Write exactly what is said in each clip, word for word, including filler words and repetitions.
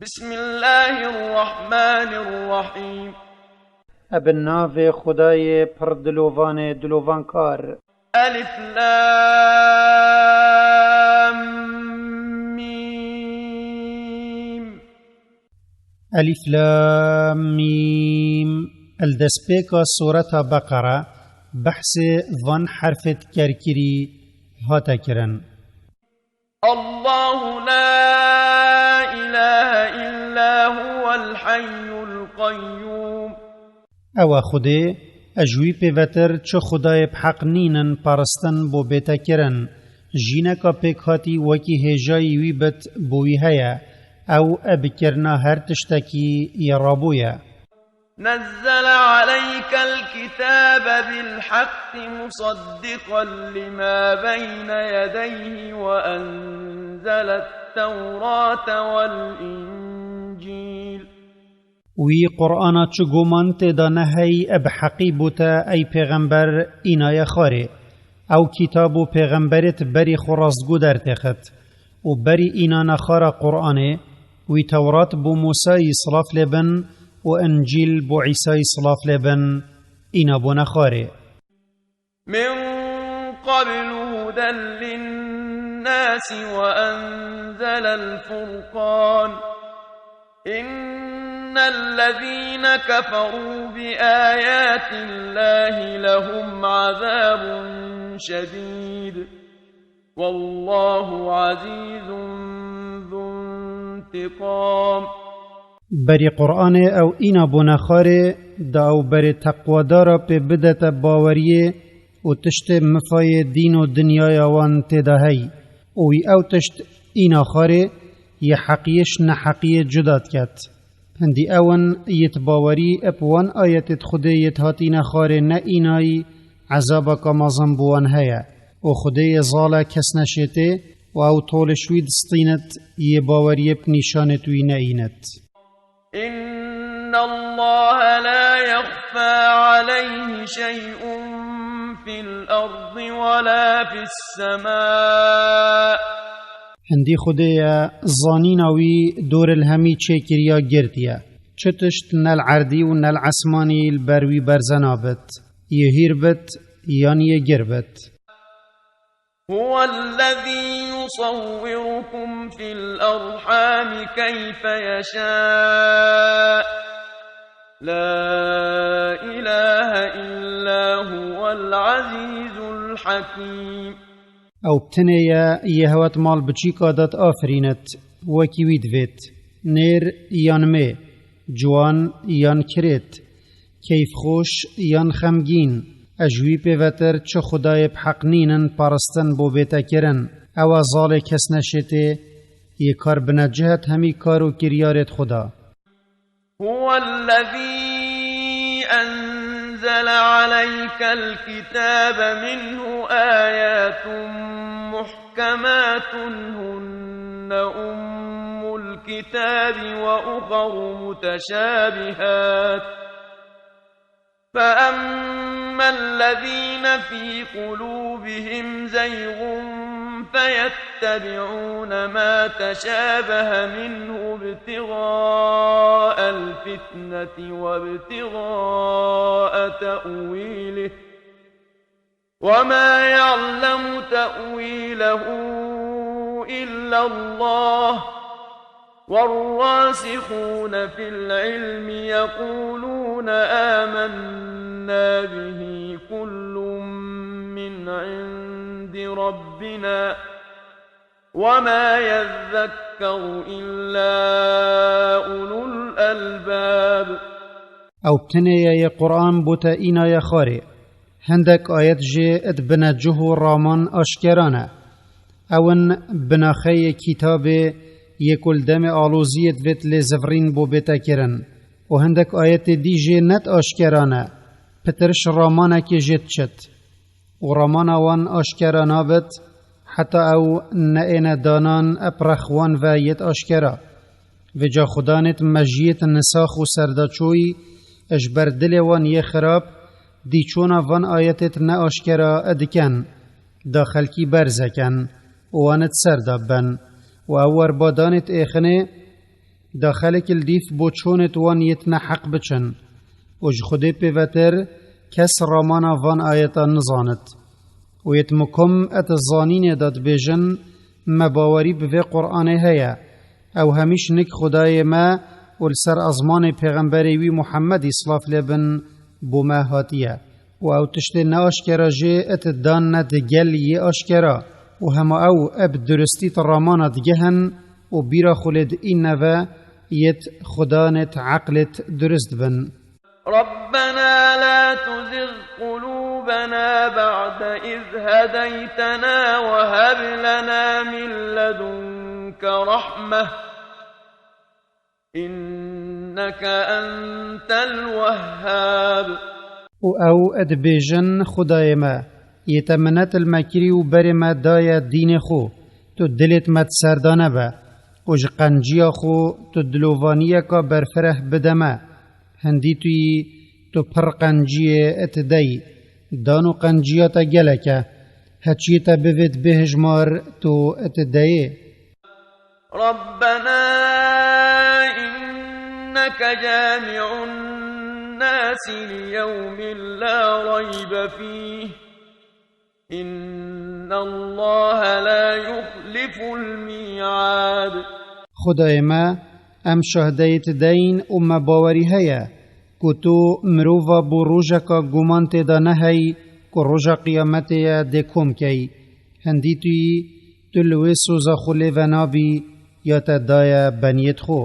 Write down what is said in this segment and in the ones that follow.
بسم الله الرحمن الرحيم. Ebe navê Xwedayê pir dilovanê dilovankar. ألف لام ميم. Elîf Lam Mîm. Li destpêka Sureta Beqere behsê van herfêt kerkirî hate kirin. الله لا إله إلا هو الحي القيوم. Ew e Xwedê, e ji wî pêvetir çi Xwedayê bi heq nînin paristin bo bête kirin. Jîneka pêkhatî wekî hêjayî wî bit bo wî heye. Ew e bi kirina her tiştekî yê rabû ye. نزل عليك الكتاب بالحق مصدقا لما بين يديه وأنزل التوراة والإنجيل. Wî Qur'ana çi goman tê de nehey e bi heqî bo te ey pêxember înaye xwarê. Ew kitab û pêxemberêt berî xwe rastgo dertêxit. û berî înana xwe re Qur'anê, wî Tewrat bo Mûsayî silav lê bin û Încîl bo Îsayî silav lê bin, îna bûne xwarê. من قبل هدى للناس وأنزل الفرقان. إن الذين كفروا بآيات الله لهم عذاب شديد. والله عزيز ذو انتقام. Berî Qur'anê ew îna bûne xwarê, da ew berê teqwadara pê bidete baweriyê û tiştê mifayê dîn û dinyaya wan tê de hey. Û wî ew tişt îna xwarê, yê heqiyê ji neheqiyê cuda diket. Hindî ew in yêt bawerî eb wan ayetêt Xwedê yêt hatîne xwarê ne înayî, ezabeka mezin bi wan heye. Û Xwedê yê zal e kes neşêtê û ew tolê ji wî distînit, yê baweriyê bi nîşanêt wî neînit. إن الله لا يخفى عليه شيء في الأرض ولا في السماء. Hindî Xwedê ye, zanîna wî dor li hemî çêkiriya girtî ye. Çi tişt ne li erdî û ne li esmanî li ber wî berze nabit, yê hîr bit yan yê gir bit. هو الذي يصوركم في الأرحام كيف يشاء. لا إله إلا هو العزيز الحكيم. Ew bi tinê ye, yê hewet mal biçîka de diafirînit, wekî wî divêt. Nêr yan mê, ciwan yan kirêt, keyfxweş yan xemgîn, e ji wî pêvetir çi Xwedayê bi heq nînin paristin bo bête kirin. Ew e zalê kes neşêtê, yê kar binecih e di hemî kar û kiryarêt xwe de. هو الذي أنزل عليك الكتاب منه آيات محكمات هن أم الكتاب وأخر متشابهات. فأما الذين في قلوبهم زيغ فيتبعون ما تشابه منه ابتغاء الفتنة وابتغاء تأويله وما يعلم تأويله إلا الله والراسخون في العلم يقولون آمنا به كل من عند ربنا وما يذكر إلا أولو الألباب. Ew bi tinê ye yê Qur'an bo te înaye xwarê. Hindek ayet jê di binecih û raman aşkera ne. Ew in binaxeyê kitabê yê ku li demê aloziyê divêt lê zivirîn bo bête kirin. Û hindek ayetê dî jê net aşkera ne, pitir ji ramanekê jê diçit. Û ramana wan aşkera nabit, heta ew neêne danan eb rex wan ve yêt aşkera. Vêca xudanêt mejiyêt nisax û serdaçoyî ji ber dilê wan yê xirab, dîçona van ayetêt ne aşkera diken, da xelkî berze ken û wan di ser de ben û ew werbadanêt êxinê, Da xelk li dîf bo çonêt wan yêt neheq biçin. Û ji Xwedê pêvetir kes ramana van ayetan nizanit. Û yêt mikum et zanînê da dibêjin, me bawerî bi vê Qur'anê heye. Ew hemîş nik Xwedayê me û li ser ezmanê pêxemberê wî Muhemmedî, silav lê bin, bo me hatiye. Û ew tiştê neaşkera jê et dan ne di gel yê aşkera. Û hema ew eb duristî ti ramana digehin û bîra xwe lê diîne ve yêt Xwedanêt eqlêt durist bin. ربنا لا تزغ قلوبنا بعد إذ هديتنا وهب لنا من لدنك رحمة إنك أنت الوهاب. Û ew dibêjin, Xwedayê me, yê te minet li me kirî û berê me daye dînê xwe, tu dilêt me di ser de nebe û ji qenciya xwe tu dilovaniyeka berfireh bide me. Hindî tu yî, tu pir qenciyê et dey. Dan û qenciya te gelek e. Heçiyê te bivêt bêhijmar tu et deyê. ربنا إنك جامع الناس ليوم لا ريب فيه إن الله لا يخلف الميعاد. Xwedayê me, em şahdeyê ti deyn û me bawerî heye ku tu mirova bo rojeka guman tê de nehey ku roja qiyametê ye dê kom key. Hindî tu yî, tu li wê soza xwe lê venabî ya te daye beniyêt xwe.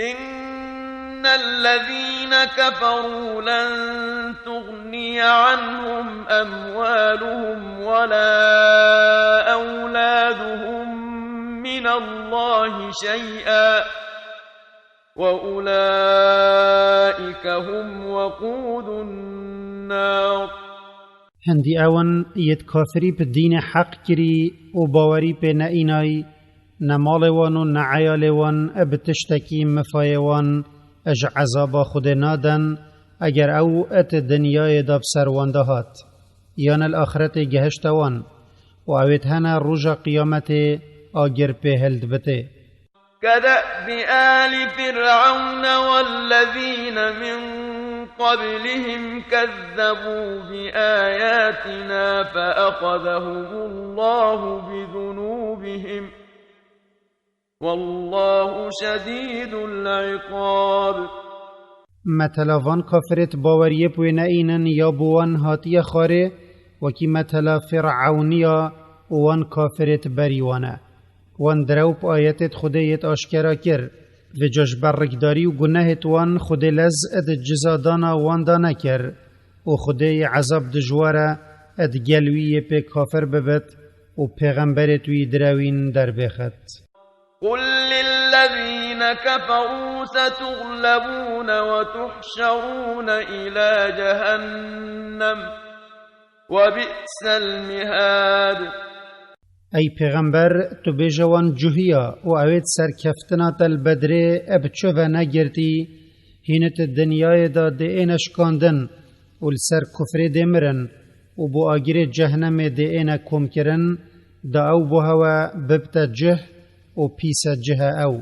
إن الذين كفروا لن تغني عنهم أموالهم ولا أولادهم من الله شيئا وأولئك هم وقود النار. Hindî ew in yêt kafirî bi dînê heq kirî û bawerî pê neînay, ne malê wan û ne eyalê wan bi tiştekî mifayê wan ji ezaba Xwedê naden, eger ew et dinyayê de bi ser wan de hat, yan li axretê gehişte wan, û ewêt hene roja qiyametê agir pê hildibitê. كدأب آل فرعون والذين من قبلهم كذبوا بآياتنا فأخذهم الله بذنوبهم والله شديد العقاب. Metela van kafirêt baweriyê bi wê neînin ya bo wan hatiye xwarê, wekî metela Fîr'ewniya û wan kafirêt berî wan e. Wan direw bi ayetêt Xwedê yêt aşkera kir. Vêca ji ber rikdarî û gunehêt wan Xwedê lez ed ciza dana wan da nekir. Û Xwedê yê ezab dijwar e ed gel wî yê pê kafir bibit û pêxemberêt wî direwîn derbêxit. قل للذين كفروا ستغلبون وتحشرون إلى جهنم وبئس المهاد. Ey pêxember, tu bêje wan cuhiya û ewêt serkeftina te li bedrê e bi çi ve negirtî, hînit dinyayê de dê êne şikandin û li ser kufrê dê mirin û bo agirê cehnemê dê êne komkirin, da ew bo hewe bibte cih û pîse cih e ew.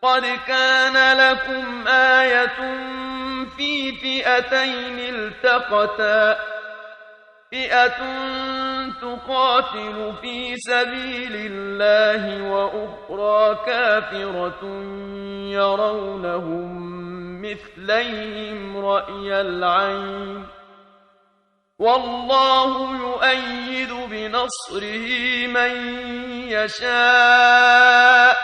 قد كان لكم آية في فئتين التقتا فئة تقاتل في سبيل الله وأخرى كافرة يرونهم مثليهم رأي العين والله يؤيد بنصره من يشاء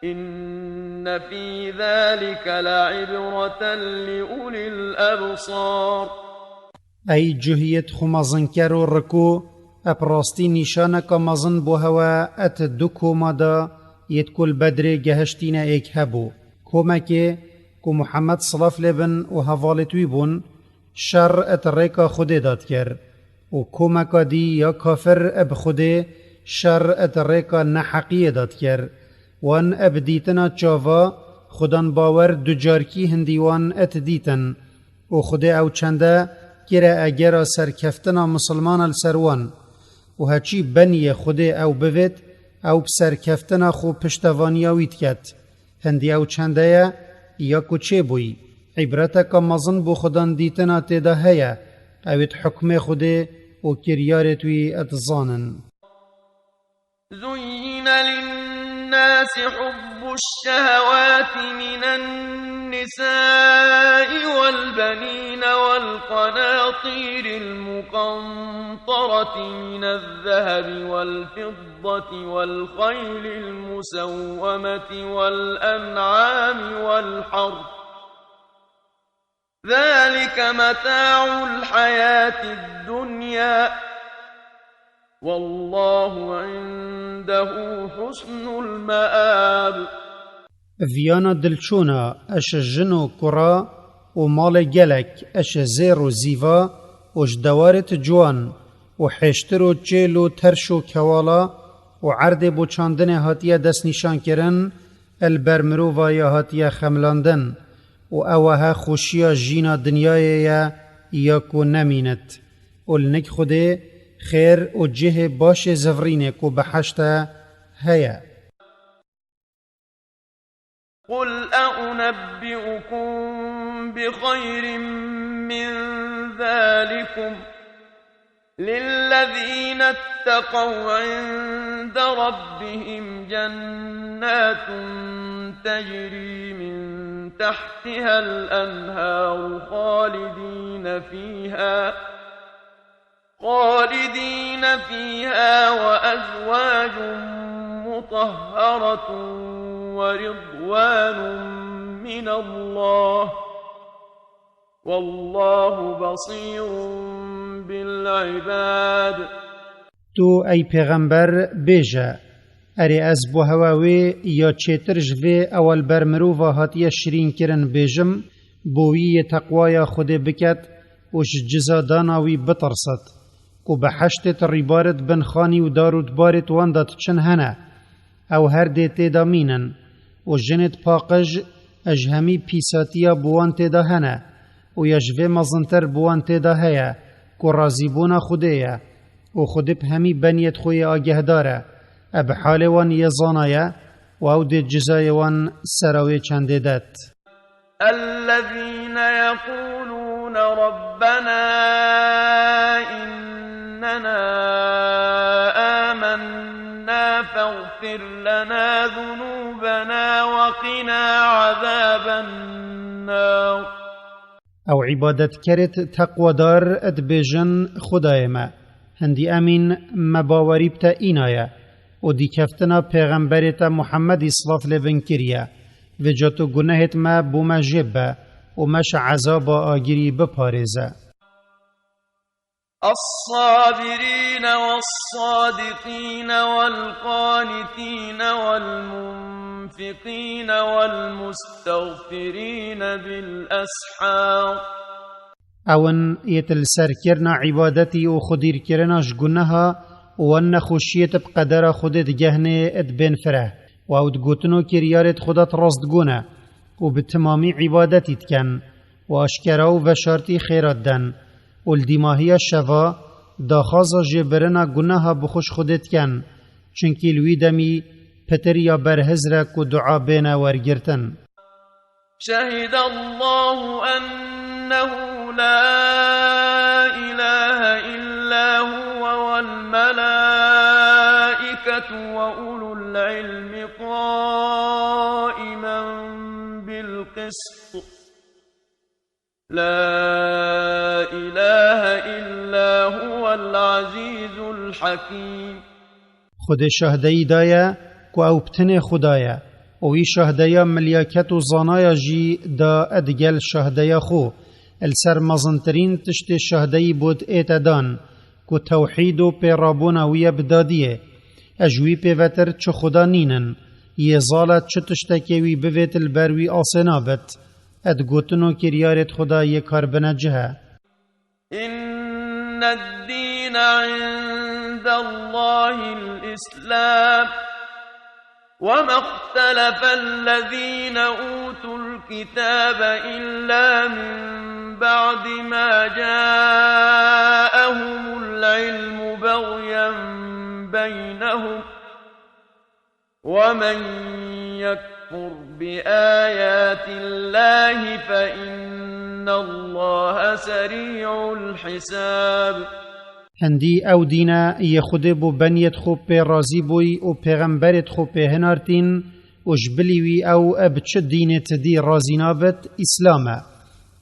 إن في ذلك لعبرة لأولي الأبصار. Ey cuhiyêt xwe mezinker û riko, ep rastî nîşaneka mezin bo hewe et du koma da yêt ku li Bedrê gehiştîne êk hebû. Komekê ku Muhammed silav lê bin û hevalêt wî bûn, şer et rêka Xwedê da dikir û komeka dî ya kafir eb Xwedê şer et rêka neheqiyê da dikir. Wan eb dîtina çava Xudan bawer ducarkî hindî wan et dîtin û Xwedê ew çende kire egera serkeftina misilmana li ser wan. Û heçî beniyê Xwedê ew bivêt, Ew bi serkeftina xwe piştevaniya wî diket. Hindî ew çende ye, ya ku çêbûyî, îbreteke mezin bo xwedandîtina tê de heye, ew ê di hukmê Xwedê û kiryarêt wî dizanin. زين للناس حب الشهوات من النساء والبنين والقناطير المقنطرة من الذهب والفضة والخيل المسومة والأنعام والحرث، ذلك متاع الحياة الدنيا، والله عنده حسن المآب. Viyana dilçûna, eş jin û kura û malê gelek, eş zêr û zîva û ji dewarêt ciwan û hêştir û çêl û terş û kewala û erdê bo çandinê hatiye destnîşankirin, el ber mirova ya hatiye xemlandin û ew he xweşiya jîna dinyayê ye ya ku nemînit û li nik Xwedê xêr û cihê başê zivrînê ku behişt e heye. قل أنبئكم بخير من ذلكم للذين اتقوا عند ربهم جنات تجري من تحتها الأنهار خالدين فيها، خالدين فيها وأزواج مطهرة ورضوان من الله، والله بصير بالعباد. Tu, ey pêxember, bêje, Erê, ez bo hewa wê ya çêtir ji vê ewa li ber mirova hatiye şirînkirin bêjim, bo wî yê teqwaya Xwedê biket û ji cizadana wî bitirsit, ku behiştêt rîbarit bin xanî û dar û dibarêt wan de diçin hene. Ew her dê tê de mînin û jinêt paqij ji hemî pîsatiya bi wan tê de hene û ya ji vê mezintir bi wan tê de heye ku razîbûna Xwedê ye û Xwedê bi hemî beniyêt xwe yê agehdar e. E bi halê wan yê zana ye û ew dê cizayê wan sera wê çendê det. الذين يقولون ربنا إننا آمنا فاغفر لنا ذنوبنا وقنا عذاب النار. Ew îbadetkerêt teqwedar dibêjin: Xwedayê me, hindî emîn me bawerî bi te înaye û dîkeftina pêxemberê te Muhemmedî silav lê bin kiriye. Vêca tu gunehêt me bo me jê bibe û me ji ezaba agirî biparêze. الصابرين والصادقين والقانتين والمنفقين والمستغفرين بالأسحار. Ew in yêt li ser kirina îbadetî û xwedîrkirina ji guneha û wan nexweşiyêt bi qedera Xwedê digehne dibên fireh û ew di gotin û kiryarêt Xweda di rast digone û bi timamî îbadetî diken û aşkera û veşartî xêra diden û li dîmahiya şeva daxwaza jêbirina guneha bi xwe ji Xwedê diken, çunkî li wî demî pitir ya berhizr e ku dua bêne wergirtin. شهد الله أنه لا إله إلا هو والملائكة وأولو العلم قائما بالقسط لا إله إلا هو العزيز الحكيم. Xwedê şahdeyî daye ku ew bi tenê Xweda ye û wî şahdeya milyaket û zanaya jî da digel şahdeya xwe. Li ser mezintirîn tiştê şahdeyî bot ête dan, ku tewhîd û pêrabûna wî ye bi dadiyê. E ji wî pêvetir çi Xweda nînin. Yê zal e çi tiştekê wî bivêt li ber wî asê nabit. E di gotin û kiryarêt Xweda yê kar bine cih e. إن الدين عند الله الإسلام، وما اختلف الذين أوتوا الكتاب إلا من بعد ما جاءهم العلم بغيا بينهم، ومن يكفر بآيات الله فإن الله سريع الحساب. Hindî ew dîne yê Xwedê bo beniyêt xwe pê razî bûy û pêxemberêt xwe pê hinartîn û ji bilî wî ew bi çi dînêt dî razî nabit, Îslam e.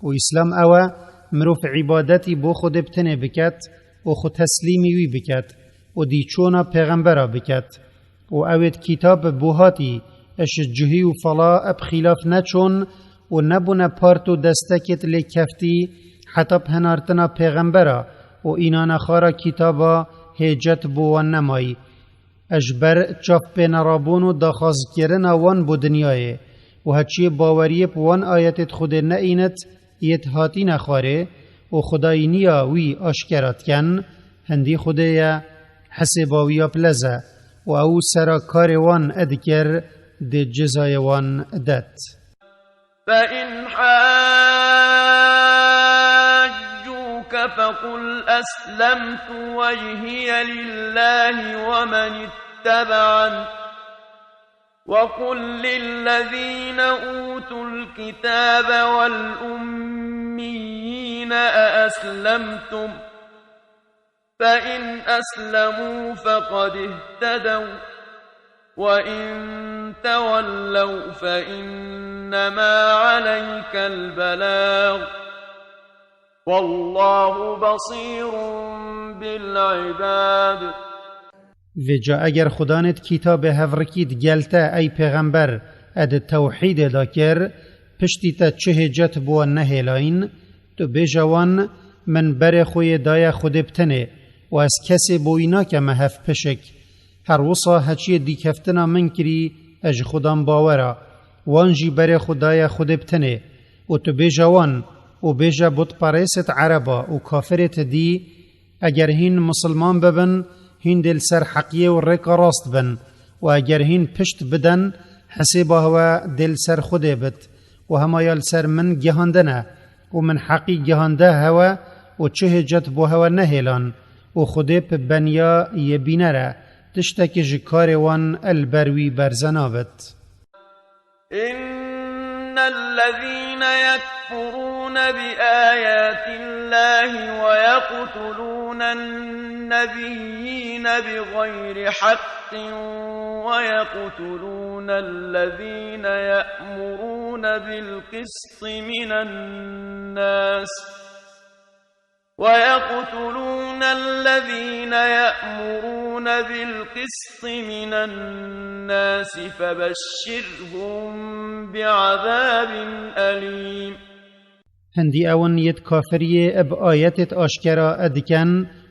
Û Îslam ew e, mirov îbadetî bo Xwedê bi tenê biket û xwe teslîmî wî biket û dî çona pêxembera biket. û ewêt kîtab bi hatî, eş cihî û fala eb xîlaf neçon û nebûne part û destekêt lê keftî heta bi hinartina pêxembera û înane xara kîtaba hêcet bo wan nemayî. Eş ber çav pê nerabûn û daxwazkirina wan bo dinyayê û heçiyê baweriyê bi wan ayetêt Xwedê neînit, yêt hatîne xwarê û xwedayîniya wî aşkera diken, hindî Xwedê ye, hesêba wî ya bilez e û ew sera karê wan edikir dê cezayê wan det. فإن حاجوك فقل أسلمت وجهي لله ومن اتبعن وقل للذين أوتوا الكتاب والأميين أأسلمتم فإن أسلموا فقد اهتدوا وإن تولوا فإنما عليك البلاغ والله بصير بالعباد. Vêca eger xudanêt kîtabê hevrikî digel te ey pêxember ed tewhîdê da kir, piştî te çi hêcet bi wan nehêlayîn, tu bêje wan, min berê xwe yê daye Xwedê bi tenê û ez kesê bo wî nakeme hev pişik. Her wisa heçiyê dîkeftina min kirî, ez ji xudan bawera, wan jî berê xwe daye Xwedê bi tenê. Û tu bêje wan, û bêje butperêsêt ereba û kafirêt dî, eger hîn misilman bibin, hîn dê li ser heqiyê û rêka rast bin, û eger hîn pişt biden, hesêba hewe dê li ser Xwedê bit, û hema ya li ser min gihandine, û min heqî gihande hewe, û çi hêcet bo hewe nehêlan, û Xwedê bi beniya yê bîner e, tiştekî ji karê wan li ber wî berze nabit. إن الذين يكفرون بآيات الله ويقتلون النبيين بغير حق ويقتلون الذين يأمرون بالقسط من الناس ويقتلون الذين يأمرون بالقسط من الناس فبشرهم بعذاب أليم. Hindî ewin yêt kafiriyê bi ayetêt aşkera diken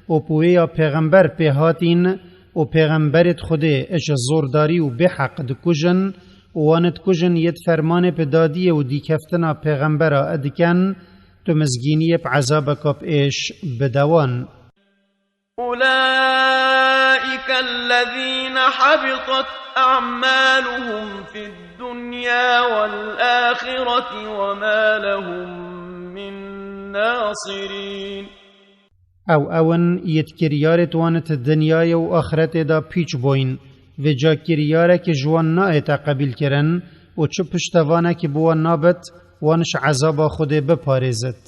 û bi wê ya pêxember pê hatîn û pêxemberêt Xwedê ji zordarî û bêheq dikujin û wan dikujin yêt fermanê bi dadiyê û dîkeftina pêxembera diken, tu mizgîniyê bi ezabeka bi êş bide wan. أولئك الذين حبطت أعمالهم في الدنيا والآخرة وما لهم من ناصرين. Ew ewin yêt kiryarêt wan di dinyayê û axretê de pîç boyn. Vêca kiryarek ji wan naête qebîlkirin û çi piştevanekî bi wan nabit, wan ji ezaba Xwedê biparêzit.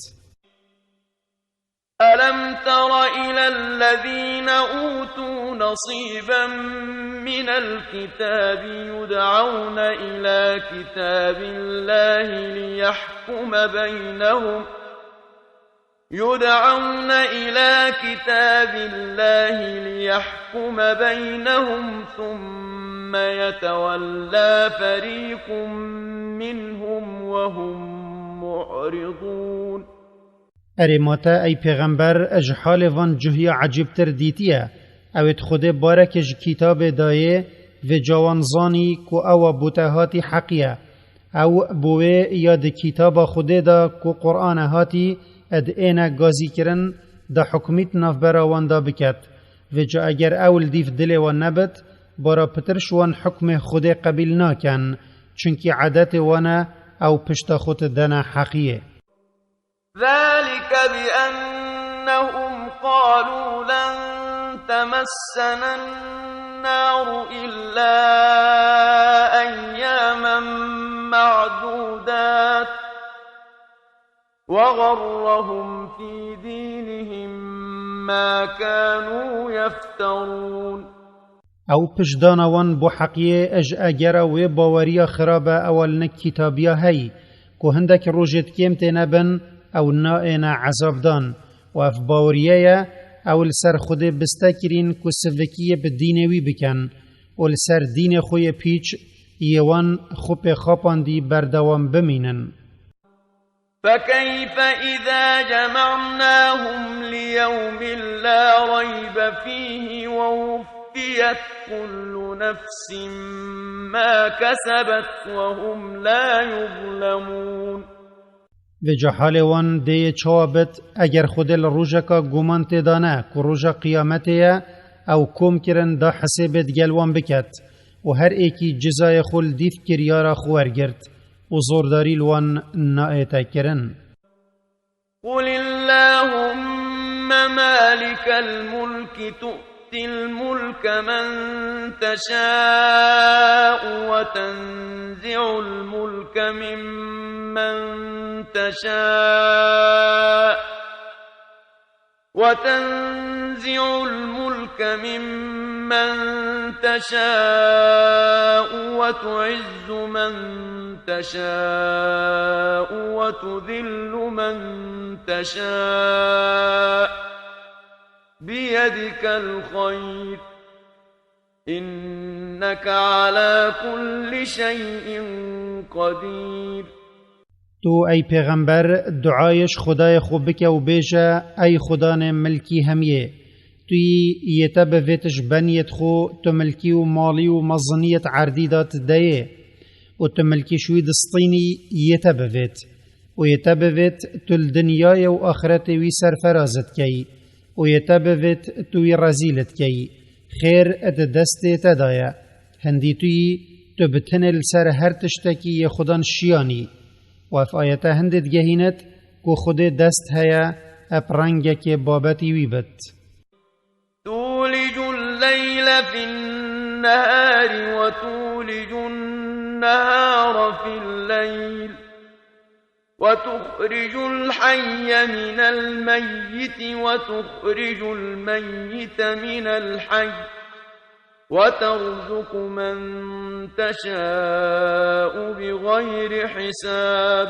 ألم تر إلى الذين أوتوا نصيبا من الكتاب يدعون إلى كتاب الله ليحكم بينهم يدعون إلى كتاب الله ليحكم بينهم ثم يتولى فريق منهم وهم معرضون. Erê ma te, ey pêxember, ji halê van cuhiya ecîbtir dîtiye? Ew ê Xwedê bareke ji kîtabê dayê, vêca wan zanî ku ewa bo te hatî heqî ye. Ew bo wê ya di kîtaba Xwedê de ku Qur'an e hatî, ed êne gazîkirin, da hukmît navbera wan da biket. Vêca eger ew li dîv dilê wan nebit, bara pitir ji wan hukmê Xwedê qebîl naken, çunkî edetê wan e, ew pişta xwe didene heqiyê. ذلك بأنهم قالوا لن تمسنا النار إلا أياما معدودات وغرهم في دينهم ما كانوا يفترون. Ew piştdana wan bo heqiyê ji egera wê baweriya xirabe ew li nik kitabiya hey, ku hindek rojêt kêm têne bin, ew naêne ezabdan. Û ev baweriye ye, ew li ser Xwedê biste kirîn ku sivikiyê bi dînê wî bikin û li ser dînê xwe yê pîç yê wan xwe pê xapandî berdewam bimînin. فكيف إذا جمعناهم ليوم لا ريب فيه ووفيت كل نفس ما كسبت وهم لا يظلمون. Vêca halê wan dê yê çawa bit, eger Xwedê li rojeka guman tê dane, ku roja qiyametê ye, ew kom kirin da hesêbê digel wan biket û her êkî cizayê xwe li dîv kiryara xwe wergirt û zordarî li wan naête kirin. قل اللهم مالك الملك تؤتي الملك من تشاء وتنزع الملك ممن تشاء وتنزع الملك ممن تشاء وتعز من تشاء وتذل من تشاء بيدك الخير إنك على كل شيء قدير. Tu, ey pêxember, duayê ji Xwedayê xwe bike û bêje, Ey Xwedanê milkî hemiyê, tu yî yê te bivêt ji beniyêt xwe, tu milkî û malî û meziniyêt erdî da tu deyê û tu milkî ji wî distînî yê te bivêt. Û yê te bivêt, tu li dinyayê û axretê wî serferaz dikeyî û yê te bivêt, tu wî rezîl dikeyî. Xêr di destê te de ye. Hindî tu yî, tu bi tinê li ser her tiştekî yê Xudan şiyanî. Û ev ayete hindê digehînit ku Xwedê dest heye, ep rengekê babetî wî bit. تولج الليل في النهار وتولج النهار في الليل وتخرج الحي من الميت وتخرج الميت من الحي وترزق من تشاء بغير حساب.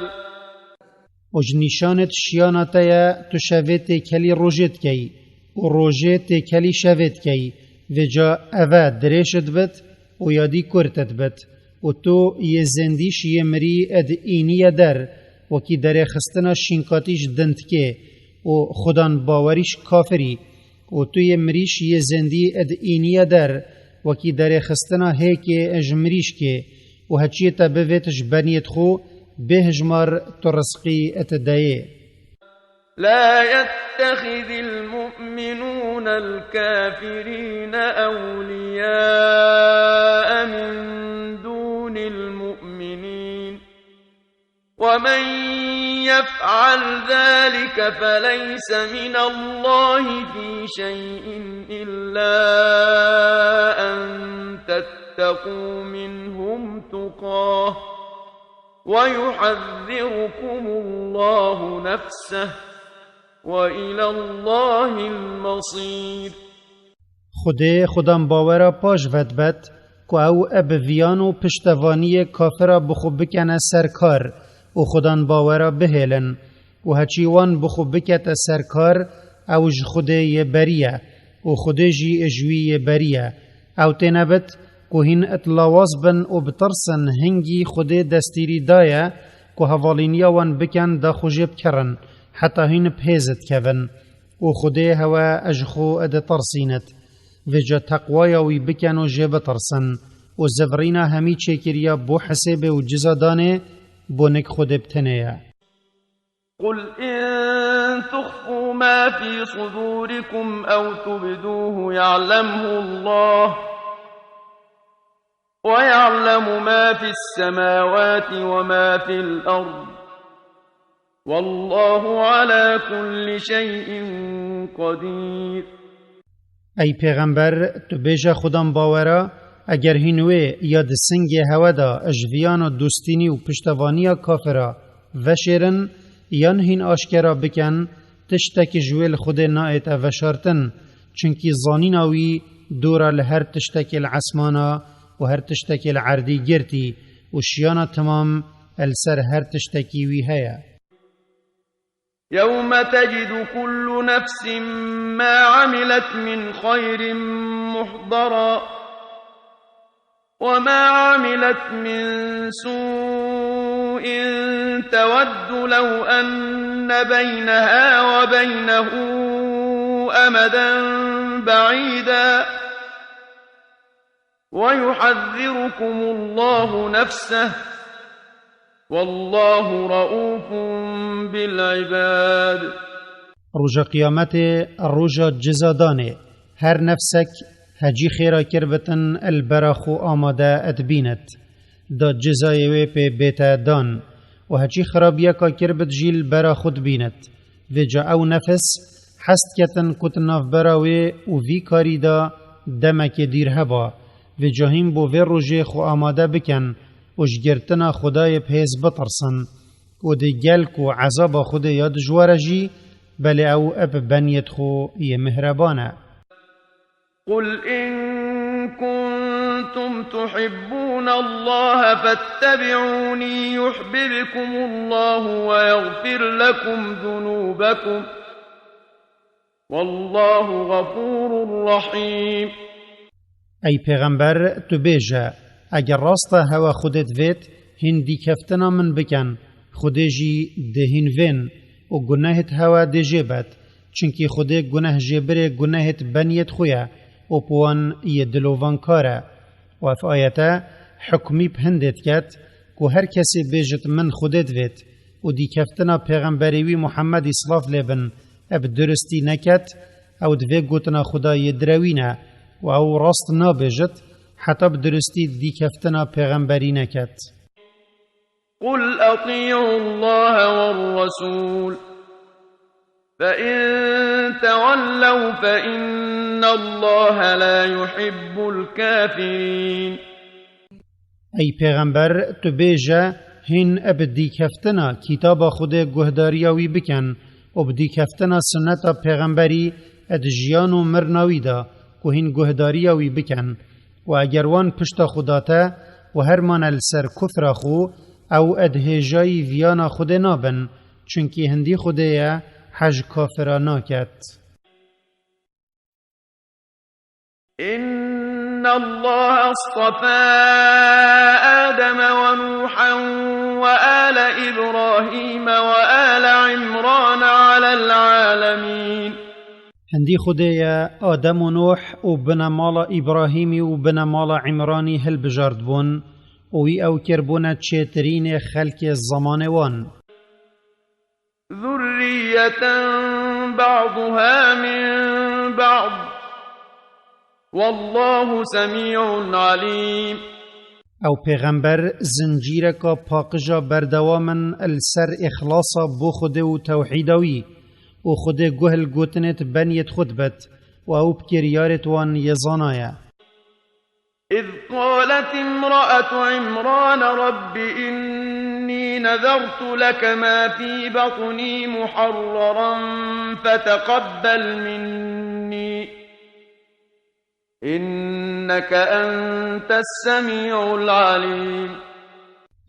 Û ji nîşanêt şiyana te ye, tu şevê têkelî rojê dikeyî û rojê têkelî şevê dikeyî. Vêca eve dirêj dibit û ya dî kurt dibit. Û tu yê zêndî ji yê mirî di îniye der, wekî derêxistina şînkatî ji dindikê û xudan bawerî ji kafirî. Û tu yê mirî ji yê zêndî di îniye der, wekî derêxistina hêkê ji mirîşkê. Û heçiyê te bivêt ji beniyêt xwe, bêhijmar tu rizqî tu deyê. لا يتخذ المؤمنون الكافرين أولياء من دون المؤمنين ومن يفعل ذلك فليس من الله في شيء إلا أن تتقوا منهم تقاه ويحذركم الله نفسه وإلى الله المصير. Xwedê xudan bawera paş vedbet, ku ew bi viyan û piştevaniyê kafira bi xwe bikene ser kar û xudan bawera bihêlin. Û heçî wan bi xwe bikete ser kar, ew ji Xwedê yê berî ye û Xwedê jî ji wî yê berî ye. Ew têne bit, ku hîn it lawaz bin û bitirsin, hingî Xwedê destîrî daye, ku hevalîniya wan bikin da xwe jê bikirin, heta hîn bi hêz dikevin. Û Xwedê hewe ji xwe ditirsînit. Vêca teqwaya wî bikin û jê bitirsin. Û zivirîna hemî çêkiriya bo hesêbê û ciza danê bo nik Xwedê bi tenê ye. قل إن تخفوا ما في صدوركم أو تبدوه يعلمه الله ويعلم ما في السماوات وما في الأرض والله على كل شيء قدير. Ey pêxember, tu bêje xudan bawera, eger hîn wê ya di singê hewe de ji viyana dostînî û piştevaniya kafira veşêrin, yan hîn aşkera bikin, tiştekî ji wê li Xwedê naête veşartin, çunkî zanîna wî dora li her tiştekê li esmana û her tiştekê li erdî girtî û şiyana temam li ser her tiştekî wî heye. يوم تجد كل نفس ما عملت من خير محضرا وما عملت من سوء تود لو أن بينها وبينه أمدا بعيدا ويحذركم الله نفسه والله رءوف بالعباد. Roja Qiyametê, roja cizadanê, her nefsek hecî xêra kirbitin li bera xwe amade dibînit, da cizayê wê pê bête dan û hecî xirabiyeka kirbit jî li bera xwe dibînit. Vêca ew nefis hest ketin ku di navbera wê û vî karî de demekê dîr heba. Vêca hîn bo vê rojê xwe amade bikin û ji girtina Xwedayê bi hêz bitirsin. Û dê gel ku ezaba Xwedê ya dijwar e jî, belê ew bi beniyêt xwe yê mihreban e. قل إن كنتم تحبون الله فاتبعوني يحببكم الله ويغفر لكم ذنوبكم والله غفور رحيم. Ey pêxember, tu bêje, eger rast e hewe Xwedê divêt, hîn dîkeftina min bikin, Xwedê jî dê hîn vên û gunehêt hewe dê jê bet, çunkî Xwedê guneh jêbirê gunehêt beniyêt xwe ye û bi wan yê dilovankar e. Û ev ayete hukmî bi hindê diket ku her kesê bêjit min Xwedê divêt û dîkeftina pêxemberê wî Muhemmedî silav lê bin, e bi duristî neket, ew di vê gotina Xwedayê direwîne û ew rast nabêjit, heta bi duristî dîkeftina pêxemberî neket. قل أطيعوا الله والرسول فإن تولوا فإن الله لا يحب الكافرين. Ey pêxember, tu bêje, hîn bi dîkeftina kitaba Xwedê guhdariya wî bikin û bi dîkeftina sunneta pêxemberî di jiyan û mirina wî de ku hîn guhdariya wî bikin. Û eger wan pişta xwe date û hermane li ser kufra xwe, ew di hêjayî viyana Xwedê nabin, çunkî hindî Xwedê ye, hej kafira naket. إن الله اصطفى آدم ونوحا وآل إبراهيم وآل عمران على العالمين. Hindî Xwedê ye Adem û Nuh û binemala Îbrahîmî û binemala Îmranî hilbijardbûn û wî ew kirbûne çêtirînê xelkê zemanê wan. ذرية بعضها من بعض والله سميع عليم. Ew pêxember zincîreka paqij a berdewam in li ser îxlasa bo Xwedê û tewhîda wî û Xwedê guh li gotinêt beniyêt xwe dibit û ew bi kiryarêt wan yê zana ye. إذ قالت امرأة عمران رب إني نذرت لك ما في بطني محررا فتقبل مني إنك أنت السميع العليم.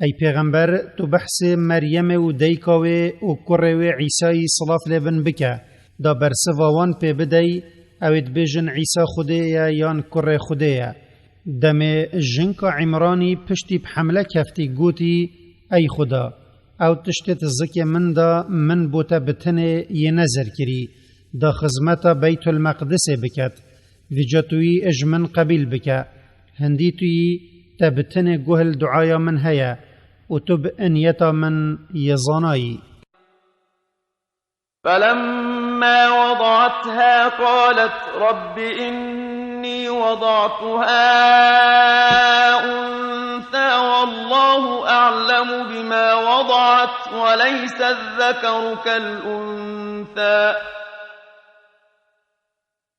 Ey pêxember, tu behsê Meryemê û dayika wê û kurê wê Îsayî silav lê bin bike. Da bersiva wan pê bidey, ew ê dibêjin Îsa Xwedê ye yan kurê Xwedê ye. Demê jinka Îmranî piştî bi hemle keftî gotî, Ey Xuda, ew tiştê di zikê min de min bo te bi tinê yê nezir kirî, da xizmeta Beytulmeqdisê biket. Vîca tu yî ji min qebîl bike. Hindî tu yî te bi tinê guh li duaya min heye û tu bi iniyeta min yê zanayî. فلما وضعتها قالت رب إني وضعتها أنثى والله أعلم بما وضعت وليس الذكر كالأنثى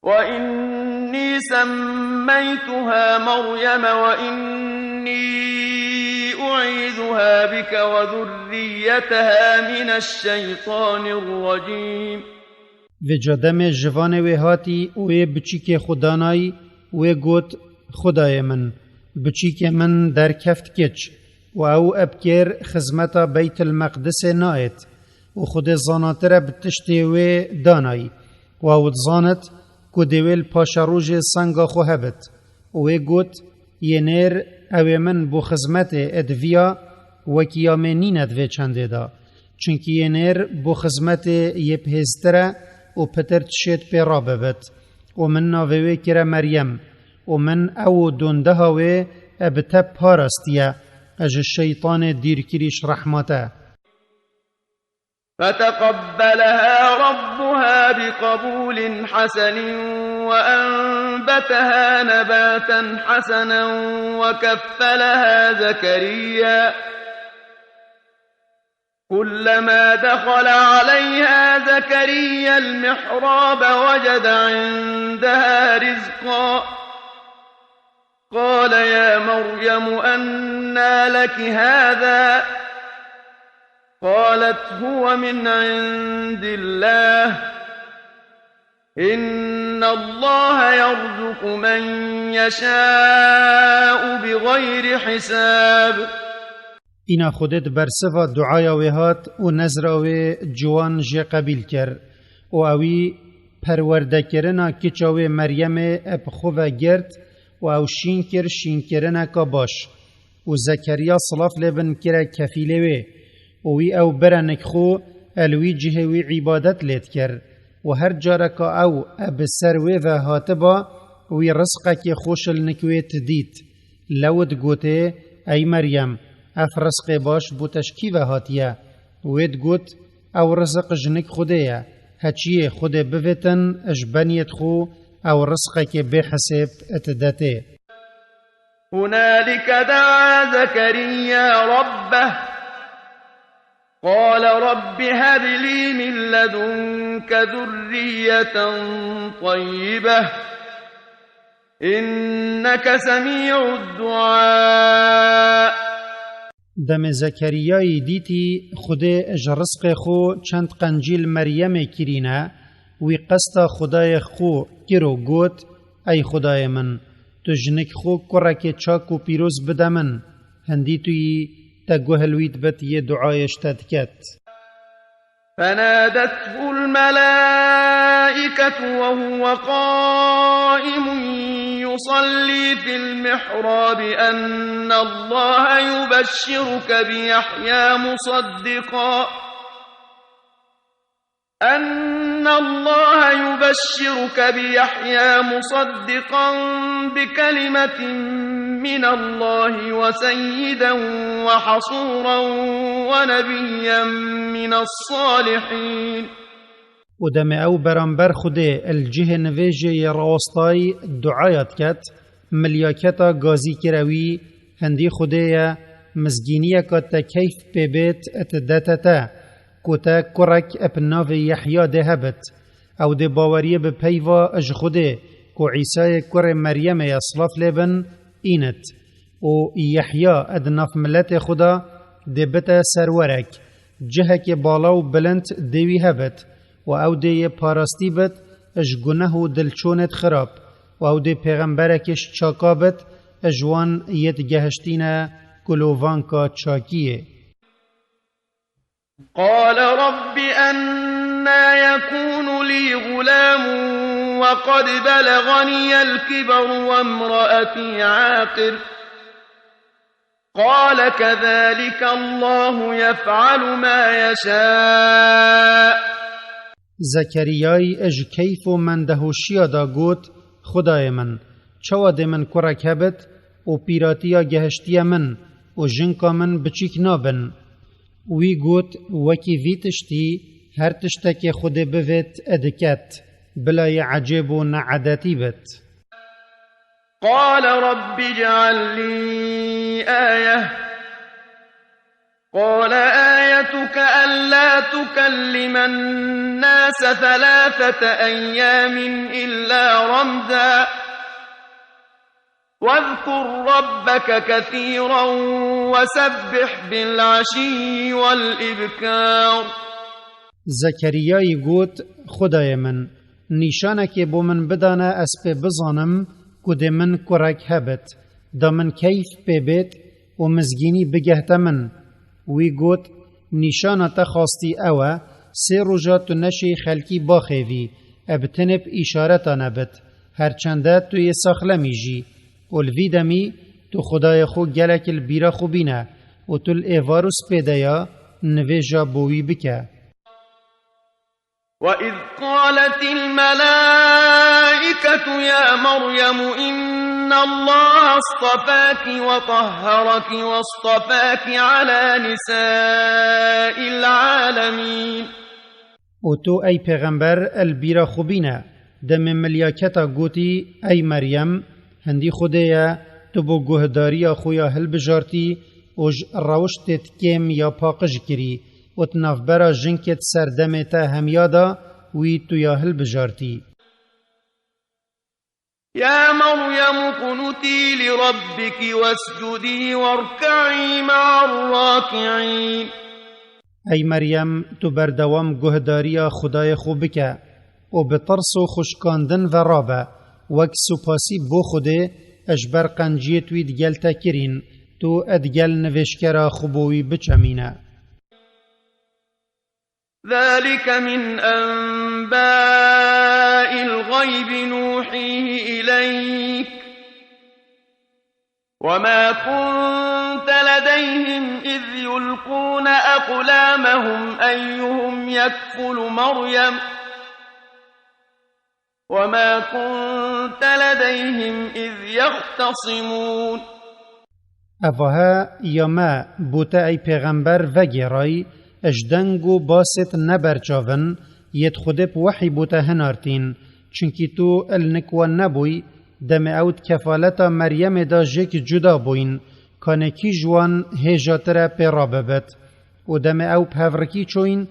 وإني سميتها مريم وإني أعيذها بك وذريتها من الشيطان الرجيم. Vêca demê ji vanê wê hatî û wê biçîkê xwe danayî, wê got, Xwedayê min, biçîkê min derkeft kiç û ew eb kêr xizmeta Beytil Meqdisê nayêt û Xwedê zanatir e bi tiştê wê danayî û ew dizanit ku dê wê li paşerojê senga xwe hebit û wê got, Yê nêr ew ê min bo xizmetê ê di viya wekî ya mê nîne di vê çendê de. Çunkî yê nêr bo xizmetê yê bihêztir e û pitir tişêt pê rabibit. Û min navê wê kire Meryem. Û min ew û dondeha wê e bi te parastiye, e ji şeytanê dîrkirî ji rehma te. فتقبلها ربها بقبول حسن وأنبتها نباتا حسنا وكفلها زكريا. كلما دخل عليها زكريا المحراب وجد عندها رزقا. قال يا مريم أنى لك هذا؟ قالت هو من عند الله، إن الله يرزق من يشاء بغير حساب. Îna Xwedê di bersiva duaya wê hat û nezra wê ciwan jê qebîl kir û ewî perwerdekirina kiça wê Meryemê bi xwe ve girt û ew şîn kir şînkirineka baş. Û Zekeriya silav lê bin kire kefîlê wê. Û wî ew bire nik xwe, e li wî cihê wî îbadet lê dikir. Û her careka ew e bi ser wê ve hatiba, wî rizqekê xweş li nik wê didît. Lew digotê, Ey Meryem, ev rizqê baş bo te ji kî ve hatiye? Wê digot, Ew riziq ji nik Xwedê ye. Heçiyê Xwedê bivêtin, ji beniyêt xwe ew rizqekê bêhisêb didetê. هنالك دعا زكريا ربه، قال رب هب لي من لدنك ذرية طيبة، إنك سميع الدعاء. Demê Zekeriyayî dîtî Xwedê ji rizqê xwe çend qencî li Meryemê kirîne, wî qesta Xwedayê xwe kir û got, Ey Xwedayê min, tu ji nik xwe kurekê çak û pîroz bide min, hindî tu yî te guh li wî dibit yê duayê ji te diket. فنادته الملائكة وهو قائم يصلي في المحراب أن الله يبشرك بيحيى مصدقا، أن الله يبشرك بيحيى مصدقا بكلمة من الله وسيدا وحصورا ونبيا من الصالحين. Û demê ew beramber Xwedê li cihê nivêjê yê rawestayî duaya diket, milyaketa gazî kire wî, Hindî Xwedê ye, mizgîniyeka te keyf pê bêt didete te, ku te kurek bi navê Yehya dê hebit. Ew dê baweriyê bi peyva ji Xwedê, ku Îsayê kurê Meryemê ye silav lê bin, înit. Û Yehya di nav miletê xwe de dê bite serwerek, cihekê bala û bilind dê wî hebit û ew dê yê parastî bit ji guneh û dilçûnêt xirab û ew dê pêxemberekê ji çaka bit ji wan yê digehiştîne kulovanka çakiyê. قال رب أنى يكون لي غلام وقد بلغني الكبر وامرأتي عاقر، قال كذلك الله يفعل ما يشاء. Zekeriyayî ji keyf û mendehoşiya de got, Xwedayê min, çawa dê min kurek hebit û pîratiya gehiştiye min û jinka min biçîk nabin? Wî got, Wekî vî tiştî her tiştekê Xwedê bivêt, diket, bila yê ecêb û needetî bit. قال رب اجعل لي آية، قال آيتك ألا تكلم الناس ثلاثة أيام إلا رمزا، واذكر ربك كثيرا وسبح بالعشي والإبكار. Zekeriyayî got, Xwedayê min, nîşanekê bo min bidane ez pê bizanim ku dê min kurek hebit, da min keyf pê bêt û mizgînî bigehte min. Wî got, Nîşana te xwastî ew e, sê roja tu neşêy xelkî baxêvî, eb tenê bi îşareta nebit, her çende tu yê saxlemî jî. Û li vî demî tu Xwedayê xwe gelek li bîra xwe bîne û tu li êvar û spêdeya nivêja bo wî bike. وإذ قالت الملائكة يا مريم إن الله اصطفاك وطهرك واصطفاك على نساء العالمين. Û tu, ey pêxember, li bîra xwe bîne, demê milyaketa gotî, Ey Meryem, hindî Xwedê ye, tu bo guhdariya xwe ya hilbijartî û ji rewiştê kêm ya paqij kirî û di navbera jinkê di serdemê te hemiya da wî tu ya hilbijartî. يا مريم اقنتي لربك واسجدي واركعي مع الراكعين. Ey Meryem, tu berdewam guhdariya Xwedayê xwe bike û bi tirs û xwişkandin ve rabe, wek supasî bo Xwedê ji ber qenciyê tu yî digel te kirîn, tu digel nivêjkera xwe bo wî biçemîne. ذلك من أنباء الغيب نوحيه إليك وما كنت لديهم إذ يلقون أقلامهم أيهم يكفل مريم وما كنت لديهم إذ يختصمون. Evahe ya me bo te ey pêxember vegêray, ji deng û basêt neberçavin, yêt Xwedê bi wehî bo te hinartîn, çunkî tu il nik wan nebûy, demê ew di kefaleta Meryemê de jêk cuda bûyn, kanê kî ji wan hêja tire pê rabibit. Û demê ew bi hevrikî çûyn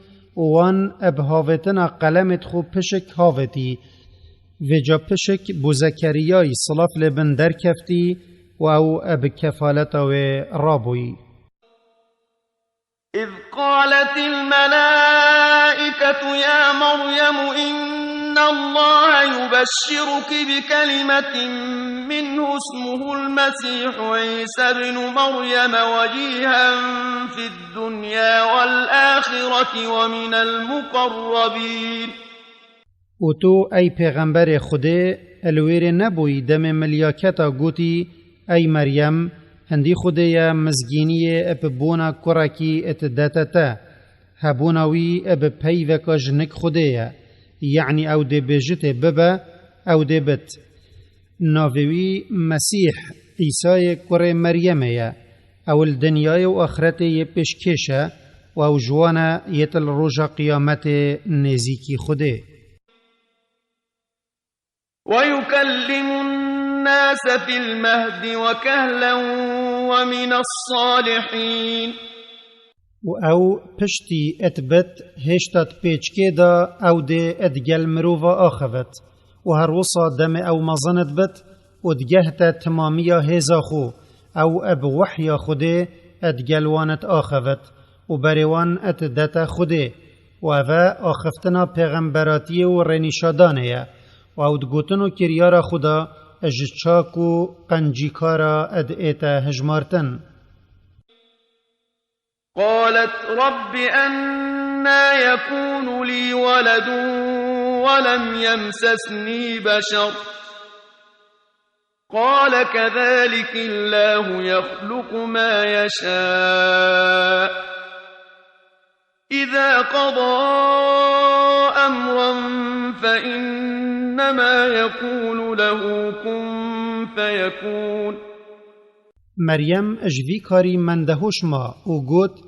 û wan bi havêtina qelemêt xwe pişik havêtî. Vêca pişik bo Zekeriyayî silav lê bin derkeftî û ew bi kefaleta wê rabûyî. إذ قالت الملائكة يا مريم إن الله يبشرك بكلمة منه اسمه المسيح عيسى ابن مريم وجيها في الدنيا والآخرة ومن المقربين. Û tu, ey pêxemberê Xwedê, li wêrê nebûyî demê milyaketa gotî, Ey Meryem, hindî Xwedê ye mizgîniyê bi bona kurekî didete te. Hebûna wî bi peyveka ji nik Xwedê ye, yanî ew dê bêjitê bibe, ew dê bit. Navê wî Mesîh, Îsayê kurê Meryemê ye. Ew li dinyayê û axretê yê pêşkêş e û ew ji wan e yêt li roja qiyametê nêzîkî Xwedê. ويكلم الناس في المهد وكهلا ومن الصالحين. Û ew piştî it bit hêşta di pêçkê de ew dê it gel mirova axivit. Û her wisa demê ew mezin it bit û digehte timamiya hêza xwe, ew eb wehya Xwedê it gel wan it axivit û berê wan it dete Xwedê. Û ev e axiftina pêxemberatiyê û rênîşadanê ye. Û ew di gotin û kiryara xwe de ji çak û qencîkara ed ête hijmartin. قالت رب أنى يكون لي ولد ولم يمسسني بشر قال كذلك الله يخلق ما يشاء إذا قضى أمرا فإنما يقول له كن فيكون. Meryem ji vî karî mendehoş ma û got,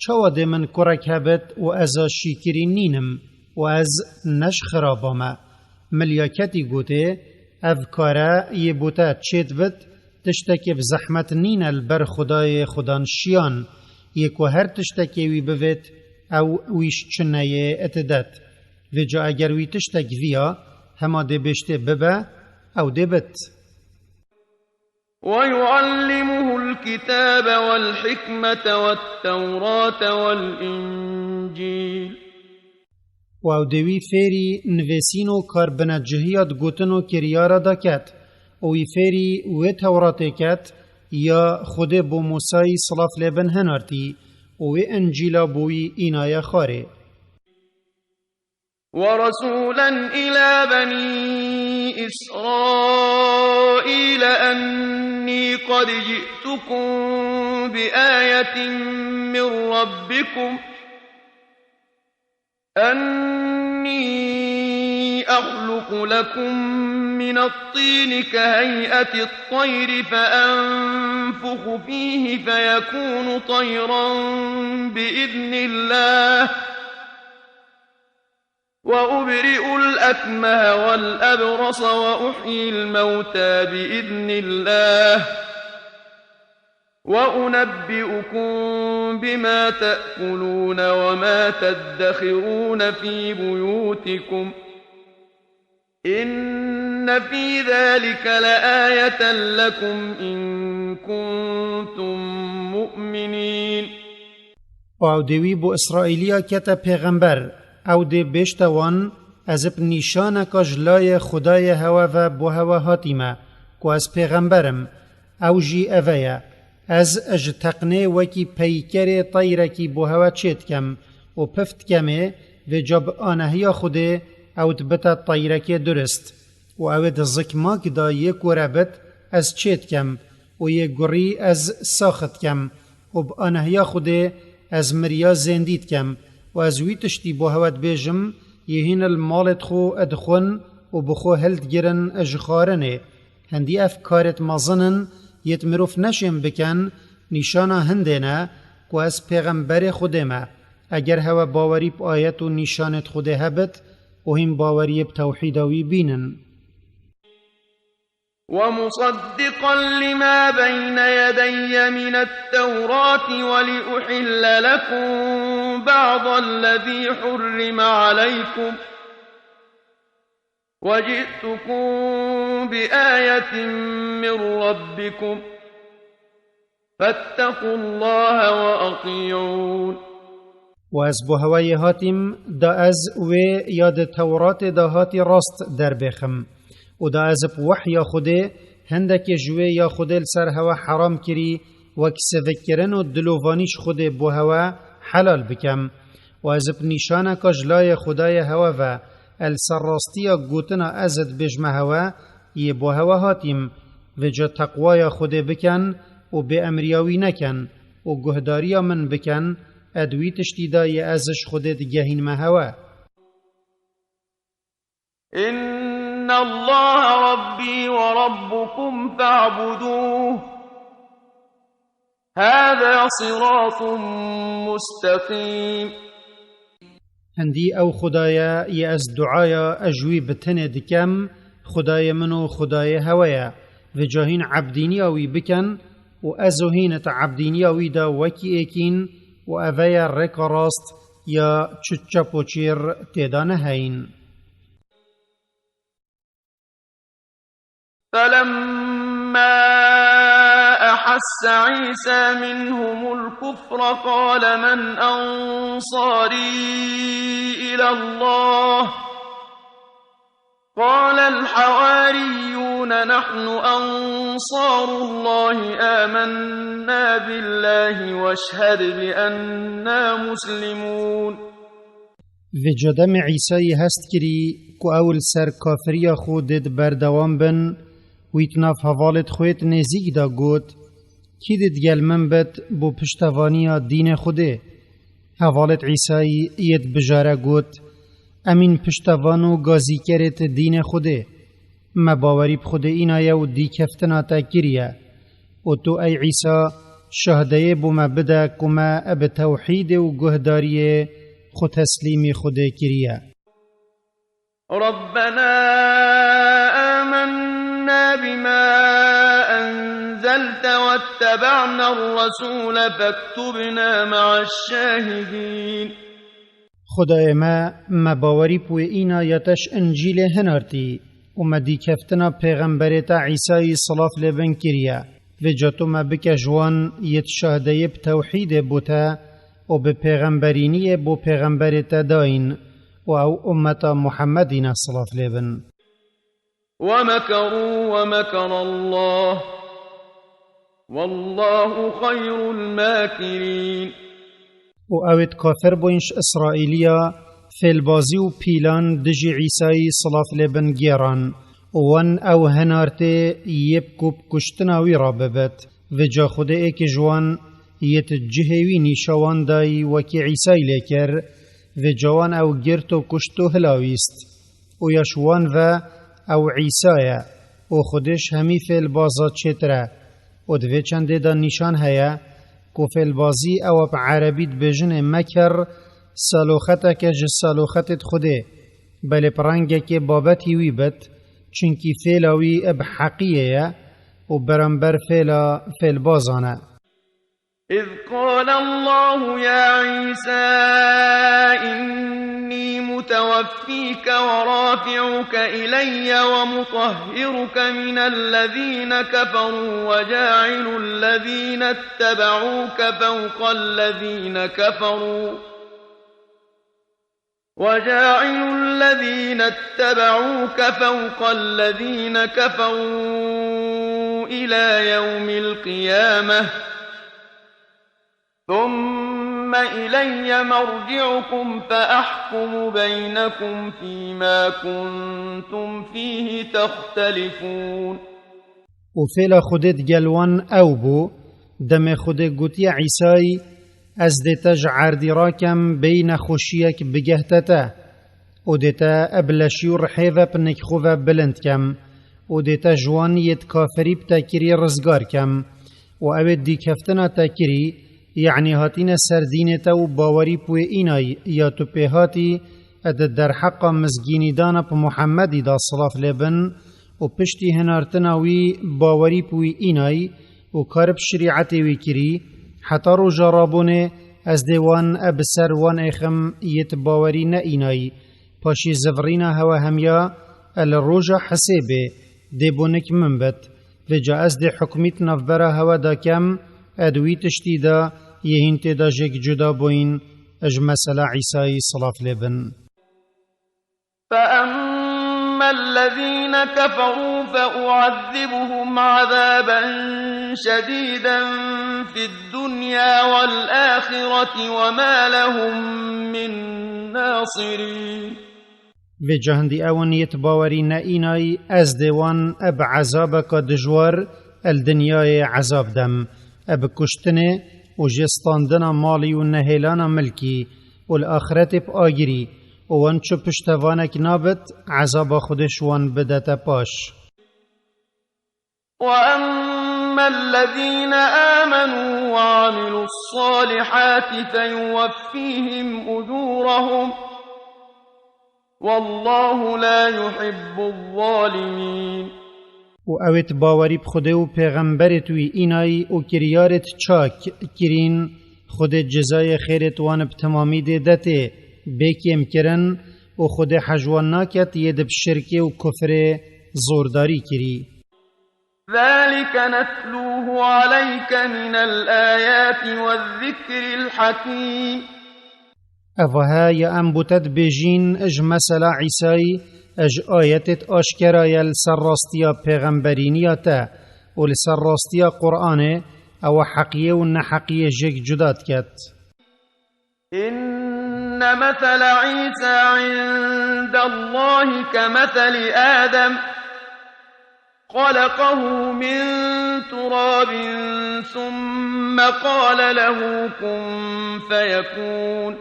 Çawa dê min kurek hebit û ez a şîkirî nînim û ez ne ji xiraba me? Milyaketî gotê, Ev kare yê bo te çêdibit, tiştekê bi zehmet nîne li ber Xwedayê xwedan şiyan, yê ku her tiştekê wî bivêt, ew wî ji çineyê itidet. Vêca eger wî tiştek viya, hema dê bêjtê bibe, ew dê bit. ويعلمه الكتاب والحكمة والتوراة والإنجيل. û ew dê wî fêrî nivêsîn û karbinecihiya digotin û kiryara de ket, û wî fêrî wê Tewratê ket, ya Xwedê bo Mûsayî silav lê bin hinartî, û wê Încîla bo wî înaye xwarê. ورسولا إلى بني إسرائيل أني قد جئتكم بآية من ربكم، أني أخلق لكم من الطين كهيئة الطير فأنفخ فيه فيكون طيرا بإذن الله، وأبرئ الأكمه والأبرص وأحيي الموتى بإذن الله، وأنبئكم بما تأكلون وما تدخرون في بيوتكم، إن في ذلك لآية لكم إن كنتم مؤمنين. Û ew dê wî bo Îsraîliya kete pêxember, ew dê bêjte wan, ez bi nîşaneka ji layê Xwedayê hewe ve bo hewe hatîme, ku ez pêxember im. Ew jî eve ye, ez ji teqnê wekî peykerê teyrekî bo hewe çê dikem û pif dikemê, vêca bi anehiya Xwedê ew dibite teyrekê durist. Û ew ê di zikmak de yê kore bit, ez çê dikem, û yê gurî ez sax dikem, û bi anehiya Xwedê ez miriya zêndî dikem, û ez wî tiştî bo hewe dibêjim, yê hîn li malêt xwe dixwin û bi xwe hildigirin ji xwarinê. Hindî ev karêt mezin in, yêt mirov neşên biken, nîşana hindê ne, ku ez pêxemberê Xwedê me. Eger hewe bawerî bi ayet û nîşanêt Xwedê hebit, û hîn baweriyê bi tewhîda wî bînin. ومصدقا لما بين يدي من التوراة ولأحل لكم بعض الذي حرم عليكم وجئتكم بآية من ربكم فاتقوا الله وأطيعون. Û ez bo hewe yê hatîm, da ez wê ya di Tewratê de hatî rast derbêxim. Û da ez bi wehya Xwedê hindekê ji wê ya Xwedê li ser hewe heram kirî, wek sivikkirin û dilovanî ji Xwedê bo hewe helal bikem. Û ez bi nîşaneka ji layê Xwedayê hewe ve, el ser rastiya gotina ez dibêjme hewe, yê bo hewe hatîm, vêca teqwaya Xwedê biken û bêemriya wî neken û guhdariya min biken, ed wî tiştî de yê ez ji Xwedê digehînme hewe. إن الله ربي وربكم فاعبدوه، هذا صراط مستقيم. Hindî ew Xwedaya yê ez duaya ji wî bi tenê dikem, Xwedayê min û Xwedayê hewe ye. Vêca hîn ebdîniya wî biken û ez û hîn di ebdîniya wî de wekî êkîn û eve ye rêka rast ya çi çep û çêr tê de neheyîn. فلما أحس عيسى منهم الكفر قال من أنصاري إلى الله؟ قال الحواريون نحن أنصار الله آمنا بالله واشهد بأنا مسلمون. Vêca demê Îsayî hest kirî ku ew li ser kafiriya xwe dê di berdewam bin, wî di nav hevalêt xwe yêt nêzîk de got, Kî dê digel min bit bo piştevaniya dînê Xwedê? Hevalêt Îsayî yêt bijare got, Em în piştevan û gazîkerêt dînê Xwedê. Me bawerî bi Xwedê înaye û dîkeftina te kiriye. Û tu, ey Îsa, şahdeyê bo me bide ku me bi tewhîdê û guhdariyê xwe teslîmî Xwedê kiriye. ربنا آمنا بما أنزلت واتبعنا الرسول فاكتبنا مع الشاهدين. Xwedayê me, me bawerî bi wê îna ya te ji Încîlê hinartî. û me dîkeftina pêxemberê te Îsayî silav lê bin kiriye. Vêca tu me bike ji wan yêt şahdeyê bi tewhîdê bo te û bi pêxemberîniyê bo pêxemberê te dayîn û ew ummeta Muhemmedî ne silav lê bin. ومكروا ومكر الله والله خير الماكرين. û ew êt kafir bûyîn ji Îsraîliya fêlbazî û pîlan dijî Îsayî silav lê bin gêran û wan ew hinartê yê bi ku bi kuştina wî re bibit. Vêca Xwedê êkê ji wan yêt cihê wî nîşa wan dayî wekî Îsayî lê kir. Vêca wan ew girt û kuşt û hilawîst. û ya ji wan ve ew Îsa ye û Xwedê ji hemî fêlbaza çêtir e. Û di vê çendê de nîşan heye ku fêlbazî ew e bi erebî dibêjinê meker saloxeteke ji saloxetêt Xwedê, belê bi rengekê babetî wî bit, çunkî fêla wî bi heqiyê ye û beramber fêla fêlbazan e. إذ قال الله يا عيسى إني متوفيك ورافعك إلي ومطهرك من الذين كفروا وجاعل الذين اتبعوك فوق الذين كفروا وجاعل الذين اتبعوك فوق الذين كفروا إلى يوم القيامة ثم إلي مرجعكم فأحكم بينكم فيما كنتم فيه تختلفون. û fêla Xwedê digel wan ew bû, demê Xwedê gotiye Îsayî, Ez dê te ji erdî rakem bêyî nexweşiyek bigehte te, û dê te bi leşî û rihê ve bi nik xwe ve bilind kem, û dê te ji wan yêt kafirî bi te kirî rizgar kem, û ew ê dîkeftina te kirî, yanî hatîne ser dînê te û bawerî bi wê înay ya tu pê hatî, di derheqa mizgînîdana bi Muhemmedî de silav lê bin, û piştî hinartina wî bawerî bi wî înay û kar bi şerîetê wî kirî, heta roja rabûnê ez dê wan e bi ser wan êxim yêt bawerî ne înay. Paşî zivirîna hewe hemiya e li roja hisêbê dê bo nik min bit. Vêca ez dê hukmî di navbera hewe de kem, e di wî tiştî de yê hîn tê de jêk cuda bûyîn ji mesela Îsayî silav lê bin. فأما الذين كفروا فأعذبهم عذابا شديدا في الدنيا والآخرة وما لهم من ناصرين. Vêca hindî ewan yêt bawerî ne înay, ez dê wan e bi ezabeka dijwar el dinyayê ezab dem, e bi kuştinê û jê standina malî û nehêlana milkî û li axretê bi agirî û wan çi piştevanek nabit, ezaba Xwedê ji wan bidete paş. وأما الذين آمنوا وعملوا الصالحات فيوفيهم أجورهم والله لا يحب الظالمين. û ewêt bawerî bi Xwedê û pêxemberêt wî înayî û kiryarêt çak kirîn, Xwedê cezayê xêrêt wan bi temamî dê detê, bê kêmkirin û Xwedê hej wan naket yê di bi şirkê û kufrê zordarî kirî. ذلك نتلوه عليك من الآيات والذكر الحكيم. Evahe ya em bo te dibêjîn ji mesela Îsayî, ji ayetêt aşkera ye li ser rastiya pêxemberîniya te û li ser rastiya Qur'anê, ewa heqiyê û neheqiyê jêk cuda diket. إن مثل عيسى عند الله كمثل آدم خلقه من تراب ثم قال له كن فيكون.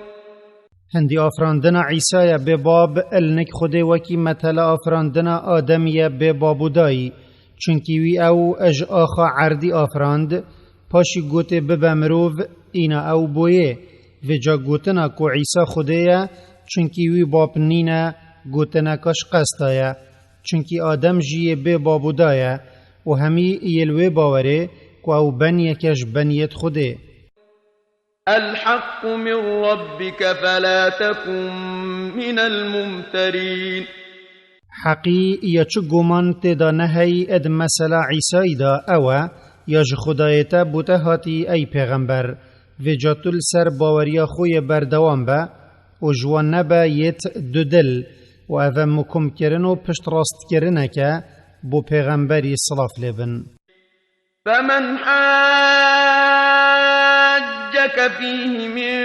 Hindî afirandina Îsaya bê bab, li nik Xwedê wekî metela afirandina Ademî ye bê bab û dayî. Çunkî wî ew ji axa erdî afirand, paşî gotê bibe mirov, îna ew boyê. Vêca gotina ku Îsa Xwedê ye, çunkî wî bab nîne, gotineka ji qesta ye. Çunkî Adem jî yê bê bab û da ye û hemî yê li wê bawerê ku ew beniyeke ji beniyêt Xwedê. الحق من ربك فلا تكن من الممترين. Heqî ya çi guman tê de nehey ed mesela Îsayî de ew e, ya ji Xwedayê te bo te hatî ey pêxember, vêca tu li ser baweriya xwe yê berdewam be û ji wan nebe yêt dudil û ev e mukumkirin û piştrastkirinek e bo pêxemberî silav lê bin. فمن حاجك فيه من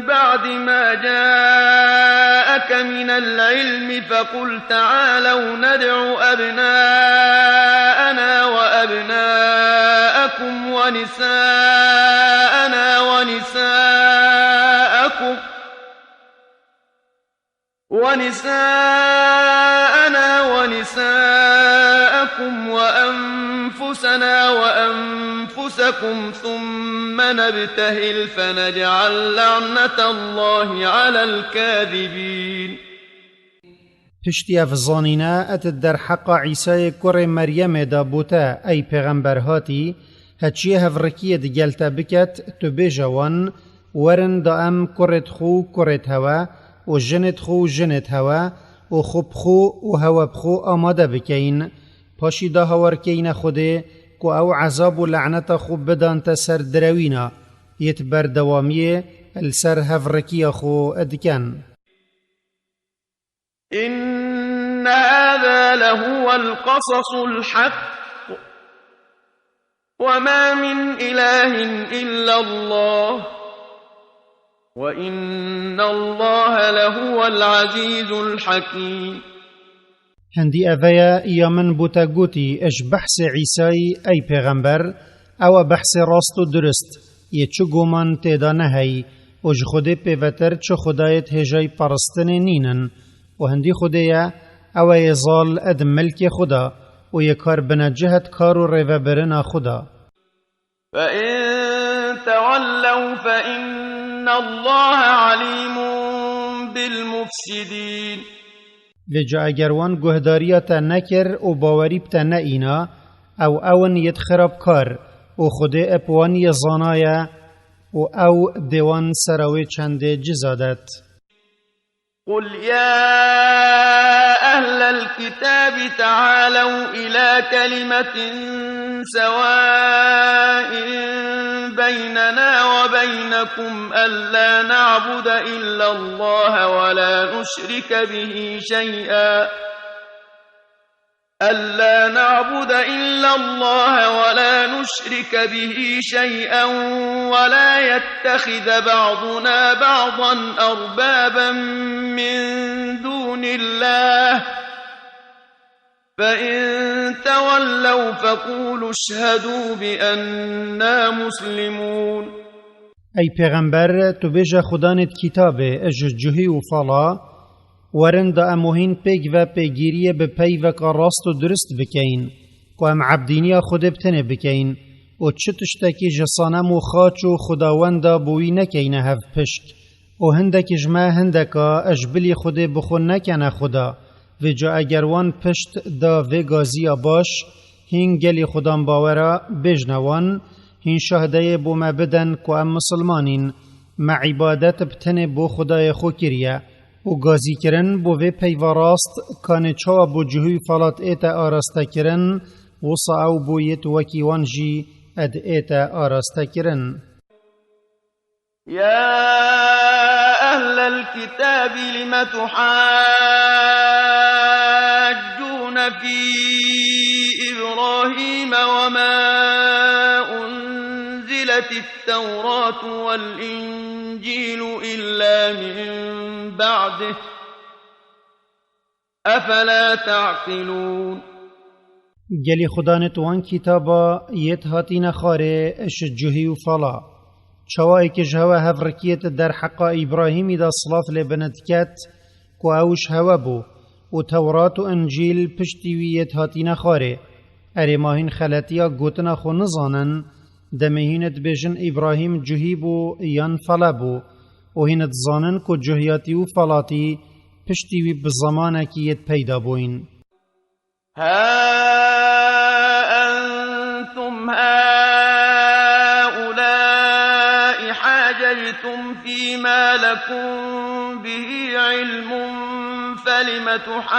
بعد ما جاءك من العلم فقل تعالوا ندع أبناءنا وأبناءكم ونساءنا ونساءكم ونساءنا ونساءكم وأنفسنا وأنفسكم ثم نبتهل فنجعل لعنة الله على الكاذبين. Piştî ev zanîne et derheqa Îsayê kurê Meryemê de bo te, ey pêxember hatî, heçiyê hevrikiyê digel te biket, tu bêje wan, werin da em kurêt xwe û kurêt hewe û jinêt xwe û jinêt hewe û xwe bi xwe û hewe bi xwe amade bikeyin. Paşî da hawar keyne Xwedê ku ew ezab û leneta xwe bidan te ser direwîna, yêt berdewamiyê li ser hevrikiya xwe diken. إن هذا لهو القصص الحق وما من إله إلا الله وإن الله لهو العزيز الحكيم. Hindî eve ye ya min bo te gotî, ji behsê Îsayî, ey pêxember, ew e behsê rast û durist, yê çi goman tê de nehey û ji Xwedê pêvetir çi xwedayêt hêjayî peristinê nînin. Û hindî Xwedê ye, ew e yê zal ed milkê xwe da û yê kar binecih ed kar û rêvebirina xwe da. فإن تولوا فإن الله عليم بالمفسدين. Vêca eger wan guhdariya te nekir û bawerî bi te neîna, ew ew in yêt xirabkar û Xwedê ep wan yê zana ye û ew dê wan sera wê çendê ciza det. قل يا أهل الكتاب تعالوا إلى كلمة سواء بيننا وبينكم ألا نعبد إلا الله ولا نشرك به شيئا ألا نعبد إلا الله ولا نشرك به شيئا ولا يتخذ بعضنا بعضا أربابا من دون الله فإن تولوا فقولوا اشهدوا بأننا مسلمون. Ey pêxember, tu bêje xudanêt kîtabê, ji cuhî û fala, werin da em û hîn pêk ve pêgîriyê bi peyveka rast û durist bikeyin, ku em ebdîniya Xwedê bi tenê bikeyin û çi tiştekî ji sanem û xaç û xwedawenda bo wî nekeyne hev pişt. Û hindekî ji me hindeka ji bilî Xwedê bi xwe nekene xuda. Vêca eger wan pişt da vê gaziya baş, hîn gelî xudan bawera, bêjne wan, hîn şahdeyê bo me biden ku em misilman în, me îbadet bi tenê bo Xwedayê xwe kiriye. Û gazîkirin bo vê peyva rast, kanê çawa bo cihû û falat ête arastekirin, wisa ew bo yêt wekî wan jî ed ête arastekirin. يا أهل الكتاب لم تحاجون في إبراهيم وما أنزلت التوراة والإنجيل إلا من بعده أفلا تعقلون. Gelî xudanêt wan kîtaba yêt hatîne xwarê ji cuhî û fala. Çawa êkê ji hewe hevrikiyêt derheqa Îbrahîmî de silav lê bine diket ku ew ji hewe bû û Tewrat û Încîl piştî wî yêt hatîne xwarê. Erê ma hîn xeletiya gotina xwe nizanin, demê hîn dibêjin Îbrahîm cuhî bû yan fele bû û hîn dizanin ku cuhiyatî û felatî piştî wî bi zemanekî yêt peyda bûyîn. ها أنتم هؤلاء حاججتم فيما لكم به علم فلم تحاجون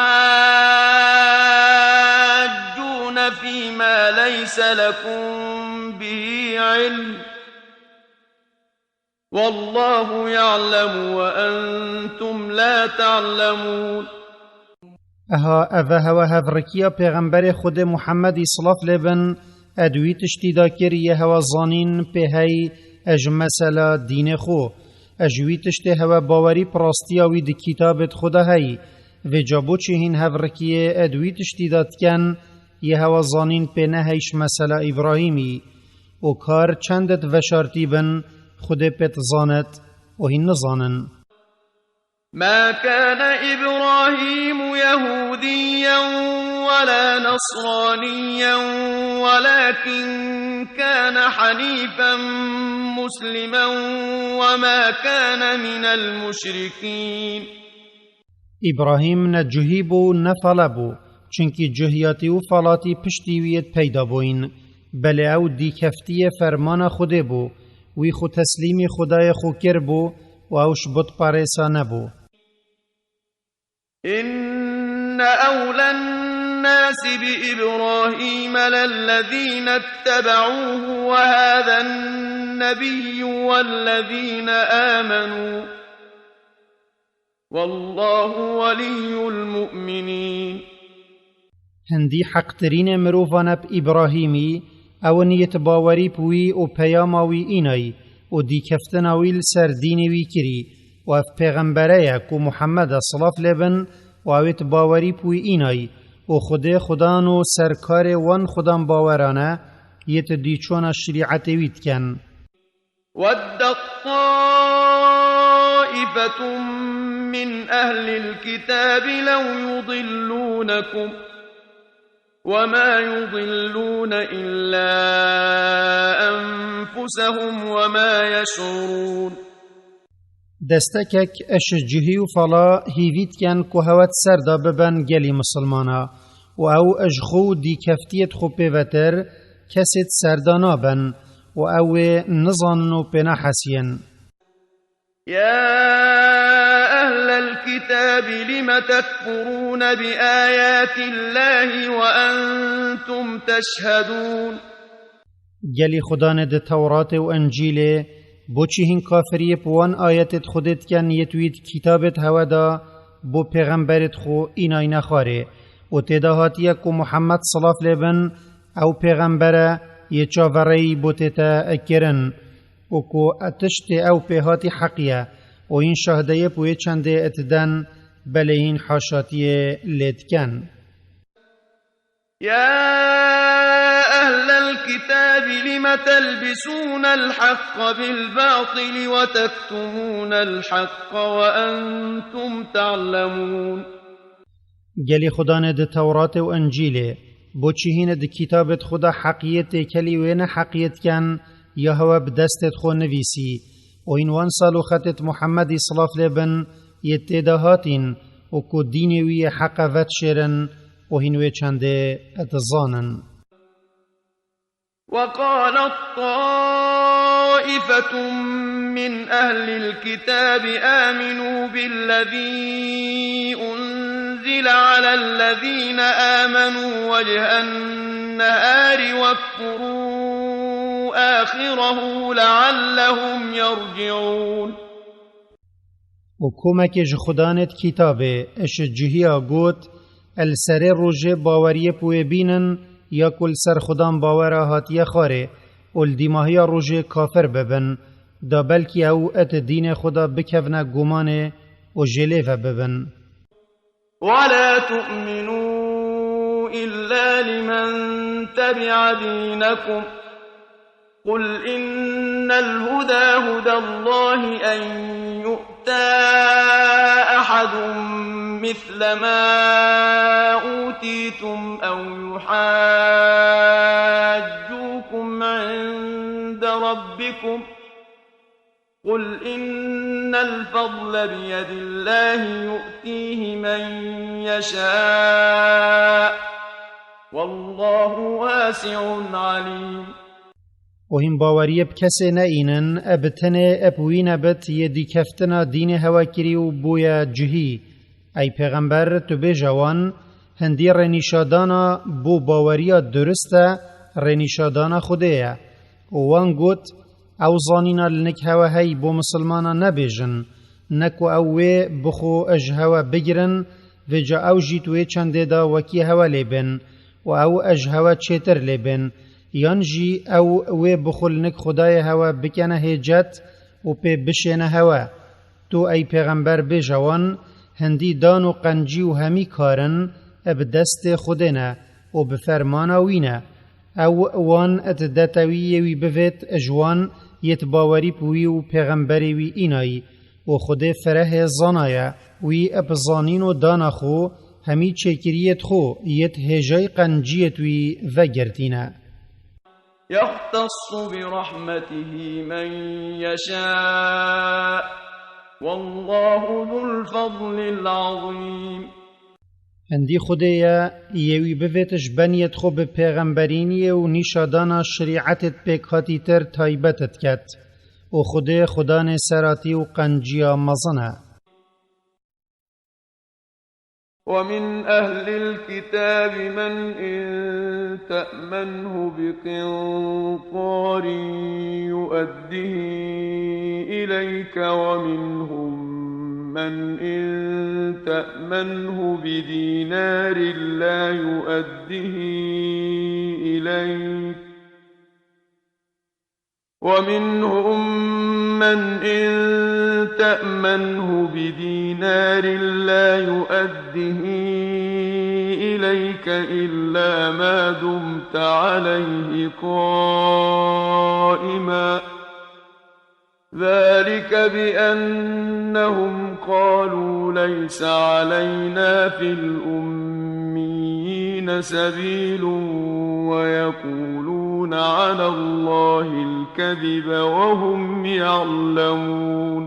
فيما ليس لكم به علم، والله يعلم وأنتم لا تعلمون. Eha, ev e hewe hevrikiya Pêxemberê Xwedê Muhemmedî, silav lê bin, ed wî tiştî da kir yê hewe zanîn pê hey e ji mesela dînê xwe. E ji wî tiştê hewe bawerî bi rastiya wî di kitabê xwe de hey. Vêca boçî hîn hevrikiyê ed wî tiştî da diken yê hewe zanîn pê nehey ji mesela Îbrahîmî? Û kar çend ed veşartî bin, Xwedê pê dizanet û hîn nizanin. ما كان إبراهيم يهوديا ولا نصرانيا ولكن كان حنيفا مسلما وما كان من المشركين. Îbrahîm ne cuhî bû, ne fale bû, çunkî cuhiyatî û falatî piştî wî yêt peyda bûyîn. Belê ew dîkeftiyê fermana Xwedê bû, wî xwe teslîmî Xwedayê xwe kir bû û ew ji butperêsa nebû. إن أولى الناس بإبراهيم للذين اتبعوه وهذا النبي والذين آمنوا والله ولي المؤمنين. Hindî heqtirînê mirovan e bi Îbrahîmî, ew in yêt bawerî bi wî û peyama wî înay û dîkeftina wî li ser dînê wî kirî û ev pêxembere ye ku Muhammed e, silav lê bin, û ew êt bawerî bi wî înay û Xwedê Xudan û serkarê wan Xudan baweran e, yêt dîçona şerîetê wî dikin. ودت طائفة من أهل الكتاب لو يضلونكم وما يضلون إلا أنفسهم وما يشعرون. Destekek ji cihî û fala hîvî dikin ku hewe di ser de bibin gelî misilmana û ew ji xwe û dîkeftiyê xwe pê vetir kesê di ser de nabin û ew wê nizanin û pê nehesiyên. يا أهل الكتاب لم تكفرون بآيات الله وأنتم تشهدون. Gelî Xudanê di Tewratê û Encîlê, boçî hîn kafiriyê bi wan ayetêt Xwedê dikin yêt wî di kitabêt hewe de bo pêxemberêt xwe înayne xwarê û tê de hatiye ku Muhammed, silav lê bin, ew pêxember e yê çavereyî bo tête kirin û ku e tiştê ew pê hatî heqî ye û hîn şahdeyê bi wê çendê diden, belê hîn haşatiyê lê dikin. يا أهل الكتاب لم تلبسون الحق بالباطل وتكتمون الحق وأنتم تعلمون. Gelî Xudanê di Tewratê û Encîlê, boçî hîn di kitabêt xwe de heqiyê têkelî wê ne heqiyê dikin, ya hewe bi destêt xwe nivîsî û hîn wan sal û xetêt Muhemmedî, silav lê bin, yê tê de hatîn û ku dînê wî yê heqe vedişêrin û hîn wê çendê dizanin. وقالت طائفة من أهل الكتاب آمنوا بالذي أنزل على الذين آمنوا وجه النهار واكفروا آخره لعلهم يرجعون. Û komekê ji Xudanêt kitabê, ji cihiya got, Li serê rojê baweriyê bi wê bînin, ya ku li ser Xudan bawera hatiye xwarê û li dîmahiya rojê kafir bibin, da belkî ew di dînê xwe de bikevine gumanê û jê lê ve bibin. ولا تؤمنوا إلا لمن تبع دينكم قل إن الهدى هدى الله أن يؤتى أحد مثل ما أوتيتم أو يحاجوكم عند ربكم قل إن الفضل بيد الله يؤتيه من يشاء والله واسع عليم. û hîn baweriyê bi kesê neînin, e bi tenê e bi wî nebit yê dîkeftina dînê hewe kirî û bûye cihî. Ey pêxember, tu bêje wan, hindî rênîşadana bo baweriya durist e, rênîşadana Xwedê ye. Û wan got, ew zanîna li nik hewe hey bo misilmana nebêjin, ne ku ew wê bi xwe ji hewe bigirin, vêca ew jî di wê çendê de wekî hewe lê bên û ew ji hewe çêtir lê bên, yan jî ew wê bi xwe li nik Xwedayê hewe bikene hêcet û pê bişêne hewe. Tu ey pêxember bêje wan, hindî dan û qencî û hemî kar in, e bi destê Xwedê ne û bi fermana wî ne. Ew wan di detewî yê wî bivêt ji wan yêt bawerî bi wî û pêxemberê wî înayî û Xwedê ferehê zanaye, wî bi zanîn û dana xwe hemî çêkiriyêt xwe yêt hêjayî qenciyêt wî vegirtîne. يختص برحمته من يشاء، والله ذو الفضل العظيم. Hindî Xwedê ye, yê wî bivêt ji beniyêt xwe bi pêxemberîniyê û nîşadana şirîetêt pêkhatîtir taybet diket. Û Xwedê Xudanê seratî û qenciya mezin e. ومن أهل الكتاب من إن تأمنه بقنطار يؤده إليك، ومنهم من إن تأمنه بدينار لا يؤده إليك، ومنهم من إن تأمنه بدينار لا يؤده إليك إلا ما دمت عليه قائما، ذلك بأنهم قالوا ليس علينا في الأميين سبيل ويقولون على الله الكذب وهم يعلمون.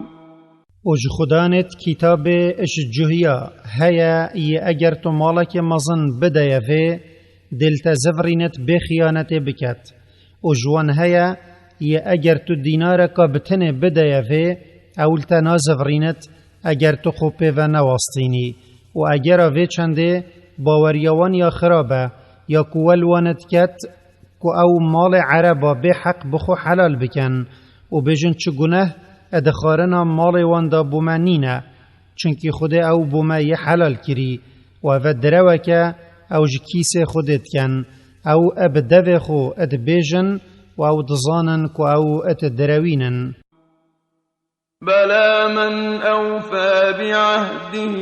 Û ji Xudanêt kitabê ji cuhiya heye yê eger tu malekê mezin bideye vê, dê li te zivirînit bê xiyanetê biket. Û ji wan heye yê eger tu dînareka bi tenê bideye vê, ew li te nazivirînit eger tu xwe pê ve newastînî. Û egera vê çendê baweriya wan ya xirab e, ya ku we li wan diket, ku ew malê ereba bê heq bi xwe helal bikin û bêjin çi guneh e di xwarina malê wan de bo me nîne, çunkî Xwedê ew bo me yê helal kirî û ev e direwek e, ew ji kîsê Xwedê dikin, ew e bi devê xwe dibêjin û ew dizanin ku ew didirewînin. بلى من أوفى بعهده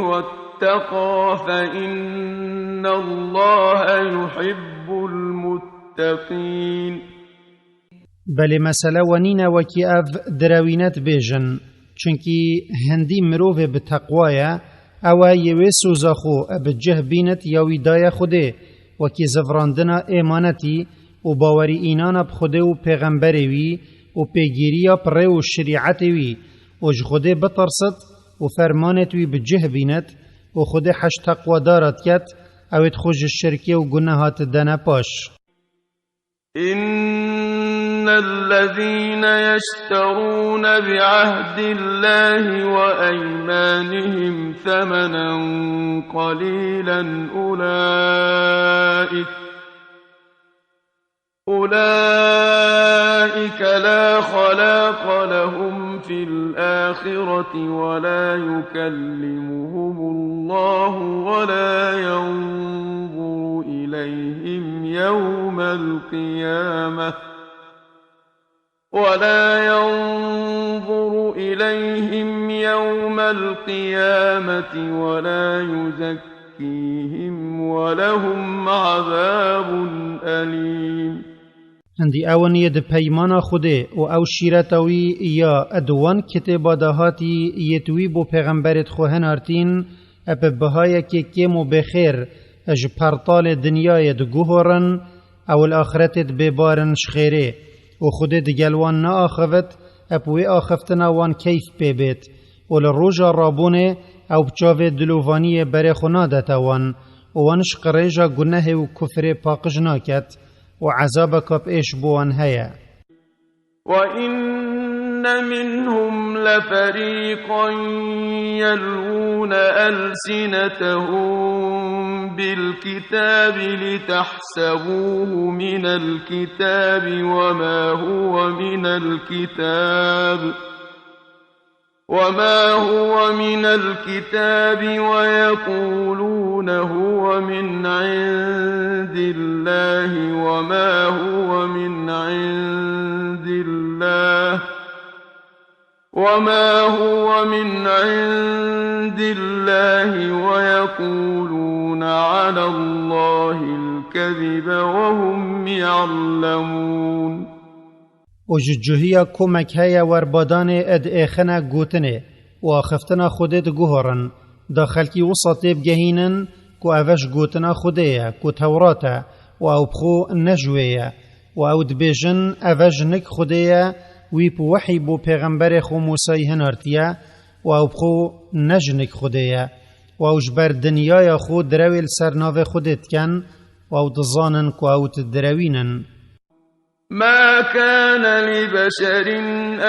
واتقى فإن الله يحب المتقين. Belê mesele we nîne wekî ev direwîne dibêjin, çunkî hindî mirovê bi teqwa ye, ew e yê wê soza xwe bi cih bînit ya wî daye Xwedê, wekî zivirandina êmanetî û bawerî înana bi Xwedê û pêxemberê wî û pêgîriya bi rê û şirîetê wî û ji Xwedê bitirsit û fermanêt wî bi cih bînit û Xwedê heş teqwadara diket, ew ê xwe ji şirkê û guneha didene paş. إن الذين يشترون بعهد الله وأيمانهم ثمنا قليلا أولئك، أولئك لا خلاق لهم في الآخرة ولا يكلمهم الله ولا ينظر إليهم يوم القيامة، ولا ينظر إليهم يوم القيامة ولا يزكيهم ولهم عذاب أليم. Hindî ew in yê di peymana Xwedê û ew şîreta wî ya di wan kitêba de hatî yê di wî bo pêxemberêt xwe hinartîn, e bi bihayekê kêm û bêxêr ji pertalê dinyayê diguhorin, ew li axretê dibêbarin ji xêrê û Xwedê digel wan naaxivit, eb wê axiftina wan keyf pê bêt û li roja rabûnê ew bi çavê dilovaniyê berê xwe nadete wan û wan ji qirêja gunehê û kufrê paqij naket û ezabeka bi êş bo wan heye. وإن منهم لفريقا يلوون ألسنتهم بالكتاب لتحسبوه من الكتاب وما هو من الكتاب وما هو من الكتاب ويقولون هو من عند الله وما هو من عند الله وما هو من عند الله ويقولون على الله الكذب وهم يعلمون. û ji cihî ya komek heye werbadanê ê diêxine gotinê û axiftina Xwedê diguherin, da xelkî wisa têbigehînin ku eve ji gotina Xwedê ye, ku Tewrat e û ew bi xwe ne ji wê ye û ew dibêjin eve ji nik Xwedê ye, wî bi wehî bo pêxemberê xwe Mûsayî hinartiye û ew bi xwe ne ji nik Xwedê ye û ew ji ber dinyaya xwe direwê li ser navê Xwedê dikin û ew dizanin ku ew didirewînin. ما كان لبشر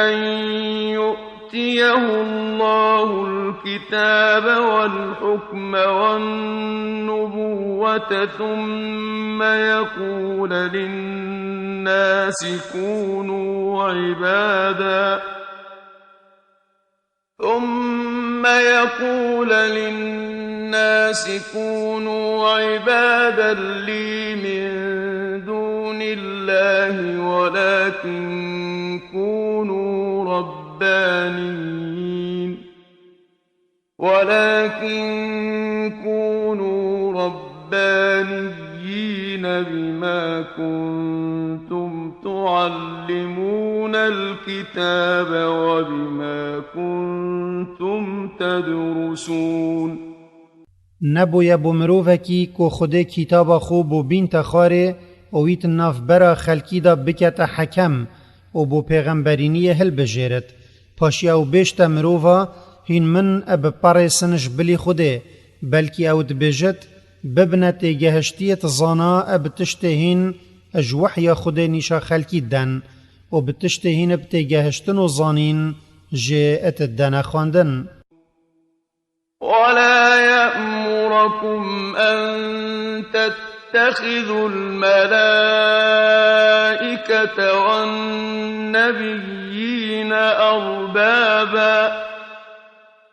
أن يؤتيه الله الكتاب والحكم والنبوة ثم يقول للناس كونوا عبادا ثم يقول للناس كونوا عبادا لي من دون الله ولكن كونوا ربانيين ولكن كونوا ربانيين بما كنتم تعلمون الكتاب وبما كنتم تدرسون. Nebûye bo mirovekî ku Xwedê kitaba xwe bo bînte xwarê û wî di navbera xelkî de bikete hekem û bo pêxemberîniyê hilbijêrit. Paşî ew bêjte mirova, hîn min e biperêsin ji bilî Xwedê, belkî ew dibêjit, bibine têgehiştiyê di zana e bi tiştê hîn ji wehya Xwedê nîşa xelkî den û bi tiştê hîn bi têgehiştin û zanîn jê e dene xwendin. ولا يأمركم أن تتخذوا الملائكة والنبيين أربابا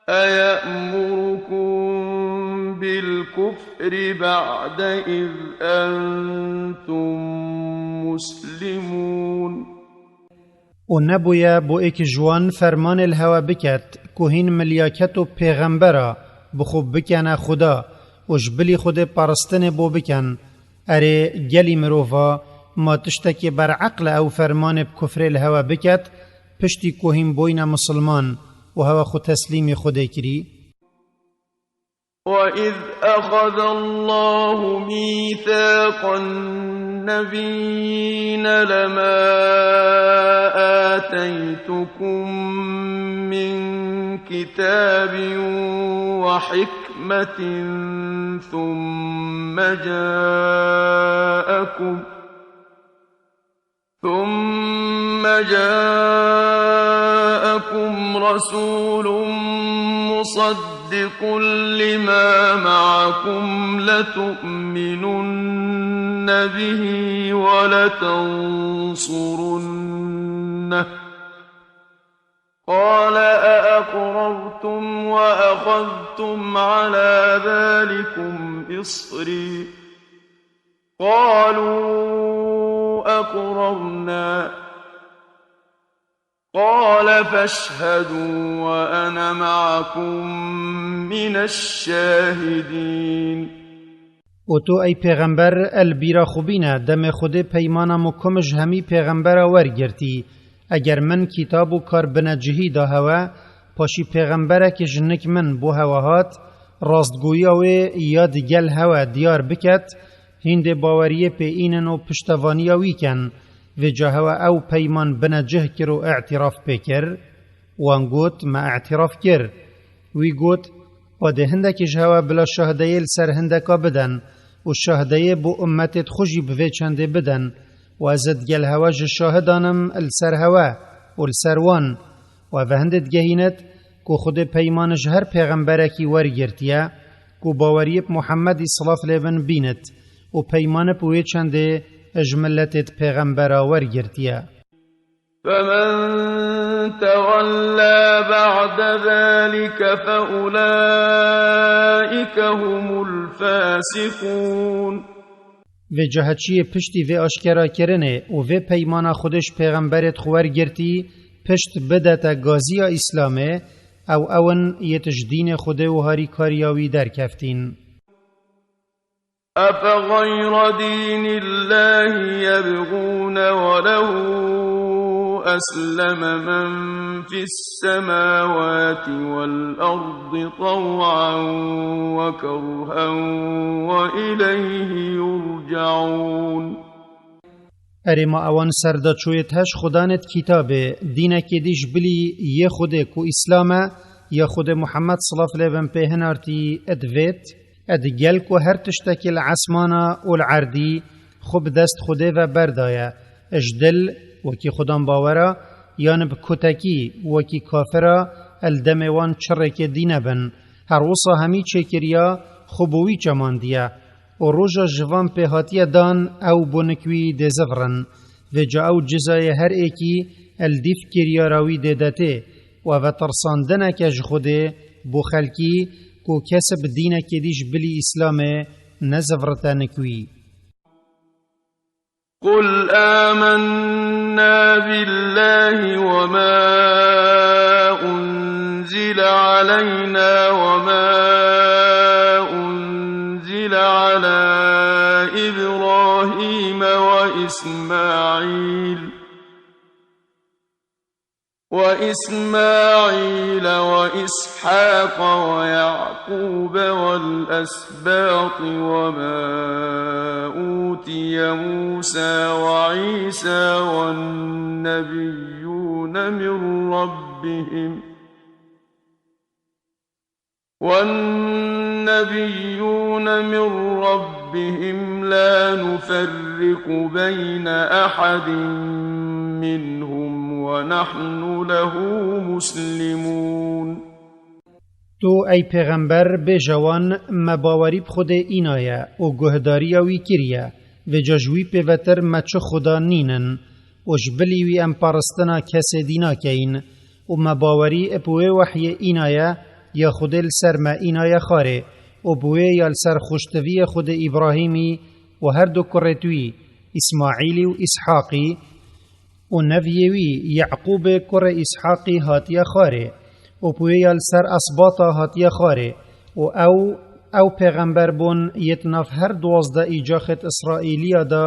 أيأمركم بالكفر بعد إذ أنتم مسلمون. Û nebûye bo êk ji wan fermanê li hewe biket, ku hîn milyaket û pêxembera bi xwe bikene Xuda û ji bilî Xwedê paristinê bo bikin. Erê, gelî mirova, ma tiştekê bereql e ew fermanê bi kufrê li hewe biket, piştî ku hîn boyne misilman û hewe xwe teslîmî Xwedê kirî? وإذ أخذ الله ميثاق النبيين لما آتيتكم من كتاب وحكمة ثم جاءكم ثم جاءكم رسول مصدق لما معكم لتؤمنن به ولتنصرنه قال أأقررتم وأخذتم على ذلكم إصري قالوا أقررنا قال فاشهدوا وأنا معكم من الشاهدين. û tu ey pêxember el bîra xwe bîne, demê Xwedê peymana mukim ji hemî pêxembera wergirtî. Eger min kîtab û kar binecihî da hewe, paşî pêxemberek ji nik min bo hewe hat, rastgoyiya wê ya digel hewe diyar biket, hîndê baweriyê pê înin û piştevaniya wî ken. Vêca hewe ew peyman binecih kir û îtiraf pê kir. Wan got, me îtiraf kir. Wî got, padê hindekî ji hewe bila şahdeyê li ser hindeka bidin û şahdeyê bo ummetê xwe jî bi vê çendê bidin. û ez digel hewe ji şahidan im li ser hewe û li ser wan. Û ev hindê digehînit ku Xwedê peyman ji her pêxemberekî wergirtiye, ku baweriyê bi Muhemmedî silav lê bin bînit û peymanê bi wê çendê ji miletê di pêxembera wergirtiye. فمن تولى بعد ذلك فأولئك هم الفاسقون. Vêca heçiyê piştî vê aşkera kirinê û vê peymana Xwedê ji pêxemberê di xwe wergirtî, pişt bidete gaziya Îslamê, ew ew in yêt ji dînê Xwedê û harîkariya wî derkeftîn. أفغير دين الله يبغون وله أسلم من في السماوات والأرض طوعا وكرها وإليه يرجعون. Erê ma ewan serdaçoyê teş xudanêt kitabê, dînekê dî ji bilî yê Xwedê ku Îslam e, ya Xwedê Muhammed silav lê bin pê hinartî divêt? Ed gel ku her tiştekî li esmana û li erdî xwe bi dest Xwedê ve berdaye, ji dil, wekî xudan bawera, yan bi kutekî, wekî kafira, el demê wan çirêkê dîne bin. Her wisa hemî çêkiriya xwe bo wî çemandiye. Û roja ji van pê hatiye dan, ew bo nik wî dê zivrin. Vêca ew cizayê her êkî el dîv kiryara wî dê detê. Û ev e tirsandineke ji Xwedê bo xelkî ku kesib dînekê dî ji bilî Îslamê nezivrite nik wî. قل آمنا بالله وما أنزل علينا وما أنزل على إبراهيم وإسماعيل وإسماعيل وإسحاق ويعقوب والأسباط وما أوتي موسى وعيسى والنبيون من ربهم والنبيون من ربهم لا نفرق بين أحد منهم ونحن له مسلمون. Tu, ey pêxember, bêje wan, me bawerî bi Xwedê înaye û guhdariya wî kiriye, vêca ji wî pêvetir me çi xuda nînin û ji bilî wî em paristina kesê dî nakeyin û me bawerî bi wê wehyê înaye ya Xwedê li ser me înaye xwarê û bi wê ya li ser xweştiviyê Xwedê Îbrahîmî û her du kurêt wî, Îsmaîlî û Îshaqî, û neviyê wî, Yeqûbê kurê Îshaqî hatiye xwarê û bi wê ya li ser esbata hatiye xwarê û ew, ew pêxember bûn yêt nav her duwazdeh îcaxêt Îsraîliya de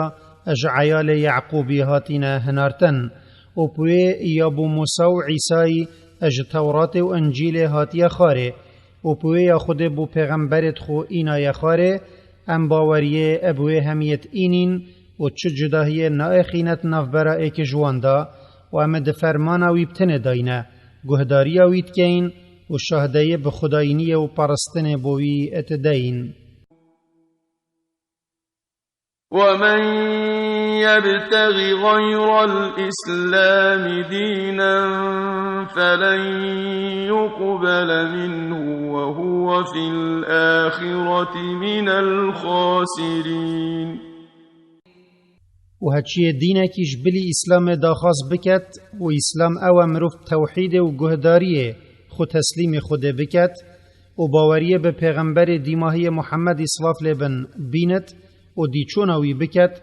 ji eyalê Yeqûbî hatîne hinartin û bi wê ya bû Mûsa û Îsayî ji Tewratê û Încîlê hatiye xwarê û bi wê ya Xwedê bû pêxemberêt xwe înaye xwarê, em baweriyê bi wê hemiyêt înîn û çi cudahiyê naêxînet navbera êk ji wan de û em ê di fermana wî bi tinê dayne, guhdariya wî dikeyin û şahdeyê bi xudayîniyê û paristinê bo wî tideyîn. ومن يبتغ غير الإسلام دينا فلن يقبل منه وهو في الآخرة من الخاسرين. Û heçiyê dînekî ji bilî Îslamê daxwaz biket û Îslam ew e mirov bi tewhîdê û guhdariyê xwe teslîmî Xwedê biket û baweriyê bi pêxemberê dîmahiyê Muhemmedî silav lê bin bînit û dîçûna wî biket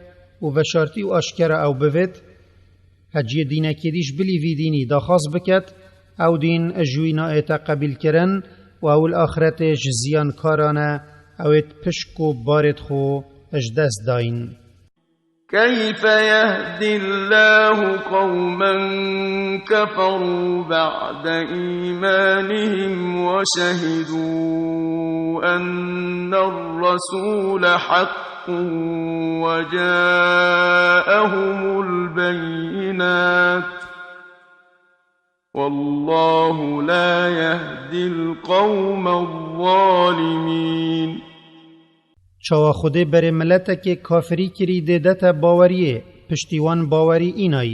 û veşartî û aşkera ew bivêt, heciyê dînekê dî ji bilî vî dînî daxwaz biket, ew dîn ji wî naête qebîlkirin û ew li axretê ji ziyankaran e, ew ê pişk û barêt xwe ji dest dayîn. كيف يهدي الله قوما كفروا بعد إيمانهم وشهدوا أن الرسول حق وجاءهم البينات والله لا يهدي القوم الظالمين. Çawa Xwedê berê miletekê kafirî kirî dê dete baweriyê, Piştî wan bawerî înay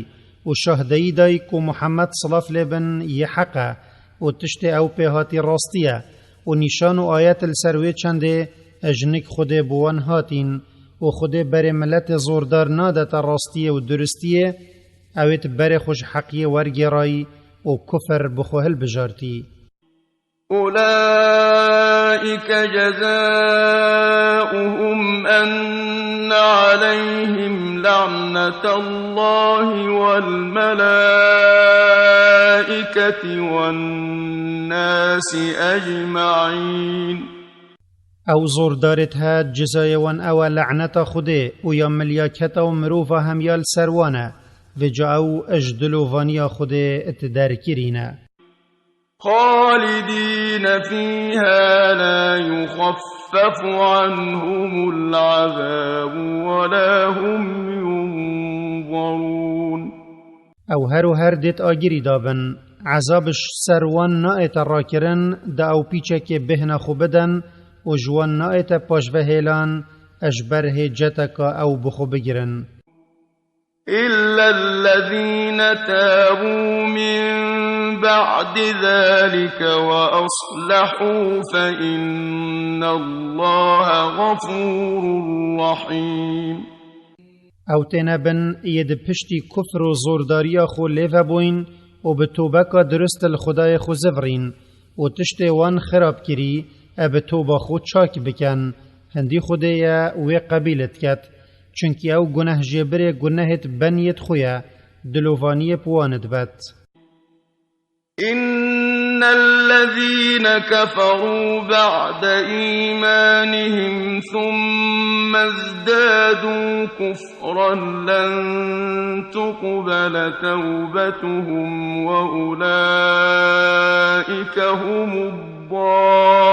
û şahdeyî day ku Muhammed, silav lê bin, yê heq e û tiştê ew pê hatî rastî ye û nîşan û ayet li ser wê çendê ji nik Xwedê bi wan hatîn û Xwedê berê miletê zordar nadete rastiyê û duristiyê, ew ê berê xwe ji heqiyê wergêrayî û kufr bi xwe hilbijartî. أولئك جزاؤهم أن عليهم لعنة الله والملائكة والناس أجمعين. Ew zordarêt he, cizayê wan ew e, leneta Xwedê û ya milyaketa û mirova hemya li ser wan e, vêca ew ji dilovaniya Xwedê ti derkirîne. خالدين فيها لا يخفف عنهم العذاب ولا هم ينظرون. Ew her û her dêt agirî dabin. Ezab ji ser wan naête rakirin, da ew pîçekê bêhna xwe bidin û ji wan naête paşvehêlan, ji ber hêceteka ew bi xwe bigirin. إلا الذين تابوا من بعد ذلك وأصلحوا فإن الله غفور رحيم. Ew têne bin yê di piştî kufr û zordariya xwe lê vebûyn û bi tobeka dirust li Xwedayê xwe zivirîn û tiştê wan xirab kirî, e bi toba xwe çak bikin. Hindî Xwedê ye wê qebîl diket. Çunkî ew gunehjêbirê gunehêt beniyêt xwe ye, dilovaniyê bi wan dibet. إن الذين كفروا بعد إيمانهم ثم ازدادوا كفرا لن تقبل توبتهم وأولئك هم الضالون.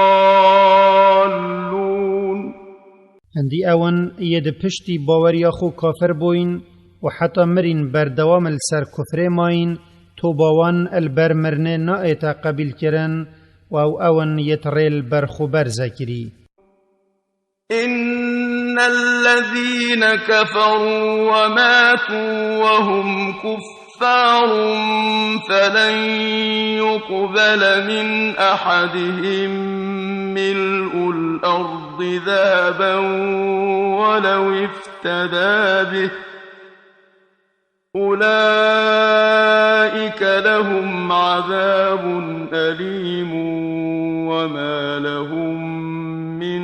Hindî ew in yê di piştî baweriya xwe kafir bûyîn û heta mirîn berdewam li ser kufrê mayîn, toba wan li ber mirinê naête qebîlkirin û ew ew in yêt rê li ber xwe berze kirî. إن الذين كفروا وماتوا وهم كفار فلن يقبل من أحدهم ملء الأرض ذهبا ولو افتدى به أولئك لهم عذاب أليم وما لهم من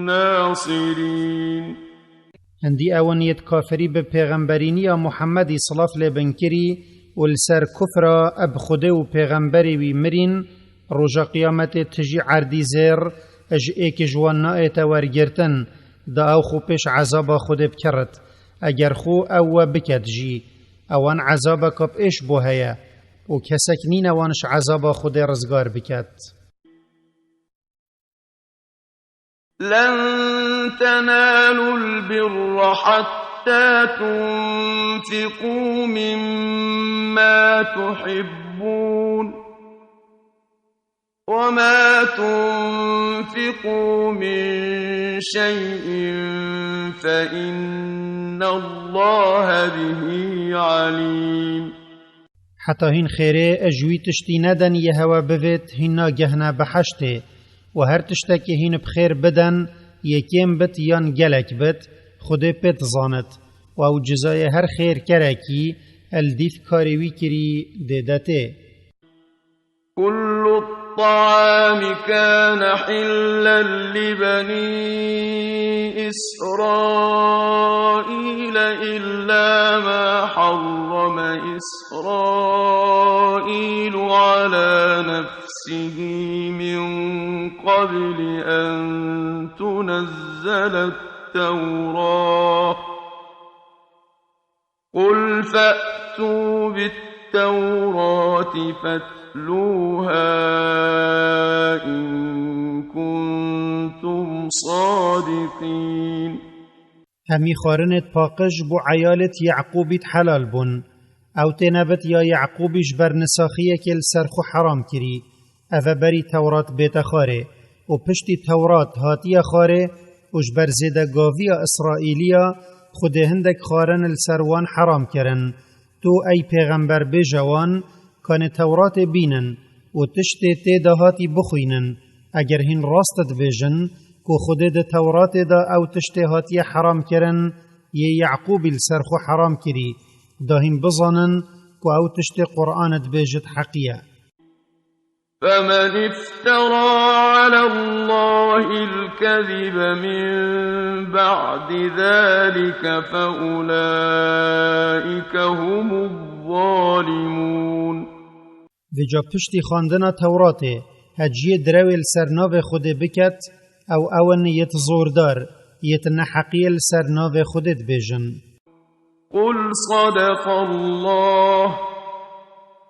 ناصرين. Hindî ew in yêt kafirî bi pêxemberîniya Muhemmedî silav lê bin kirî û li ser kufra bi Xwedê û pêxemberê wî mirîn, roja qiyametê tijî erdî zêr ji êk ji wan naête wergirtin, da ew xwe pêş ezaba Xwedê bikirit. Eger xwe ew we biket jî, ewan ezabeka bi êş bo heye û kesek nîne wan ji ezaba Xwedê rizgar biket. لن تنالوا البر حتى تنفقوا مما تحبون وما تنفقوا من شيء فإن الله به عليم. Heta hîn xêrê ji wî tiştî neden yê hewe bivêt, hîn nagehne biheştê. Û her tiştekê hîn bi xêr biden, yê kêm bit yan gelek bit, Xwedê pê dizanit. Û ew cizayê her xêrkerekî el dîf karê wî kirî dê detê. كل الطعام كان حلا لبني إسرائيل إلا ما حرم إسرائيل على نفسه من قبل أن تنزل التوراة قل فأتوا بالتوراة فاتلوها إن كنتم صادقين. Hemî xwarinêt paqij bo eyalêt Yeqûbît helal bûn. Ew têne bit ya Yeqûbî ji ber nisaxiyekê li ser xwe heram kirî. Ev e berî Tewrat bête xwarê û piştî Tewrat hatiye xwarê û ji ber zêdegaviya Îsraîliya Xwedê hindek xwarin li ser wan heram kirin. Tu, ey pêxember, bêje wan, kanê Tewratê bînin û tiştê tê de hatî bixwînin. Eger hîn rast dibêjin ku Xwedê di Tewratê de ew tiştê hatiye heram kirin, yê Yaqûbî li ser xwe heram kirî, da hîn bizanin ku ew tiştê Qur'an dibêjit heqî ye. فمن افترى على الله الكذب من بعد ذلك فأولئك هم الظالمون. Vêca piştî xwendina Tewratê, heciyê direwê li ser navê Xwedê biket, ew ew in yêt zordar, yêt neheqiyê li ser navê Xwedê dibêjin. قل صدق الله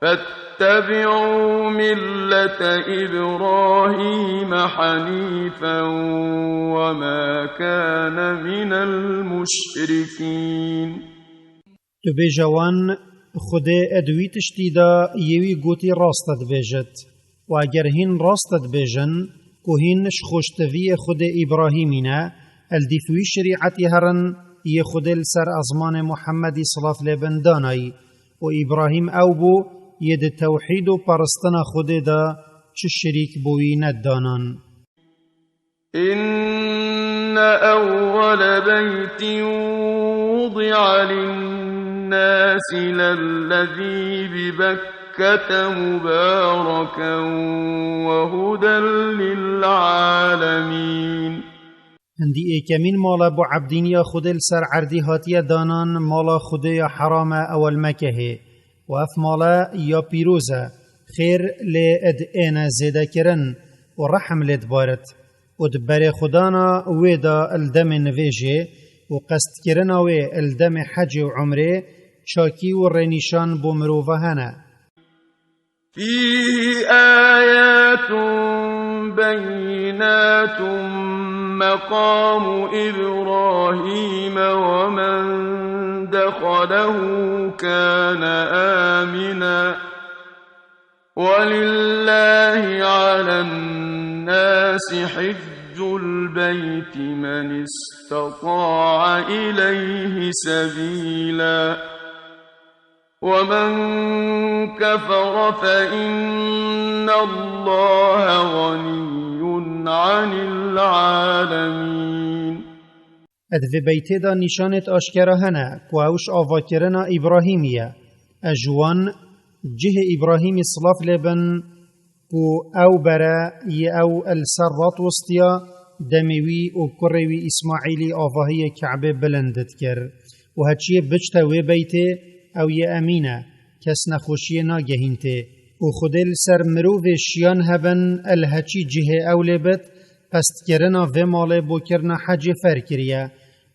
فاتبعوا ملة إبراهيم حنيفا وما كان من المشركين. Tu bêje wan, Xwedê di wî tiştî de yê wî gotî rast dibêjit. Û eger hîn rast dibêjin ku hîn ji xweştiviyê Xwedê Îbrahîmî ne, li dîf wî şerîetî herin, yê Xwedê li ser ezmanê Muhemmedî, silav lê bin, danayî. Û Îbrahîm ew bû yê di tewhîd û peristina Xwedê de çi şerîk bo wî nedidanan. إن أول بيت وضع للناس للذي ببكة مباركا وهدى للعالمين. Hindî êkemîn mala bo ebdîniya Xwedê li ser erdî hatiye danan, mala Xwedê ya heram e, ew li Mekehê. Û ev mala ya pîroz e, xêr lê êne zêdekirin û rehm lê dibarit. Û di berê xwedana wê de li demê nivêjê û qestkirina wê li demê hecê û umrê çakî û rênîşan bo mirova hene. فيه آيات بينات مقام إبراهيم ومن دخله كان آمنا ولله على الناس حج البيت من استطاع إليه سبيلا ومن كفر فإن الله غني عن العالمين. Di vê beytê de nîşanêt aşkera hene ku ew ji avakirina Îbrahîmî ye. Ez ji wan cihê Îbrahîmî, silav lê bin, ku ew bere yê ew li ser radiwestiya, demê wî û kurê wî Îsmaîlî avahiyê Ke'bê bilind dikir. Û heçiyê biçte wê beytê, ew yê emîn e, kes nexweşiyê nagehîntê. Û Xwedê li ser mirovê şiyan hebin, li heçî cihê ew lê bit, pestkirina vê malê bo kirina hecê fer kiriye.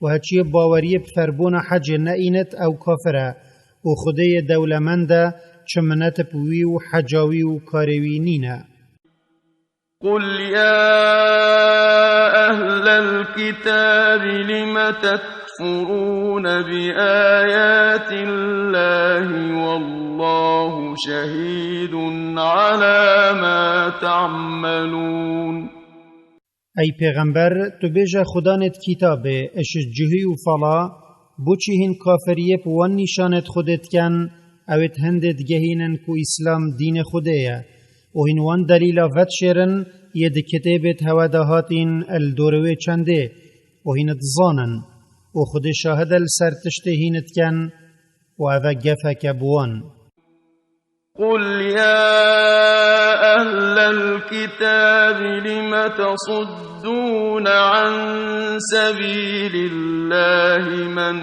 Û heçiyê baweriyê bi ferbûna hecê neînit, ew kafir e. Û Xwedê yê dewlemend e, çi minet bi wî û heca wî û karê wî nîne. قل يا أهل الكتاب لم تكفرون بآيات الله والله شهيد على ما تعملون. Ey pêxember, tu bêje xudanêt kitabê, ji cihî û fala, boçî hîn kafiriyê bi wan nîşanêt Xwedê dikin, ewêt hindê digehînin ku Îslam dînê Xwedê ye, û hîn wan delîla vedişêrin yê di kitêbêt hewe de hatîn li dorê wê çendê, û hîn dizanin, û Xwedê şahid e li ser tiştê hîn dikin, û ev e gefeke bi wan. قل يا أهل الكتاب لم تصدون عن سبيل الله من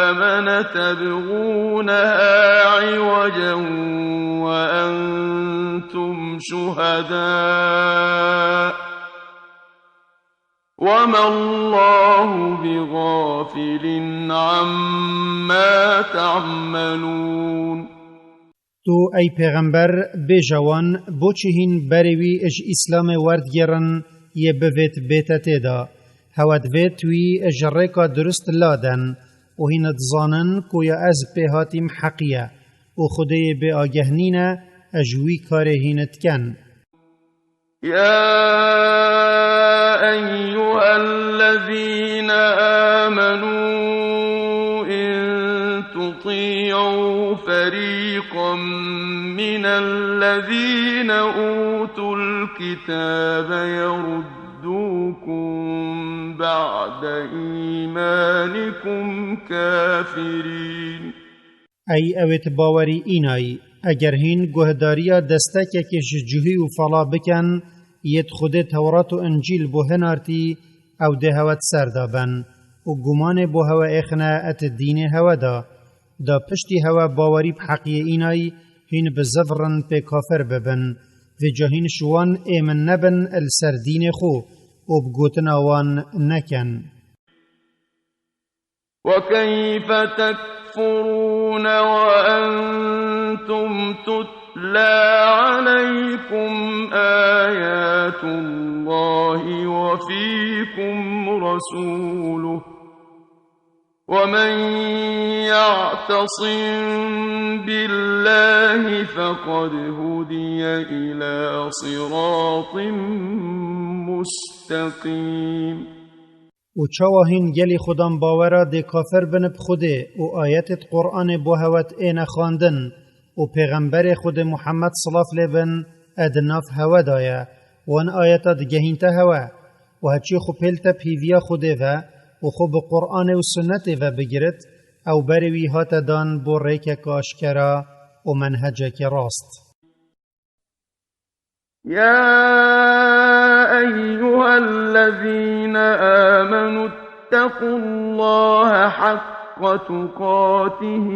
آمن تبغونها عوجا وأنتم شهداء وما الله بغافل عما تعملون. Tu, ey pêxember, bêje wan, boçî hîn berê wî ji Îslamê werdigêrin yê bivêt bête tê de. Hewe divêt wî ji rêka durist laden û hîn dizanin ku ya ez pê hatîm heqî ye û Xwedê yê bêageh nîne ji wî karê hîn dikin. يا أيها الذين آمنوا من الذين أوتوا الكتاب يردوكم بعد إيمانكم كافرين. Ey ewêt bawerî înayî, eger hîn guhdariya destekekê ji cihî û fala bikin, yêt Xwedê Tewrat û Încîl bo hinartî, ew dê hewe di ser de bin û gumanê bo hewe êxine et dînê hewe de, da piştî hewe bawerî bi heqiyê înayî, hîn bi zivrin pê kafir bibin. Vêca hîn ji wan êmin nebin li ser dînê xwe û bi gotina wan nekin. وكيف تكفرون وأنتم تتلى عليكم آيات الله وفيكم رسوله، ومن يعتصم بالله فقد هدي إلى صراط مستقيم. Û çawa hîn gelî xudan bawera dê kafir bin bi Xwedê û ayetêt Qur'anê bo hewe êne xwendin û pêxemberê Xwedê Muhammed silav lê bin ed nav hewe daye, wan ayeta digehînte hewe û heçî xwe pêlte pîviya Xwedê ve û xwe bi Qur'anê û sunnetê ve bigirit, ew berê wî hate dan bo rêkek aşkera û menhecekê rast. يا أيها الذين آمنوا اتقوا الله حق تقاته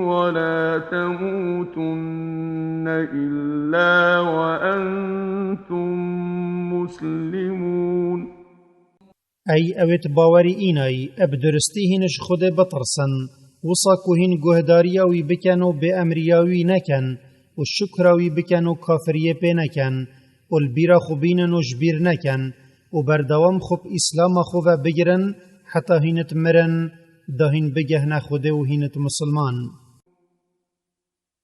ولا تموتن إلا وأنتم مسلمون. Ey ewêt bawerî înayî, bi duristî hîn ji Xwedê bitirsin, wisa ku hîn guhdariya wî bikin û bêemriya wî nekin û şukra wî bikin û kafiriyê pê nekin û li bîra xwe bînin û ji bîr nekin û berdewam xwe bi Îslama xwe ve bigirin heta hîn it mirin, da hîn bigehne Xwedê û hîn it misilman.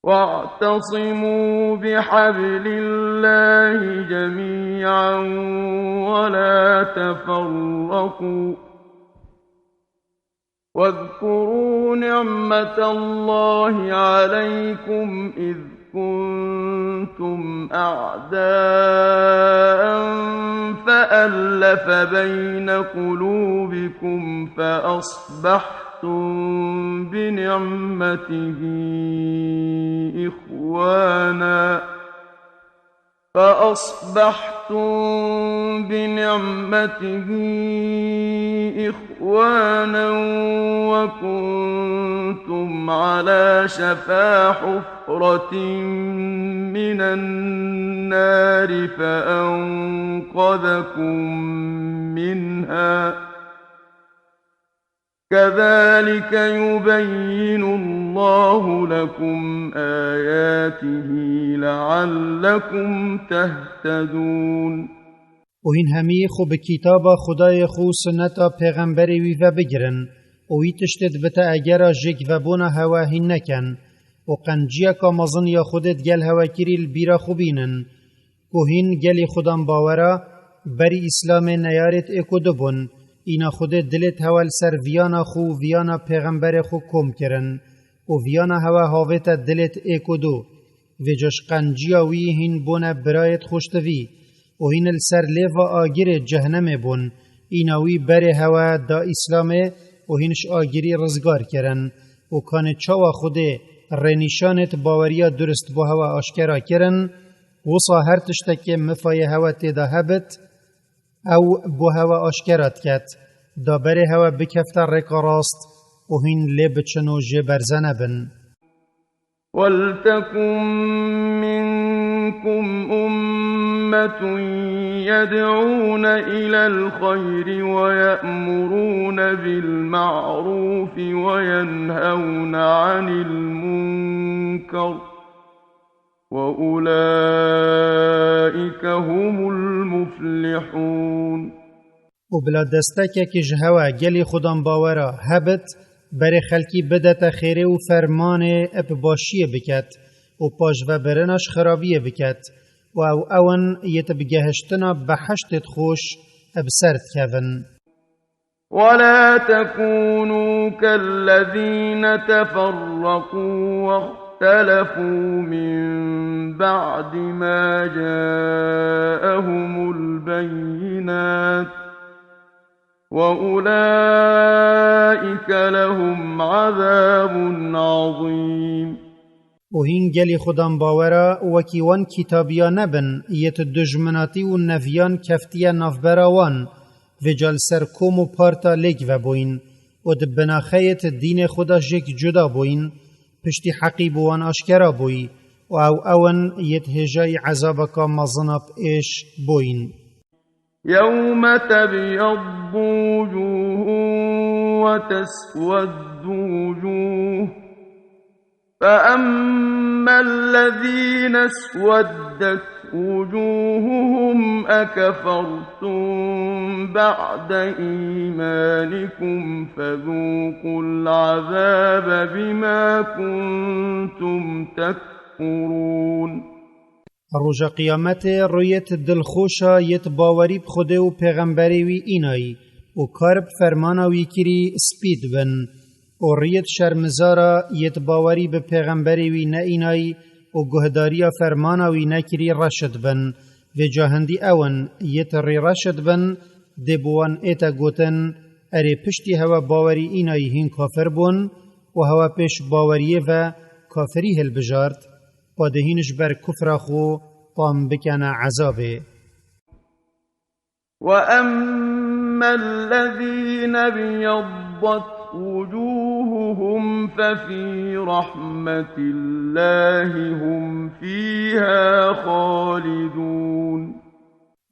واعتصموا بحبل الله جميعا ولا تفرقوا. واذكروا نعمة الله عليكم إذ كنتم أعداء فألف بين قلوبكم فأصبحتم بنعمته إخوانا، فأصبحتم بنعمته إخوانا وكنتم على شفا حفرة من النار فأنقذكم منها، كذلك يبين الله لكم آياته لعلكم تهتدون. Û hîn hemî xwe bi kitaba Xwedayê xwe û sunneta pêxemberê wî ve bigirin û wî tiştêt bite egera jêk vebûna hewe hîn nekin û qenciyeka mezin ya Xwedê digel hewe kirî li bîra xwe bînin. Ku hîn gelî xudan bawera berî Îslamê neyarêt êk û du bûn, îna Xwedê dilêt hewe li ser viyana xwe û viyana pêxemberê xwe kom kirin û viyana hewe havête dilêt êk û du. Vêca ji qenciya wî hîn bûne birayêt xweştivî û hîn li ser lêva agirê cehnemê bûn, îna wî berê hewe da Îslamê û hîn ji agirî rizgar kirin û kanê çawa Xwedê rênîşanêt baweriya durist bo hewe aşkera kirin, Wisa her tiştekê mifayê hewe tê de hebit, ew bo hewe aşkera diket, da berê hewe bikefte rêka rast û hîn lê biçin û jê berze nebin. ولتكن منكم أمة يدعون إلى الخير ويأمرون بالمعروف وينهون عن المنكر وأولئك هم المفلحون. û bila destekekî ji hewe gelî xudan bawera hebit, berê xelkî bidete xêrê û fermanê bi başiyê biket û paşvebirina ji xirabiyê biket û ew ew in yêt bi gehiştina behiştêt xweş bi ser dikevin. ولا تكونوا كالذين تفرقوا اختلفوا من بعد ما جاءهم البينات، وأولئك لهم عذاب عظيم. û hîn gelî xudan bawera wekî wan kîtabiya nebin, yêt dujminatî û neviyan keftiye navbera wan, vêca li ser kom û parta lêk vebûyîn û di binaxeyêt dînê xwe de jêk cuda bûyîn, piştî heqî bo wan aşkera bûyî û ew ew in yêt hêjayî ezabeka mezina bi êş bûyîn. يوم تبيض وجوه وتسود وجوه، فأما الذين اسودت وجوههم أكفرتم بعد إيمانكم فذوقوا العذاب بما كنتم تكفرون. Roja qiyametê rûyêt dilxweşa yêt bawerî bi Xwedê û pêxemberê wî înayî û kar bi fermana wî kirî spî dibin û rûyêt şermizara yêt bawerî bi pêxemberê wî neînayî û guhdariya fermana wî nekirî reş dibin. Vêca hindî ew in yêt rîreş dibin, dê bi wan ête gotin, erê piştî hewe bawerî înayî hîn kafir bûn û hewe pêş baweriyê ve kafirî hilbijart. Padê hîn ji ber kufra xwe tam bikene ezabê. وأما الذين ابيضت وجوههم ففي رحمة الله هم فيها خالدون.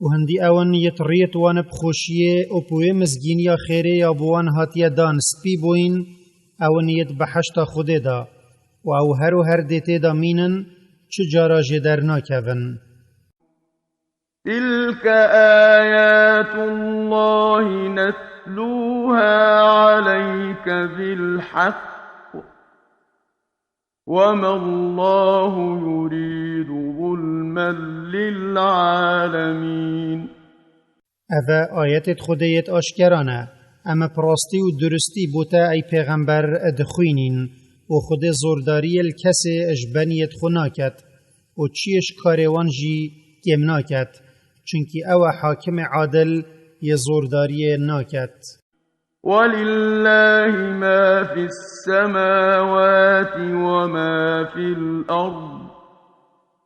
û hindî ew in yêt rûyêt wan bi xweşiyê û bi wê mizgîniya xêrê ya bi wan hatiye dan spî bûyîn, ew in yêt behişta Xwedê de û ew her û her dê tê de mînin, çi cara jê dernakevin. تلك آيات الله نتلوها عليك بالحق وما الله يريد ظلما للعالمين. Ev e ayetêt Xwedê yêt aşkera ne. Em e bi rastî û duristî bo te ey pêxember dixwînîn û Xwedê zordariyê li kesê ji beniyêt xwe naket û çiyê ji karê wan jî kêm naket, çunkî ew e hakimê adil yê zordariyê naket. ولله ما في السماوات وما في الأرض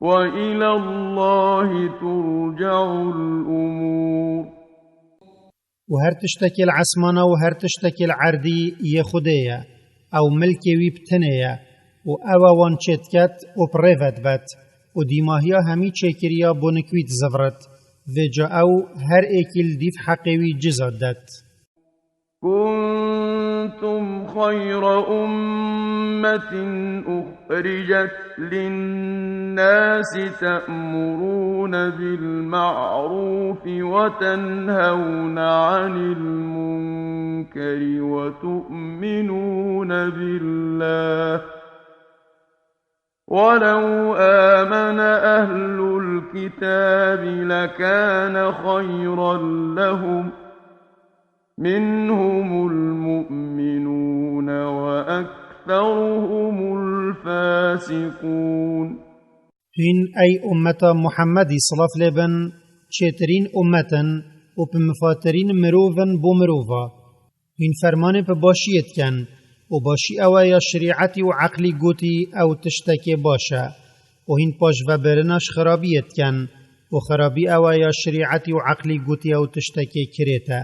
وإلى الله ترجع الأمور. û her tiştekê li esmana û her tiştekê li erdî yê Xwedê ye. Ew milkê wî bi tenê ye û ew e wan çêdiket û bi rê ve dibet û dîmahiya hemî çêkiriya bo nik wî dizivrit. Vêca ew her êkî li dîv heqê wî ciza didet. كنتم خير أمة أخرجت للناس تأمرون بالمعروف وتنهون عن المنكر وتؤمنون بالله، ولو آمن أهل الكتاب لكان خيرا لهم، منهم المؤمنون وأكثرهم الفاسقون. Hîn ey ummeta Muhemmedî, silav lê bin, çêtirîn ummet in û bi mifatirîn mirov in bo mirova. Hîn fermanê bi başiyê dikin û başî ew e ya şerîetî û eqlî gotî ew tiştekê baş e û hîn paşvebirina ji xirabiyê dikin û xirabî ew e ya şerîetî û eqlî gotî ew tiştekê kirêt e.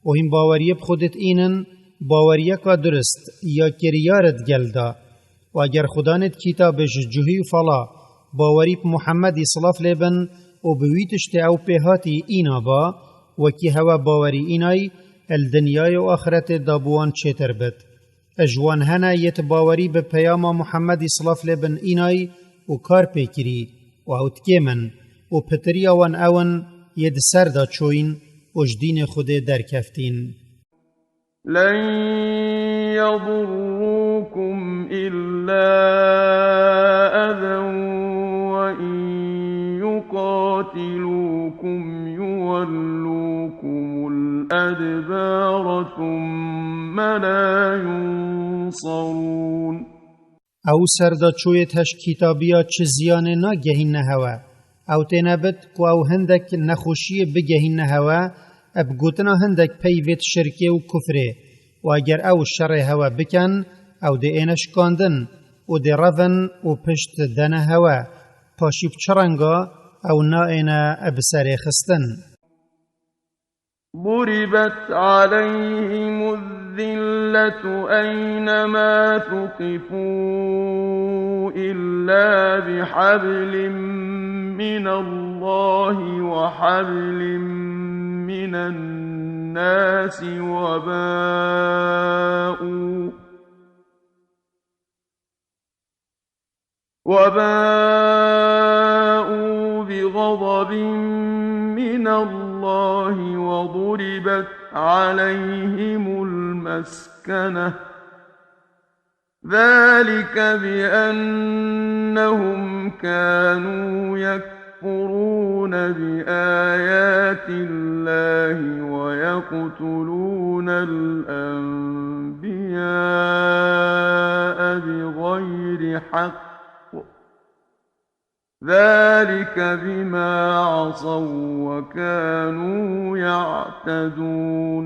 û hîn baweriyê bi Xwedê dînin, baweriyeka durist ya kiryar e di gel de. Û eger Xudanê di kitabê ji cihî û fala bawerî bi Muhemmedî, silav lê bin, û bi wî tiştê ew pê hatî îna ba, wekî hewe bawerî înay, el dinyayê û axretê da bi wan çêtir bit. Ji wan hene yêt bawerî bi peyama Muhemmedî, silav lê bin, înay û kar pê kirî û ew dikêm in û pitiriya wan ew in yê di ser de çoyîn û ji dînê Xwedê derkeftîn. لن يضروكم إلا أذى وإن يقاتلوكم يولوكم الأدبار ثم لا ينصرون. Ew serdaçoyêd heştkîtabiya çi ziyanê nagehîne hewe? Ew têne bit ku ew hindek nexweşiyê bigehîne hewe, bi gotina hindek peyvêd şirkê û kufrê. Û eger ew şerê hewe bikin, ew dê êne şikandin û dê revin û pişt dene hewe. Paşî bi çi renga ew naêne bi serê xistin? ضربت عليهم الذلة أينما ثقفوا إلا بحبل من الله وحبل من الناس وباءوا وباءوا بغضب من الله وضربت عليهم المسكنة، ذلك بأنهم كانوا يكفرون بآيات الله ويقتلون الأنبياء بغير حق، ذلك بما عصوا وكانوا يعتدون.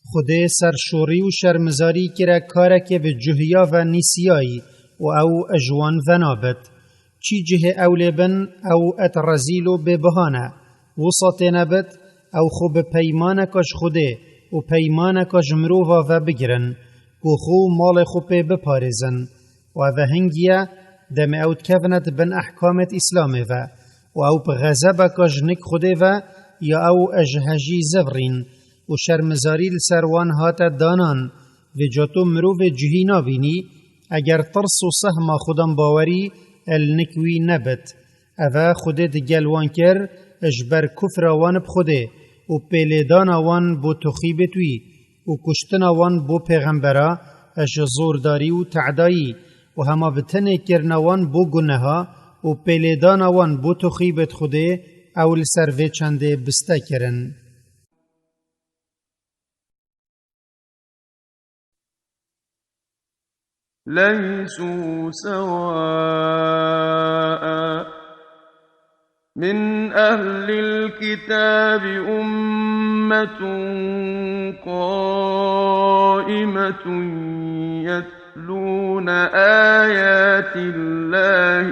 Xwedê serşorî û şermizarî kire karekê bi cuhiya ve nîsiyayî û ew ji wan venabit. Çî cihê ew lê bin, ew et rezîl û bêbiha ne. Wisa têne bit, ew xwe bi peymaneka ji Xwedê û peymaneka ji mirova ve bigirin, ku xwe û malê xwe pê biparêzin. Û ev e hingiye, demê ew dikevine di bin ehkamêd Îslamê ve, û ew bi xezebeka ji nik Xwedê ve ya ew ji hejî zivirîn, û şermizarî li ser wan hate danan, vêca tu mirovê cihî nabînî, eger tirs û sehma xudan bawerî li nik wî nebit. Ev e Xwedê digel wan kir, ji ber kufra wan bi Xwedê û pêlêdana wan bo toxîbêd wî û kuştina wan bo pêxembera, ji zordarî û te'dayî û hema bi tenê kirina wan bo guneha û pêlêdana wan bo toxîbêd Xwedê, ew li ser vê çendê biste kirin. ليسوا سواء من أهل الكتاب أمة قائمة يتلون آيات الله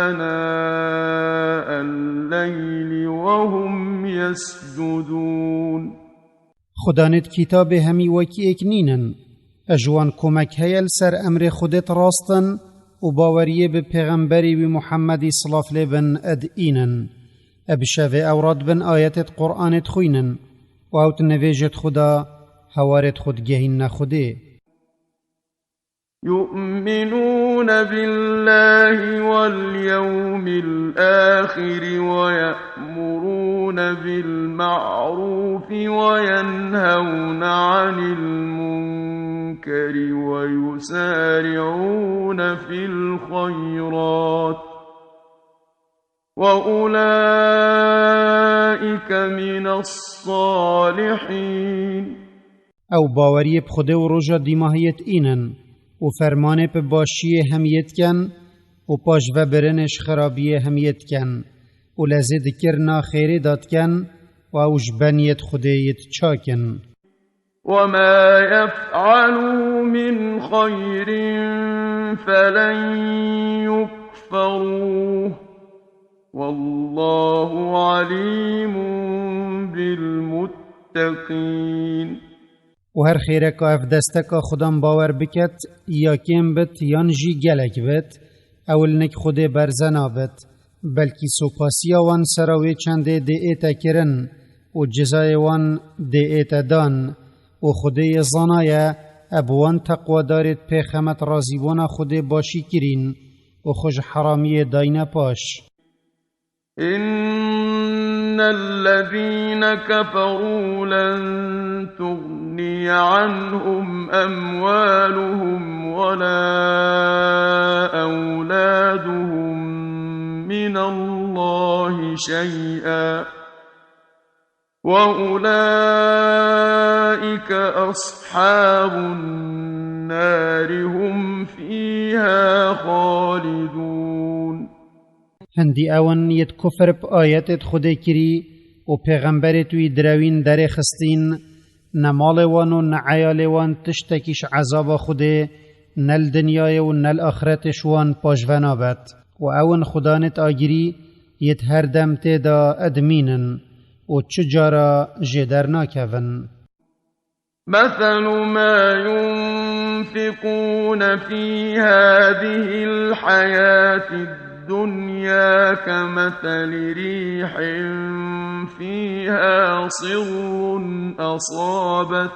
آناء الليل وهم يسجدون. Xudanêt kitabê hemî wekî êk nînin. Ji wan komek heye li ser emrê Xwedêt rastin û baweriyê bi pêxemberê wî Muhemmedî silav lê bin ed înin. Bi şevê ew radibin ayetêt Qur'anêt xwînin û ew di nivêjêt xwe de hewarêt xwe digehînine Xwedê. يؤمنون بالله واليوم الآخر ويأمرون بالمعروف وينهون عن المنكر ويسارعون في الخيرات وأولئك من الصالحين. Ew baweriyê bi Xwedê û roja dîmahiyê diînin û fermanê bi başiyê hemiyê dikin û paşvebirinê ji xirabiyê hemiyê dikin û lezê di kirina xêrê de dikin û ew ji beniyê Xwedê yê diçakin. وما يفعلوا من خير فلن يكفروه، والله عليم بالمتقين. Û her xêreka ev desteka Xudan bawer biket, ya kêm bit yan jî gelek bit, ew li nik Xwedê berze nabit, belkî sopasiya wan sera wê çendê dê ête kirin û cizayê wan dê ête dan. Û Xwedê yê zana ye, ev wan teqwadarêt pêxemet razîbûna Xwedê başî kirîn û xwe ji heramiyê dayne paş. إن الذين كفروا لن تغني عنهم أموالهم ولا أولادهم من الله شيئا، وأولئك أصحاب النار. النار هم فيها خالدون. Hindî ew in yêt kufr bi ayetêt Xwedê kirî û pêxemberêt wî direwîn derê xistîn, ne malê wan û ne eyalê wan tiştekî ji ezaba Xwedê ne li dinyayê û ne li axretê ji wan paşve nabet. Û ew in xudanêt agirî yêt her dem tê de edmînin û çi cara jê dernakevin. مثل ما ينفقون في هذه الحياة الدنيا كمثل ريح فيها صر أصابت،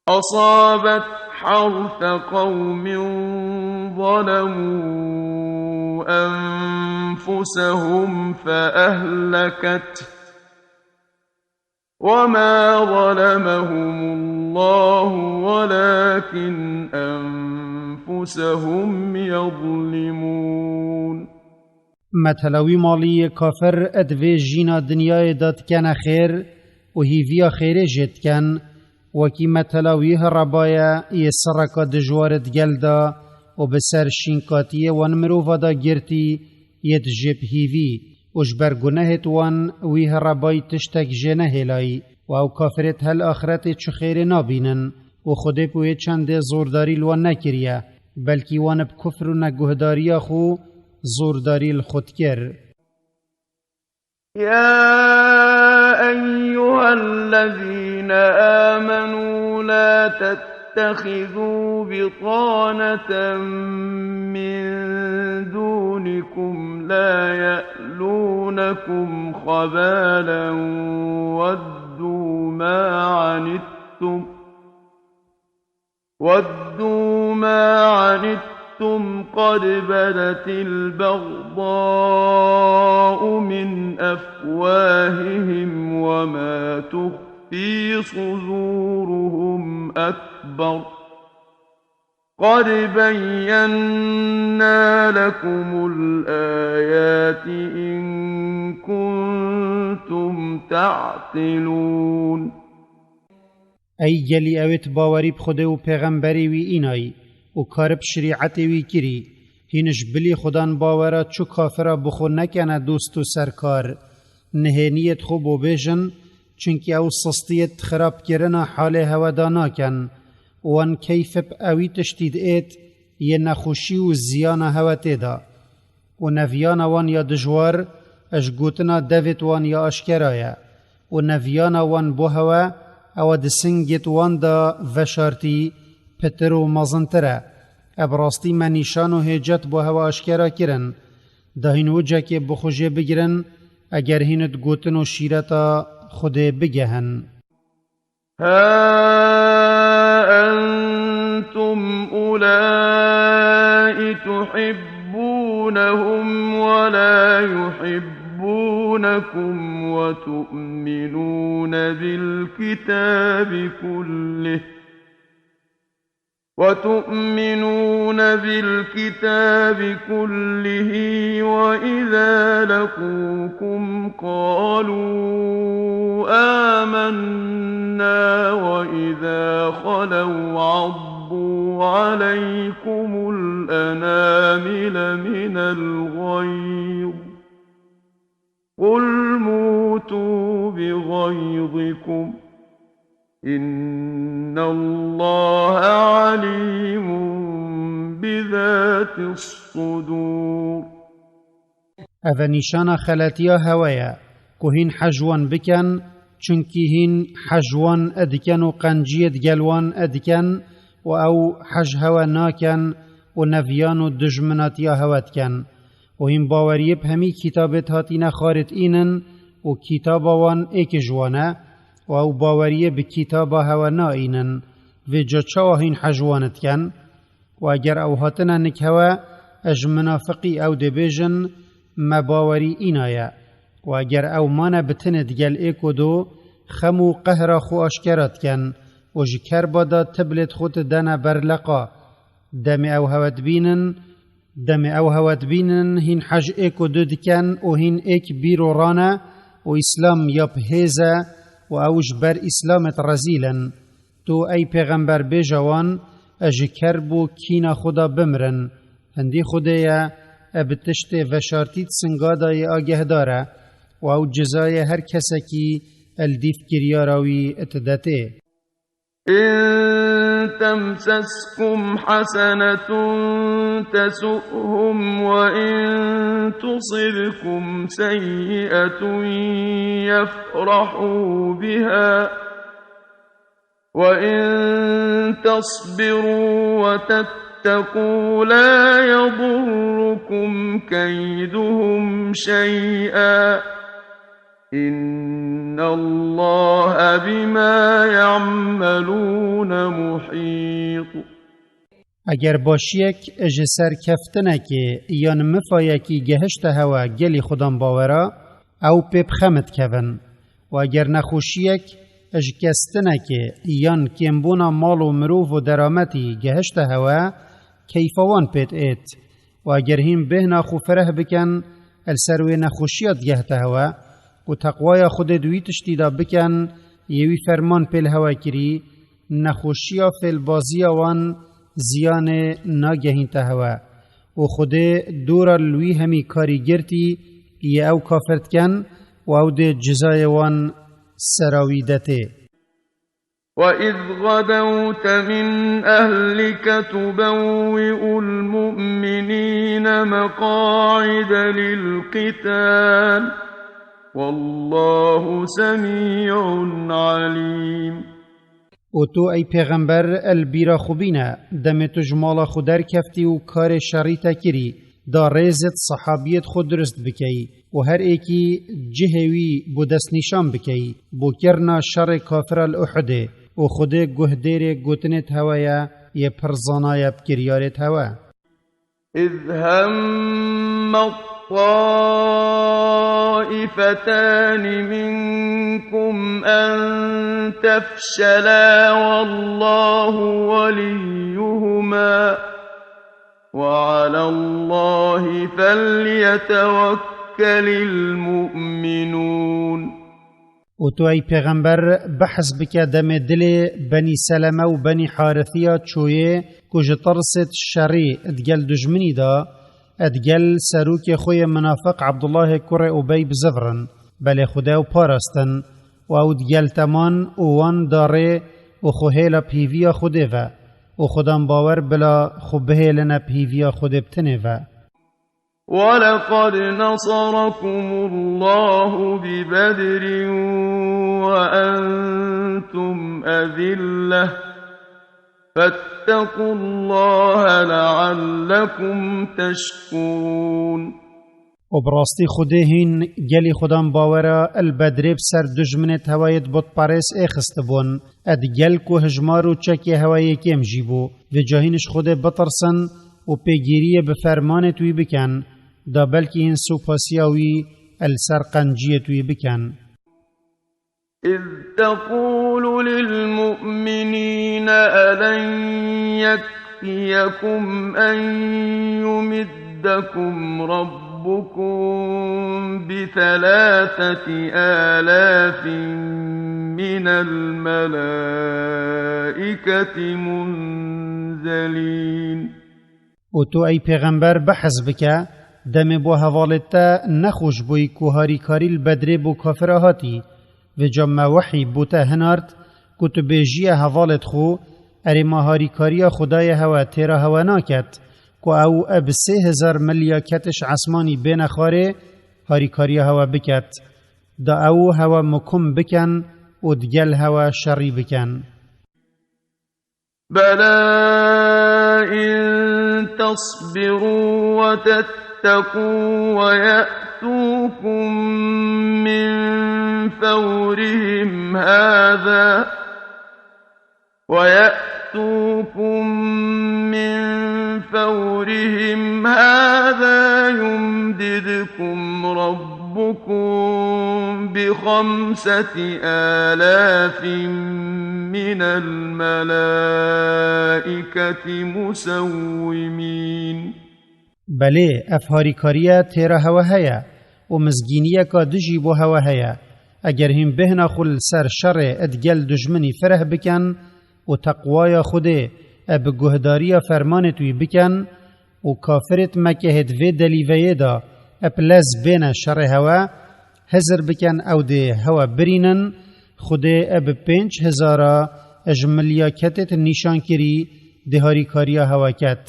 أصابت حرث قوم ظلموا أنفسهم فأهلكته، وما ظلمهم الله ولكن أنفسهم يظلمون. Metela wî malî yê kafir di vê jîna dinyayê de dikene xêr û hîviya xêrê jê diken, wekî metela wî hireba ye yê sireka dijwar di gel de û bi ser şînkatiyê wan mirova de girtî yêt jê bi hîvî û ji ber gunehêt wan wî hirebayî tiştek jê nehêlayî û ew kafirêt hel axretê çi xêrê nabînin û Xwedê bi wê çendê zordarî li wan nekiriye, belkî wan bi kufr û neguhdariya xwe zordarî li xwe dikir. يا أيها الذين آمنوا لا تتخذوا بطانة من دونكم لا يألونكم خبالا ودوا ما عنتم، ودوا ما عنتم قد بدت البغضاء من أفواههم وما تخفي صدورهم أكبر، قد بينا لكم الآيات إن كنتم تعقلون. Ey gelî ew êt bawerî bi Xwedê û pêxemberê wî înayî û kar bi şerîetê wî kirî, hîn ji bilî Xudan bawera çi kafira bi xwe nekene dost û serkar. Nihêniyêt xwe bo bêjin, çunkî ew sistiyêt xirabkirina halê hewe de nakin û wan keyf bi ewî tiştî diêt yê nexweşî û ziyana hewe tê de. Û neviyana wan ya dijwar ji gotina devêt wan ya aşkera ye. Û neviyana wan bo hewe, ewa di singêt wan de veşartî pitir û mezintir e. Ev rastî me nîşan û hêcet bo hewe aşkera kirin. Da hîn wicekê bi xwe jê bigirin, eger hîn di gotin û şîreta Xwedê bigehin. ها أنتم أولئك تحبونهم ولا يحبونكم وتؤمنون بالكتاب كله، وتؤمنون بالكتاب كله وإذا لقوكم قالوا آمنا وإذا خلوا عضوا عليكم الأنامل من الغيظ، قل موتوا بغيظكم، إن الله عليم بذات الصدور. Ev e nîşana xeletiya hewe ye, ku hîn hej wan bikin, çunkî hîn hej wan dikin û qenciyê digel wan dikin û ew hej hewe nakin û neviyan û dijminatiya hewe dikin. Û hîn baweriyê bi hemî kitabêt hatîne xarit înin û kitaba wan êk ji wan e û ew baweriyê bi kitaba hewe naînin. Vêca çawa hîn hej wan dikin? Û eger ew hatine nik hewe, ez ji minafiqî ew dê bêjin, me bawerî îna ye. Û eger ew mane bi tinê digel êk û du, xem û qehra xwe aşkera dikin û ji kerba de tiblêt xwe didene ber leqa. Demê ew hewe dibînin, demê ew hewe dibînin, hîn hej êk û du dikin û hîn êk bîr û rane û Îslam ya bi hêz e û ew ji ber Îslamê rezîl in. Tu, ey pêxember, bêje wan, ez ji kerb û kîna xwe de bimirin. Hindî Xwedê ye, e bi tiştê veşartî di singa de yê agehdar e û ew cizayê her kesekî el dîv kiryara wî dide tê. إن تمسسكم حسنة تسؤهم وإن تصبكم سيئة يفرحوا بها وإن تصبروا وتتقوا لا يضركم كيدهم شيئا إن الله بما يعملون محيط. Eger başiyek ji serkeftinekê yan mifayekî gehişte hewe gelî xudan bawera, ew pê bi xem dikevin. Û eger nexweşiyek ji kestinekê yan kêmbûna mal û mirov û derametî gehişte hewe, keyfa wan pê diêt. Û eger hîn bêhna xwe fireh bikin, el ser wê nexweşiya digehte hewe û teqwaya Xwedê di wî tiştî de bikin, yê wî ferman pê li hewe kirî, nexweşiya fêlbaziya wan ziyanê nagehînte hewe. Û Xwedê dora li wî hemî karî girtî yê ew kafir dikin û ew dê cizayê wan sera wî detê. وإذ غدوت من أهلك تبوئ المؤمنين مقاعد للقتال والله سميع عليم. Û tu, ey pêxember, el bîra xwe bîne, demê tu ji mala xwe derkeftî û karê şerî te kirî, da rêzit sehabiyêt xwe durust bikeyî û her êkî cihê wî bo destnîşan bikeyî, bo kirina şerê kafira li Uhudê û Xwedê guhdêrê gotinêt hewe ye, yê pir zanaye bi kiryarêt hewe. إذ هم الطائفتان منكم أن تفشلا والله وليهما وعلى الله فليتوكل المؤمنون. Û tu, ey pêxember, behs bike demê dilê Benî Seleme û Benî Harithiya çoyê ku ji tirsêt şerî digel dijminî de, digel serokê xwe yê minafiq Abdullahê kurê Ubey bizivrin. Belê Xwedê ew parastin û ew digel teman û wan da rê û xwe hêla bi hîviya Xwedê ve û xudan bawer bila xwe bihêline bi hîviya Xwedê bi tinê ve. ولقد نصركم الله ببدر وأنتم أذلة فاتقوا الله لعلكم تشكرون. Û bi rastî Xwedê hîn gelî xudan bawera el Bedrê bi ser dijminêt hewe yêt butperês êxistibûn, ed gel ku hijmar û çekê hewe yê kêm jî bû. Vêca hîn ji Xwedê bitirsin û pêgîriyê bi fermanêt wî bikin, da belkî hîn supasiya wî el ser qenciyêt wî bikin. إذ تقول للمؤمنين ألن يكفيكم أن يمدكم ربكم بثلاثة آلاف من الملائكة منزلين. Û tu, ey pêxember, behs bike, demê bo hevalê te nexweş bûyî ku harîkarî li Bedrê bo kafira hatî. Vêca me wehî bo te hinart ku tu bêjiye hevalêt xwe, erê ma harîkariya Xwedayê hewe têra hewe naket, ku ew e bi sê hezar milya ketiş esmanî bêne xwarê, harîkariya hewe biket. Da ew hewe mukum biken û digel hewe şerî biken. بلى إن تصبروا وتتقوا ويأتوكم من فورهم هذا ويأتوكم من فورهم هذا يمددكم ربكم بخمسة آلاف من الملائكة مسومين. Belê, ev harîkariye têra hewe heye û mizgîniyeka dijî bo hewe heye. Eger hîn bêhna xwe li ser şerê id gel dijminî fireh bikin, û teqwaya Xwedê, e bi guhdariya fermanêt wî biken, û kafirêt Mekehêt vê delîveyê de, e bi lez bêne şerê hewe, hizir biken ew dê hewe birînin, Xwedê e bi pênc hizara e ji milyaketêt nîşan kirî dê harîkariya hewe ket.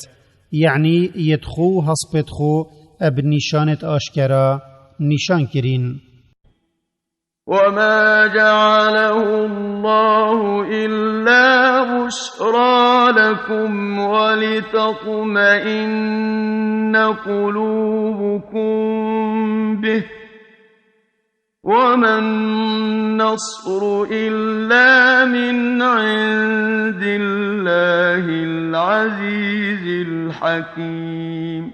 Yanî yêt xwe û hespêt xwe e bi nîşanêt aşkera nîşan kirîn. وما جعله الله إلا بشرى لكم ولتطمئن قلوبكم به، وما النصر إلا من عند الله العزيز الحكيم.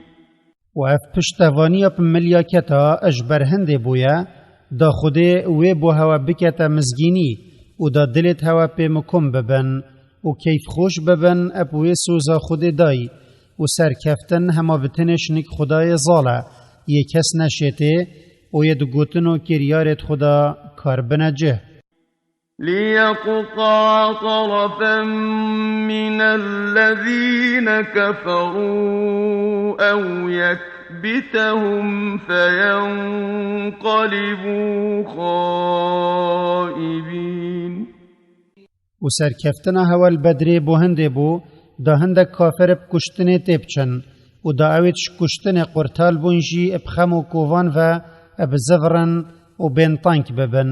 û ev piştevaniya bi milyaketa ji ber hindê bûye, da Xwedê wê bo hewe bikete mizgînî û da dilêt hewe pê mikum bibin û keyfxweş bibin eb wê soza Xwedê dayî û serkeftin hema bi tenê şinik Xwedayê zal e, yê kes neşêtê û yê di gotin û kiryarêt Xweda kar bine cih. ليقطع طرفا من الذين كفروا أو يكبتهم فينقلبوا خائبين. û serkeftina hewe li Bedrê bo hindê bû, da hindek kafir bi kuştinê tê biçin û da ewêt ji kuştinê qurtal bûn jî bi xem û kovan ve bi zivirin û bên tank bibin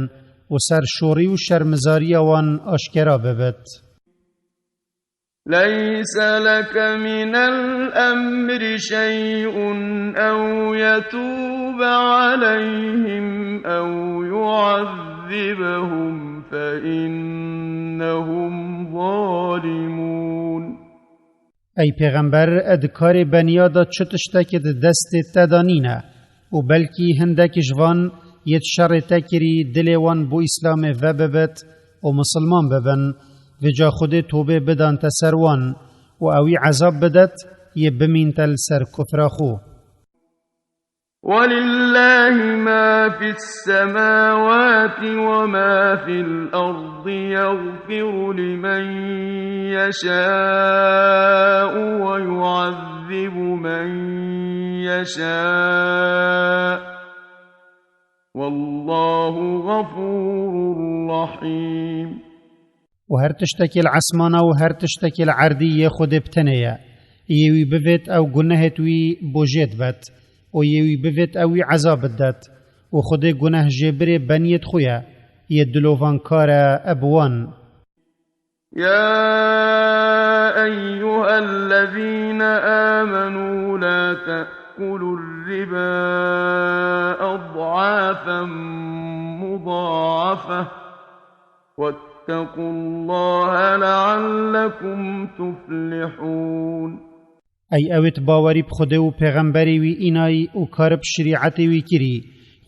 û serşorî û şermizariya wan aşkera bibit. ليس لك من الأمر شيء أو يتوب عليهم أو يعذبهم فإنهم ظالمون. Ey pêxember, di karê beniya de çi tiştekê di destê te de nîne û belkî hindek ji van yê di şerê te kirî dilê wan bo Îslamê vebibit û misilman bibin, vêca Xwedê tobê bidante ser wan û ewî ezab bidet yê bimînte li ser kufra xwe. ولله ما في السماوات وما في الأرض يغفر لمن يشاء ويعذب من يشاء والله غفور رحيم. û her tiştekî li esmana û her tiştekî li erdî yê Xwedê bi tenê ye. Yê wî bivêt ew gunehêt wî bo jê dibet û yê wî bivêt ew wî ezab bidet û Xwedê guneh jêbirê beniyêt xwe ye, yê dilovankar e bi wan. يا أيها الذين آمنوا لا تأكلوا الربا أضعافا مضاعفة واتقوا الله لعلكم تفلحون. Ey ewêt bawerî bi Xwedê û pêxemberê wî înayî û kar bi şerîetê wî kirî,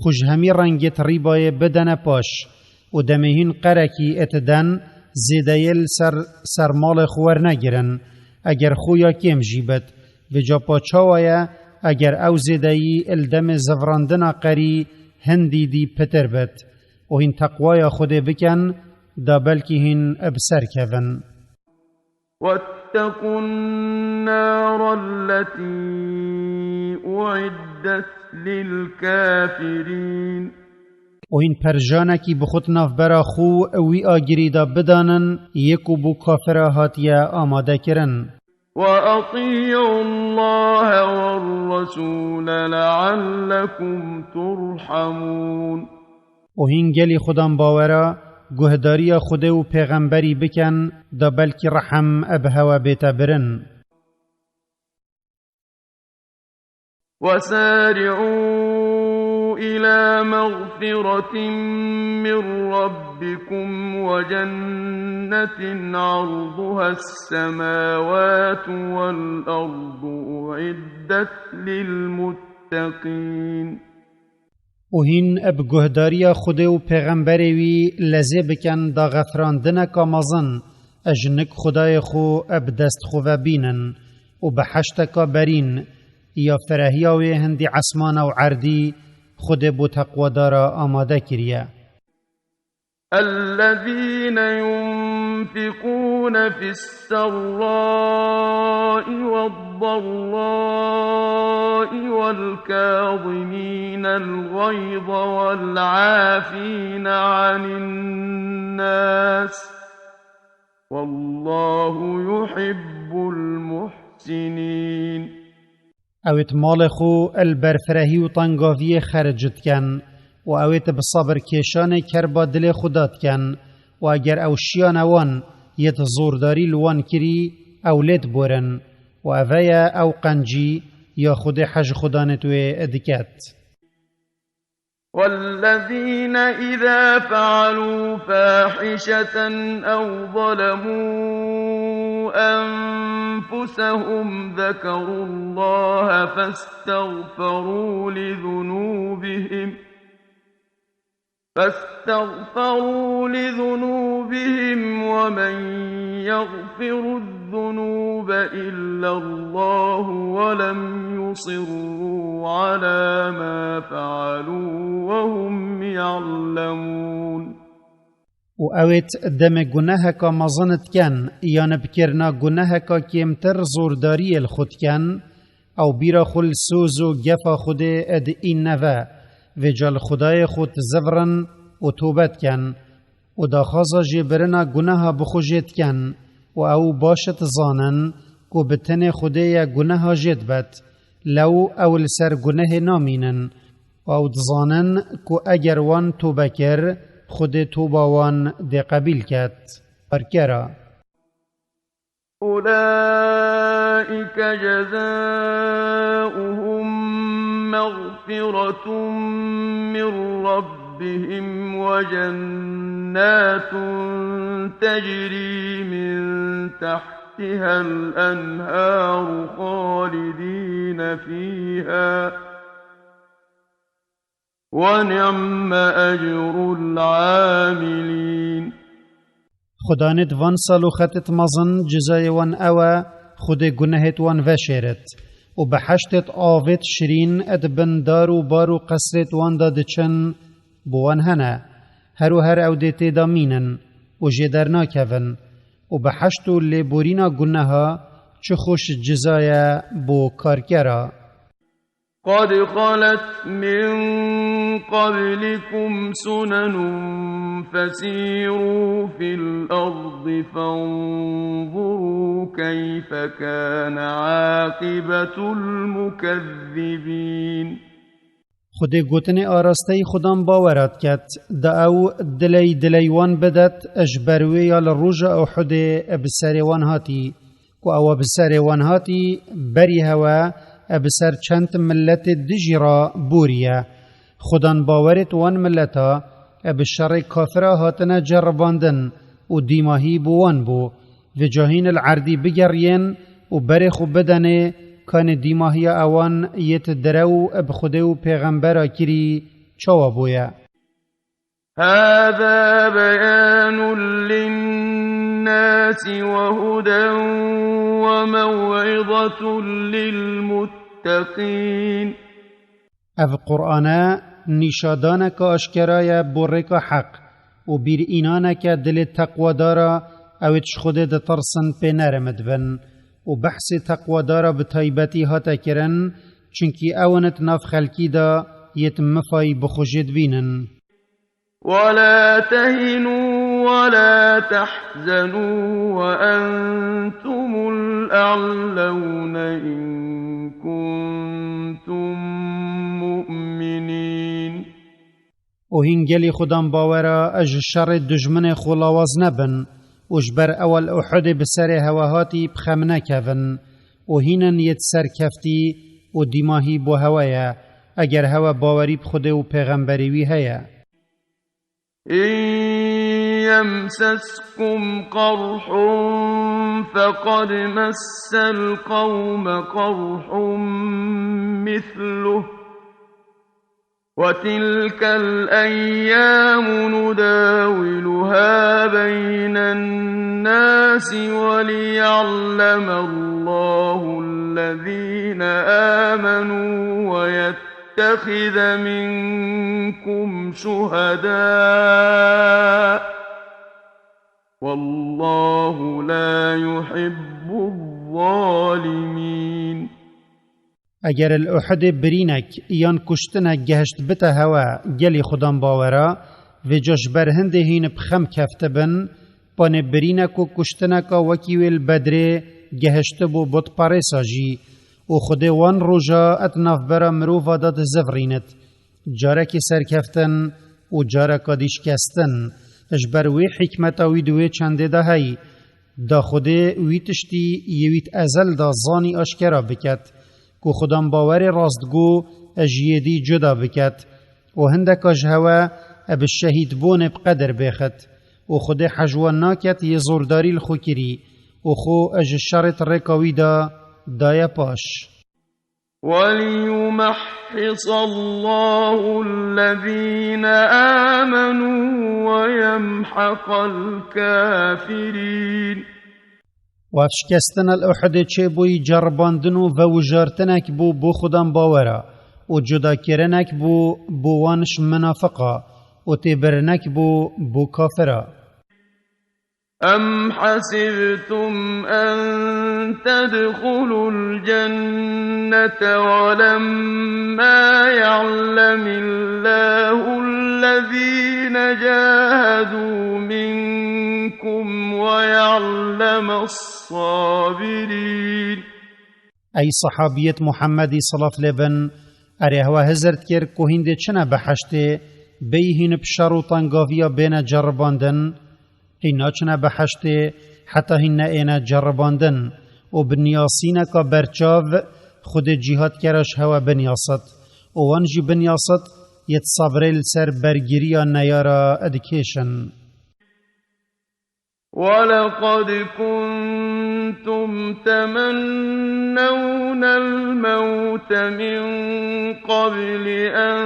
xwe ji hemî rengêt rîbayê bidene paş û demê hîn qerekî êt den zêdeyê li ser sermalê xwe wernegirin, eger xwe ya kêm jî bit, vêca pa çawa ye eger ew zêdeyî li demê zivrandina qerî hindî dî pitir bit û hîn teqwaya Xwedê bikin, da belkî hîn bi ser kevin. واتقوا النار التي أعدت للكافرين. û hîn perjanekî bi xwe di navbera xwe û wî agirî de bidanin, yê ku bo kafira hatiye amadekirin. وأطيعوا الله والرسول لعلكم ترحمون. û hîn gelî xudan bawera guhdariya Xwedê û pêxemberî bikin, da belkî rehem bi hewe bête birin. وسارعوا إلى مغفرة من ربكم وجنة عرضها السماوات والأرض أعدت للمتقين. û hîn bi guhdariya Xwedê û pêxemberê wî lezê bikin daxefirandineka mezin, ji nik Xwedayê xwe bi dest xwe ve bînin û bi heşteka berîn ya firehiya wê hindî esmana û erdî Xwedê bo teqwadara amade kiriye. الذين ينفقون ينفقون في السراء والضراء والكاظمين الغيظ والعافين عن الناس، والله يحب المحسنين. Ew ê malê xwe li ber firehî û tengaviyê xerc dikin û ew ê bi sebir kêşanê kerba dilê xwe da dikin û eger ew şiyane wan yê zordarî li wan kirî, ew lê diborin û ev e ye ew qencî ya Xwedê hej xwedanêt wê diket. والذين إذا فعلوا فاحشة أو ظلموا أنفسهم ذكروا الله فاستغفروا لذنوبهم فاستغفروا لذنوبهم ومن يغفر الذنوب إلا الله ولم يصروا على ما فعلوا وهم يعلمون. û ew ê demê guneheka mezin dikin, yan bi kirina guneheka kêmtir zordariyê li xwe dikin, ew bîra xwe li soz û gefa Xwedê dîne ve, vêca li Xwedayê xwe dizivirin û tobe dikin û daxwaza jêbirina guneha bi xwe jê dikin û ew baş dizanin ku bi tenê Xwedê ye guneha jê dibet, lew ew li ser gunehê namînin û ew dizanin ku eger wan tobe kir, Xwedê toba wan dê qebîl ket. Karkera. أولئك جزاؤهم مغفرة من ربهم وجنات تجري من تحتها الأنهار خالدين فيها ونعم أجر العاملين. Xudanêt van sal û xetêt mezin cizayê wan ew e, Xwedê gunehêt wan veşêrit û bi heştêt avêt şirîn et bin dar û bar û qesrêt wan de diçin, bo wan hene. Her û her ew dê tê de mînin û jê dernakevin û bi heşt û lêborîna guneha çi xweş ciza ye bo karkera. قد خلت من قبلكم سنن فسيروا في الأرض فانظروا كيف كان عاقبة المكذبين. Xwedê gotinê arasteyî xudan bawera diket, da ew diley diley wan bidet, ji ber wê ya li roja Uhudê bi serê wan hatî, ku ewa bi serê wan hatî, berî hewe bi ser çend miletê dijî re boriye. Xudan bawerêt wan mileta bi şerê kafira hatine ceribandin û dîmahî bo wan bû. Vêca hîn li erdî bigeriyên û berê xwe bidenê, kanê dîmahiya ewan yêt direw bi Xwedê û pêxembera kirî çawa bûye. هذا بيان للناس وهدى وموعظة للمتقين. Ev Qur'an e, nîşadaneke aşkera ye bo rêka heq û bîrînaneke dilê teqwadara, ew ê ji Xwedê ditirsin pê nerm dibin û behsê teqwadara bi taybetî hate kirin, çunkî ew in di nav xelkî de yêt mifayî bi xwe jê dibînin. ولا تهنوا ولا تحزنوا وأنتم الأعلون إن كنتم مؤمنين. Û hîn gelî xudan bawera ji şerê dijminê xwe lawaz nebin û ji ber ewa li Uhudê bi serê hewe hatî bi xem nekevin û hîn in yêt serkeftî û dîmahî bo hewe ye, eger hewe bawerî bi Xwedê û pêxemberê wî heye. إن يمسسكم قرح فقد مس القوم قرح مثله وتلك الأيام نداولها بين الناس وليعلم الله الذين آمنوا ويتخذ منكم شهداء والله لا يحب الظالمين. Eger li Uhudê birînek yan kuştinek gehişt bite hewe gelî xudan bawera, vêca ji ber hindê hîn bi xem keftibin, panê birînek û kuştineka wekî wê li Bedrê gehiştibû butperêsa jî, û Xwedê wan roja et navbera mirova de dizivirînit. Carekî serkeftin û careka dî şikestin. Ji ber wê hikmeta wî di wê çendê de hey, da Xwedê wî tiştî yê wî di ezel de zanî aşkera biket, ku xudan bawerê rastgo ji yê dî cuda biket û hindeka ji hewe bi şehîdbûnê bi qedir bêxit û Xwedê hej wan naket yê zordarî li xwe kirî û xwe ji şerê di rêka wî de daye paş. وليمحص الله الذين آمنوا ويمحق الكافرين. Û ev şikestina li Uhudê çêbûyî ceribandin û vewijartinek bû bo xudan bawera û cudakirinek bû bo wan ji minafiqa û têbirinek bû bo kafira. أم حسبتم أن تدخلوا الجنة ولما يعلم الله الذين جاهدوا منكم ويعلم الصابرين. Ey sahabiyet Muhammedî salaf lê bin, erê hewa hizir dikir ku hîndê çine behiştê, bêyî hîn bi şer û tengaviya bêne ceribandin, hîn naçine behiştê heta hîn neêne ceribandin û bi niyasîneka berçav Xwedê cîhadkera ji hewe binyasit û wan jî binyasit yê di sebrê li ser bergiriya neyara dikêşin. ولقد كنتم تمنون الموت من قبل أن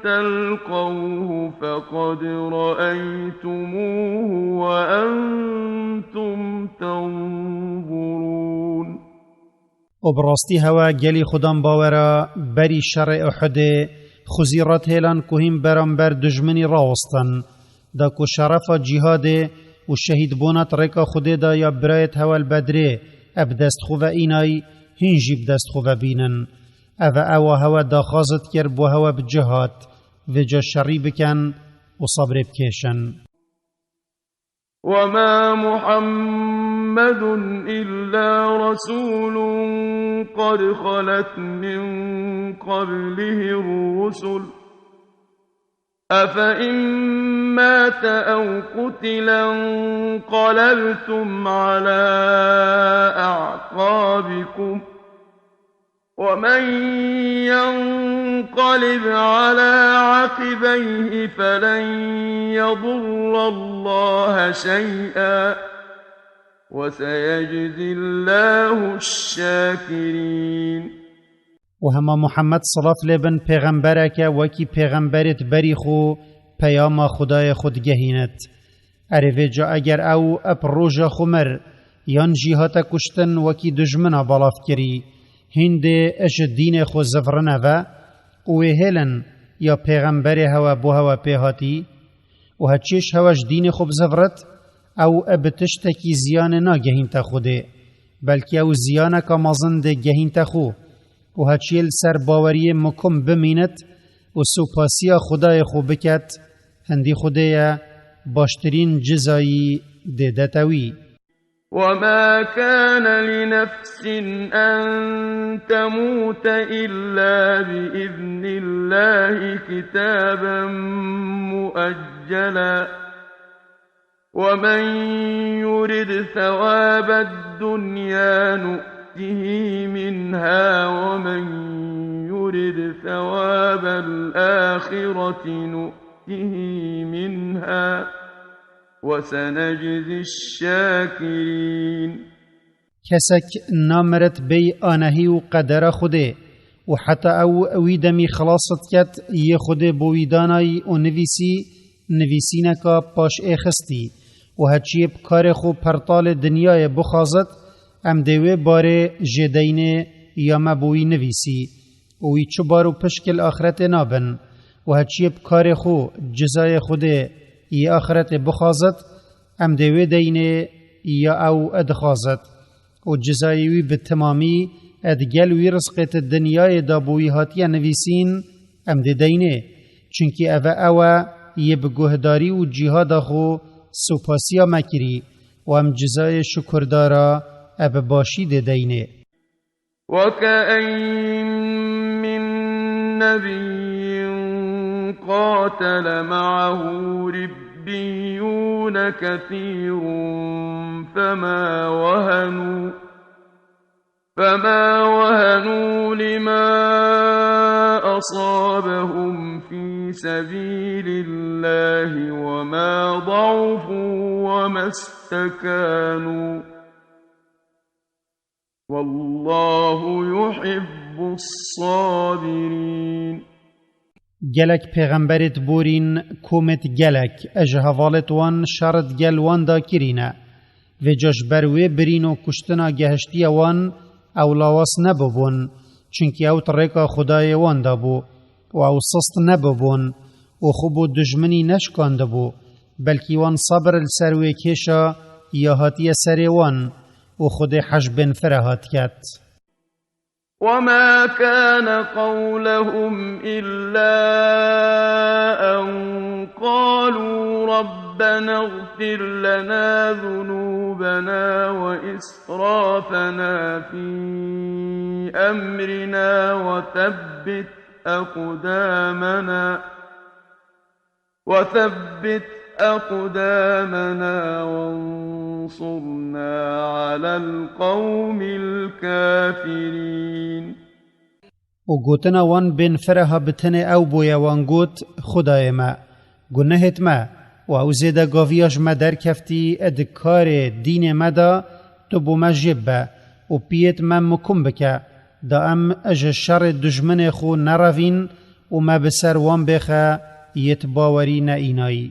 تلقوه فقد رأيتموه وأنتم تنظرون. Û bi rastî hewe gelî xudan bawera berî şerê Uhudê xwezî re têlan ku hîn beramber dijminî rawestin, da ku şerefa cîhadê û şehîdbûna di rêka Xwedê de ya birayêt hewe li Bedrê, e bi dest xwe ve înay, hîn jî bi dest xwe ve bînin. Ev e ewa hewe daxwaz dikir bo hewe bi cihad, vêca şerî bikin û sebrê bikêşin. وما محمد إلا رسول قد خلت من قبله الرسل، أفإن مات أو قتل انقلبتم على أعقابكم، ومن ينقلب على عقبيه فلن يضر الله شيئا، وسيجزي الله الشاكرين. û hema Muhammed salaf lê bin pêxembereke wekî pêxemberêt berî xwe peyama Xwedayê xwe digehînit. Erê vêca eger ew ep roja xwe mir, yan jî hate kuştin wekî dijmina belav kirî, hîndê ji dînê xwe zivirine ve û wê hêlin ya pêxemberê hewe bo hewe pê hatî, û heçî ji hewe ji dînê xwe bizivirit, ew bi tiştekî ziyanê nagehînte Xwedê, belkî ew ziyaneka mezin dê gehînte xwe, û heçiyê li ser baweriyê mikum bimînit û supasiya Xwedayê xwe biket, hindî Xwedê ye baştirîn cizayî dê dete wî. وما كان لنفس أن تموت إلا بإذن الله كتابا مؤجلا، ومن يرد ثواب الدنيا نؤته منها ومن يرد ثواب الآخرة نؤته منها وسنجزي الشاكرين. Kesek namirit bêy anehî û qedera Xwedê û heta ew wî demî xilas diket yê Xwedê bo wî danayî û nivîsî, nivîsîneka paş ê xistî û heçiyê bi karê xwe pertalê dinyayê bixwazit, em dê wê barê jê deynê ya me bo wî nivîsî û wî çi bar û pişkil axretê nabin û heçiyê bi karê xwe cizayê Xwedê yê axretê bixwazit, Em dê wê deynê ya ew dixwazit. Û cizayê wî bi timamî di gel wî rizqê di dinyayê de bo wî hatiye nivîsîn, em dê deynê. Çunkî ev e ew e yê bi guhdarî û cîhada xwe supasiya me kirî û em cizayê şukurdara e bi başî dê deynê. وكأين من نبي قاتل معه ربيون كثير فما وهنوا فما وهنوا لما أصابهم في سبيل الله وما ضعفوا وما استكانوا والله يحب الصابرين. Gelek pêxemberêt borîn, komêt gelek, ji hevalêt wan şerit gel wan da kirîne. Vêca ji ber wê birîn û kuştina gehiştiye wan, ew lawas nebibûn, çunkî ew di rêka Xwedayê wan de bû û ew sist nebibûn û xwe bo dijminî neşikandibû, belkî wan sebir li ser wê kêşa ya hatiye serê wan û Xwedê hej bên fire hat ket. وما كان قولهم إلا أن قالوا ربنا اغفر لنا ذنوبنا وإسرافنا في أمرنا وثبت أقدامنا وثبت أقدامنا وانصرنا على القوم الكافرين. Û gotina wan bên fire ha bi tenê ew bûye, wan got, Xwedayê me, gunehêt me û ew zêdegaviya ji me derkeftî di karê dînê me de, tu bo me jê bibe û piyêt me mikum bike, da em ji şerê dijminê xwe nerevîn û me bi ser wan bêxe yêt bawerî neînayî.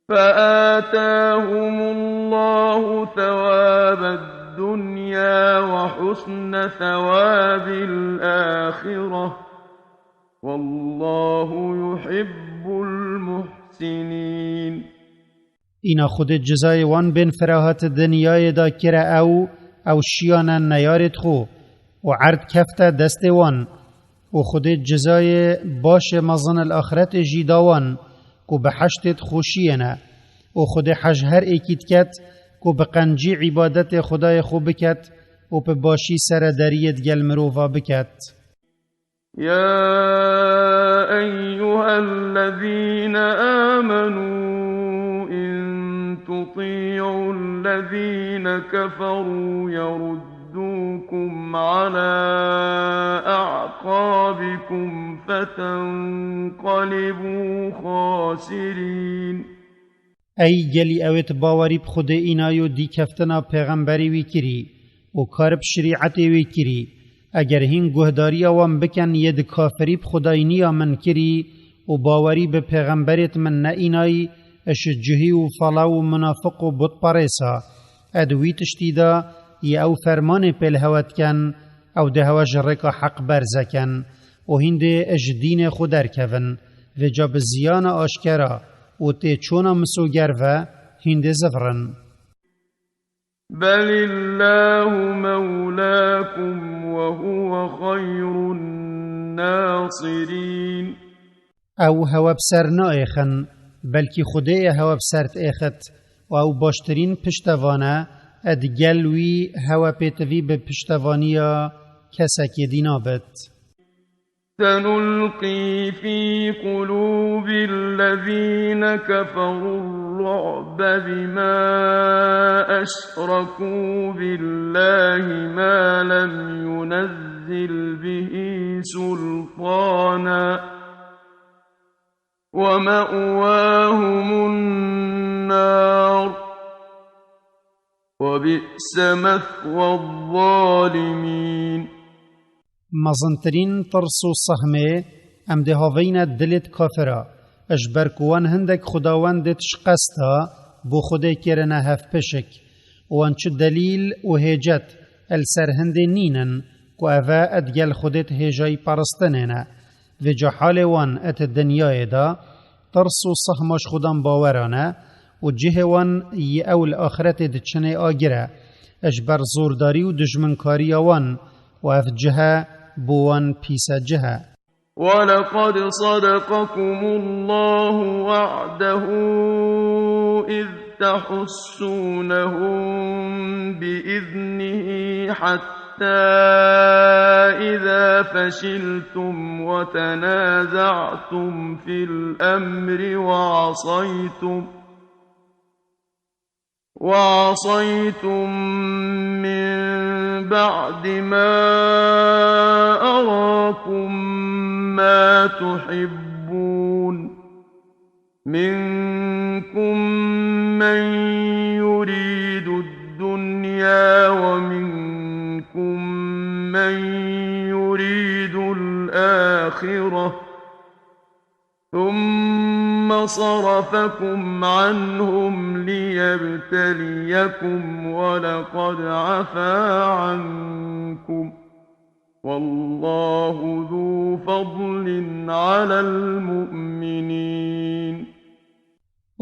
فآتاهم الله ثواب الدنيا وحسن ثواب الآخرة والله يحب المحسنين. Îna Xwedê cizayê wan bên firahat dinyayê da kire ew, ew şiyane neyarêt xwe û erd kefte destê wan. û Xwedê cizayê başê mezin li axretê jî da wan ku bi heştê di xweşiyê ne. Û Xwedê hej her êkî diket ku bi qencî îbadetê Xwedayê xwe biket û bi başî serederiyê digel mirova biket. يا أيها الذين آمنوا إن تطيعوا الذين كفروا يردوكم على أعقابكم فتنقلبوا خاسرين. Ey gelî ewêt bawerî bi Xwedê înayo dîkeftina pêxemberê wî kirî û kar bi şerîetê wî kirî, eger hîn guhdariya wan bikin yê di kafirî bi Xwedayîniya min kirî û bawerî bi pêxemberêt min neînayî, ji cihî û fala û munafiq û butperêsa, ed wî tiştî de yê ew fermanê pê li hewe dikin, ew dê hewe ji rêka heq berzekin û hîn dê ji dînê xwe derkevin. Vêca bi ziyana aşkera û têçûna misoger ve hîn dê zivirin. بل الله مولاكم وهو خير الناصرين. Ew hewe bi ser naêxin, belkî Xwedê ye hewe bi ser diêxit û ew baştirîn piştevan e, ed gel wî hewe pêtivî bi piştevaniya kesekê dî nabit. سنلقي في قلوب الذين كفروا الرعب بما أشركوا بالله ما لم ينزل به سلطانا ومأواهم النار وبئس مثوى الظالمين. Mezintirîn tirs û sehmê em dê haveyne dilêt kafira, ji ber ku wan hindek xwedawendêt ji qesta bo Xwedê kirine hevpişik, û wan çi delîl û hêcet li ser hindê nînin ku eve digel Xwedêt hêjayî peristinê ne. Vêca halê wan et dinyayê de tirs û sehma ji xwedan baweran e û cihê wan yê ew li axretê diçinê agir e, ji ber zordarî û dijminkariya wan, û ev cih e bo wan pîse cih e. ولقد صدقكم الله وعده إذ تحسونهم بإذنه حتى إذا فشلتم وتنازعتم في الأمر وعصيتم وعصيتم من بعد ما أراكم ما تحبون، منكم من يريد الدنيا ومنكم من يريد الآخرة، ثم صرفكم عنهم ليبتليكم ولقد عفا عنكم، والله ذو فضل على المؤمنين.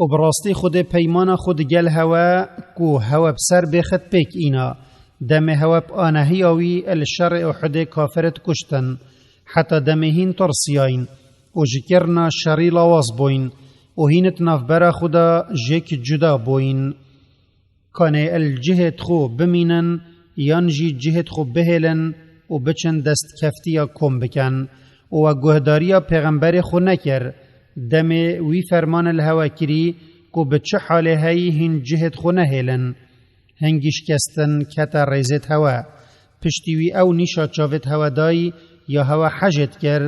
û bi rastî Xwedê peymana xwe digel hewe ku hewe bi ser bêxit pêk îna, demê hewe bi anehiya wî li şerê Uhudê kafirit kuştin, heta demê hîn tirsiyayîn û ji kirina şerî lawaz bûyîn û hîn di navbera xwe de jêk cuda bûyîn. Kanê li cihêd xwe bimînin, yan jî cihêd xwe bihêlin û biçin destkeftiya kom bikin. Û we guhdariya pêxemberê xwe nekir, demê wî fermane li hewe kirî ku bi çi halê heyî hîn cihêd xwe nehêlin. Hingî şikestin kete rêzêd hewe. Piştî wî ew nîşa çavêd hewe dayî ya hewe hejêd kir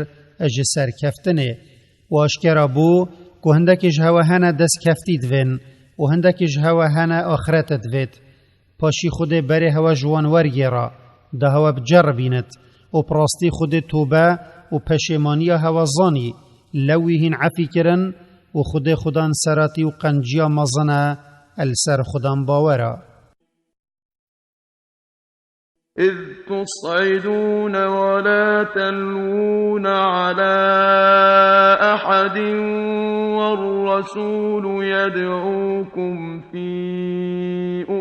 ji serkeftinê. Û aşkera bû ku hindekî ji hewe hene destkeftî divên û hindekî ji hewe hene axirete divêt. Paşî Xwedê berê hewe ji wan wergêra, da hewe biceribînit û bi rastî Xwedê tobe û peşêmaniya hewe zanî, lew wî hîn efî kirin û Xwedê xudan seratî û qenciya mezin e el ser xudan bawera. إذ تصعدون ولا تلوون على أحد والرسول يدعوكم في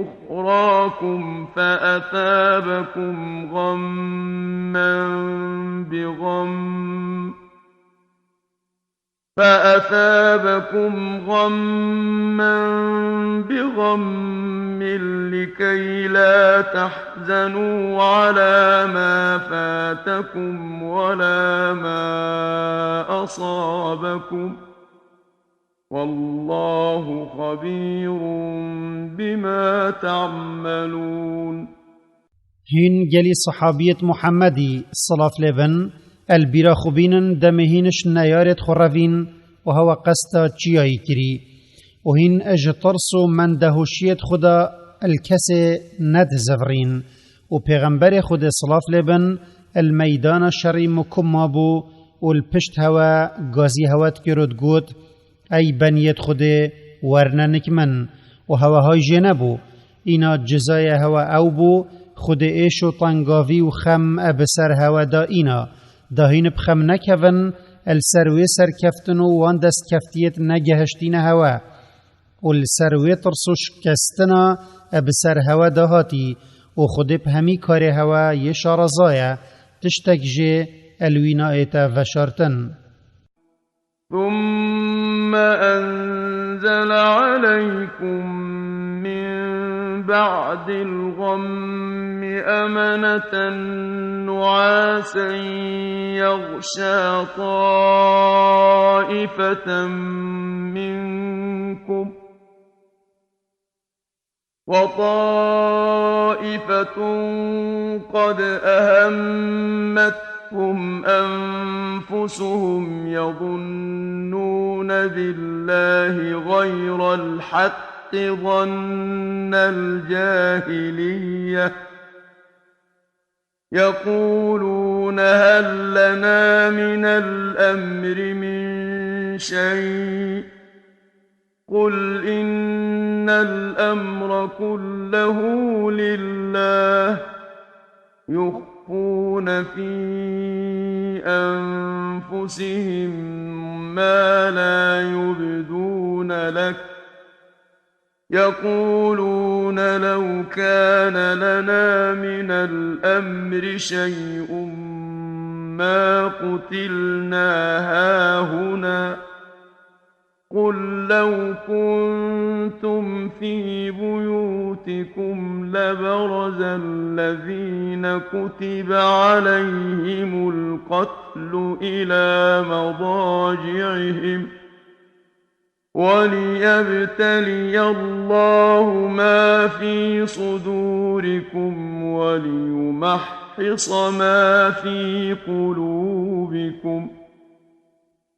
أخراكم فأثابكم غما بغم فأثابكم غما بغم لكي لا تحزنوا على ما فاتكم ولا ما أصابكم، والله خبير بما تعملون. Hîn gelî sahabiyêt Muhemmedî, silav lê bin, el bîra xwe bînin, demê hîn ji neyarêt xwe revîn û hewe qesta çiyayî kirî. Û hîn ji tirs û mendehoşiyêt xwe de el kesê nedizivirîn. Û pêxemberê Xwedê, silav lê bin, el meydana şerî mukim mabû û li pişt hewe gazî hewe dikir û digot, Ey beniyêt Xwedê, werne nik min. Û hewe hay jê nebû. Îna cizayê hewe ew bû, Xwedê êş û tengavî û xem e bi ser hewe da îna. Da hîn bi xem nekevin, el ser wê serkeftin û wan destkeftiyêt negehiştîne hewe. Û li ser wê tirs û şikestina e bi ser hewe da hatî. Û Xwedê bi hemî karê hewe yê şareza ye, tiştek jê el wî naête veşartin. ثم أنزل عليكم من بعد الغم أمنة نعاسا يغشى طائفة منكم وطائفة قد أهمتهم أنفسهم يظنون بالله غير الحق ظن الجاهلية يقولون هل لنا من الأمر من شيء قل إن الأمر كله لله يخفون في أنفسهم ما لا يبدون لك يقولون لو كان لنا من الأمر شيء ما قتلنا هاهنا. قل لو كنتم في بيوتكم لبرز الذين كتب عليهم القتل إلى مضاجعهم وليبتلي الله ما في صدوركم وليمحص ما في قلوبكم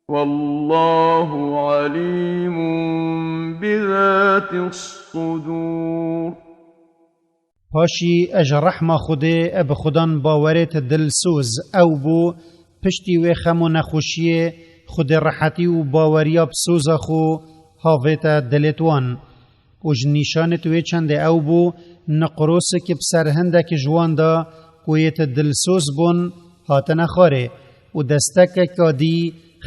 والله عليم بذات الصدور. Paşî ji rehma Xwedê bi xudan bawerêt dilsoz ew bû, piştî wê xem û nexweşiyê Xwedê rehetî û baweriya bi soza xwe havête dilêt wan. Û ji nîşanêt wê çendê ew bû, niqrosek bi ser hindek ji wan da ku yêt dilsoz bûn, hatine xwarê û destekeka dî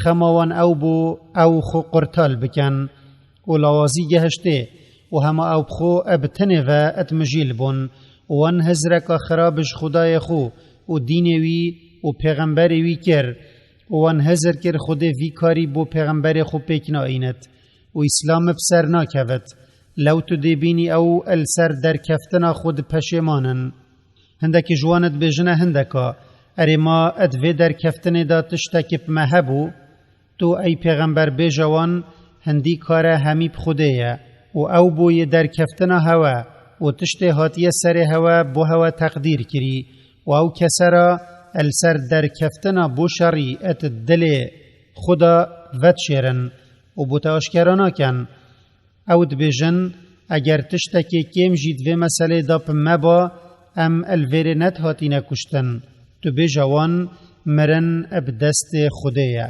xema wan ew bû ew xwe qurtal bikin. Û lawazî gehiştê û hema ew bi xwe bi tenê ve et mijîl bûn û wan hizreka xirab ji Xwedayê xwe û dînê wî û pêxemberê wî kir û wan hizir kir Xwedê vî karî bo pêxemberê xwe pêk naînit û Îslam bi ser nakevit. Lew tu dê bînî ew li ser derkeftina xwe dipeşêmanin. Hindekî ji wan dibêjine hindeka, erê ma di vê derkeftinê de tiştekî bi me hebû? Tu ey pêxember bêje wan, hindî kare hemî bi Xwedê ye û ew bûye derkeftina hewe û tiştê hatiye serê hewe bo hewe teqdîr kirî û ew kese ra el ser derkeftina bo şerî et dilê xwe da vedişêrin û bo te aşkera nakin. Ew dibêjin, eger tiştekê kêm jî di vê meselê de bi me ba, em el vêrê nedihatîne kuştin. Tu bêje wan, mirin bi destê Xwedê ye.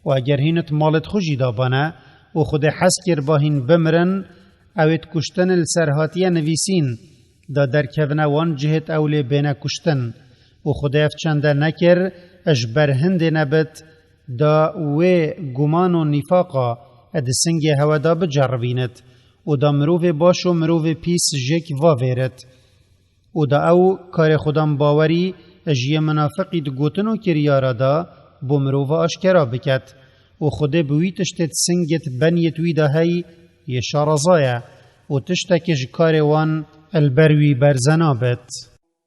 Û eger hîn di malêt xwe jî da bane û Xwedê hez kir ba hîn bimirin, ew ê di kuştin li ser hatiye nivîsîn, da derkevine wan cihêt ew lê bêne kuştin. Û Xwedê ev çende nekir, ji ber hindê nebit, da wê guman û nîfaqa di singê hewe da biceribînit û da mirovê baş û mirovê pîs jêk vavêrit. Û da ew karê xudan bawerî ji yê minafiqî di gotin û kiryara da bo mirova aşkera biket û Xwedê bi wî tiştê di singêt beniyêt wî da hey yê şaraza ye û tiştekê ji karê wan el ber wî berze nabit.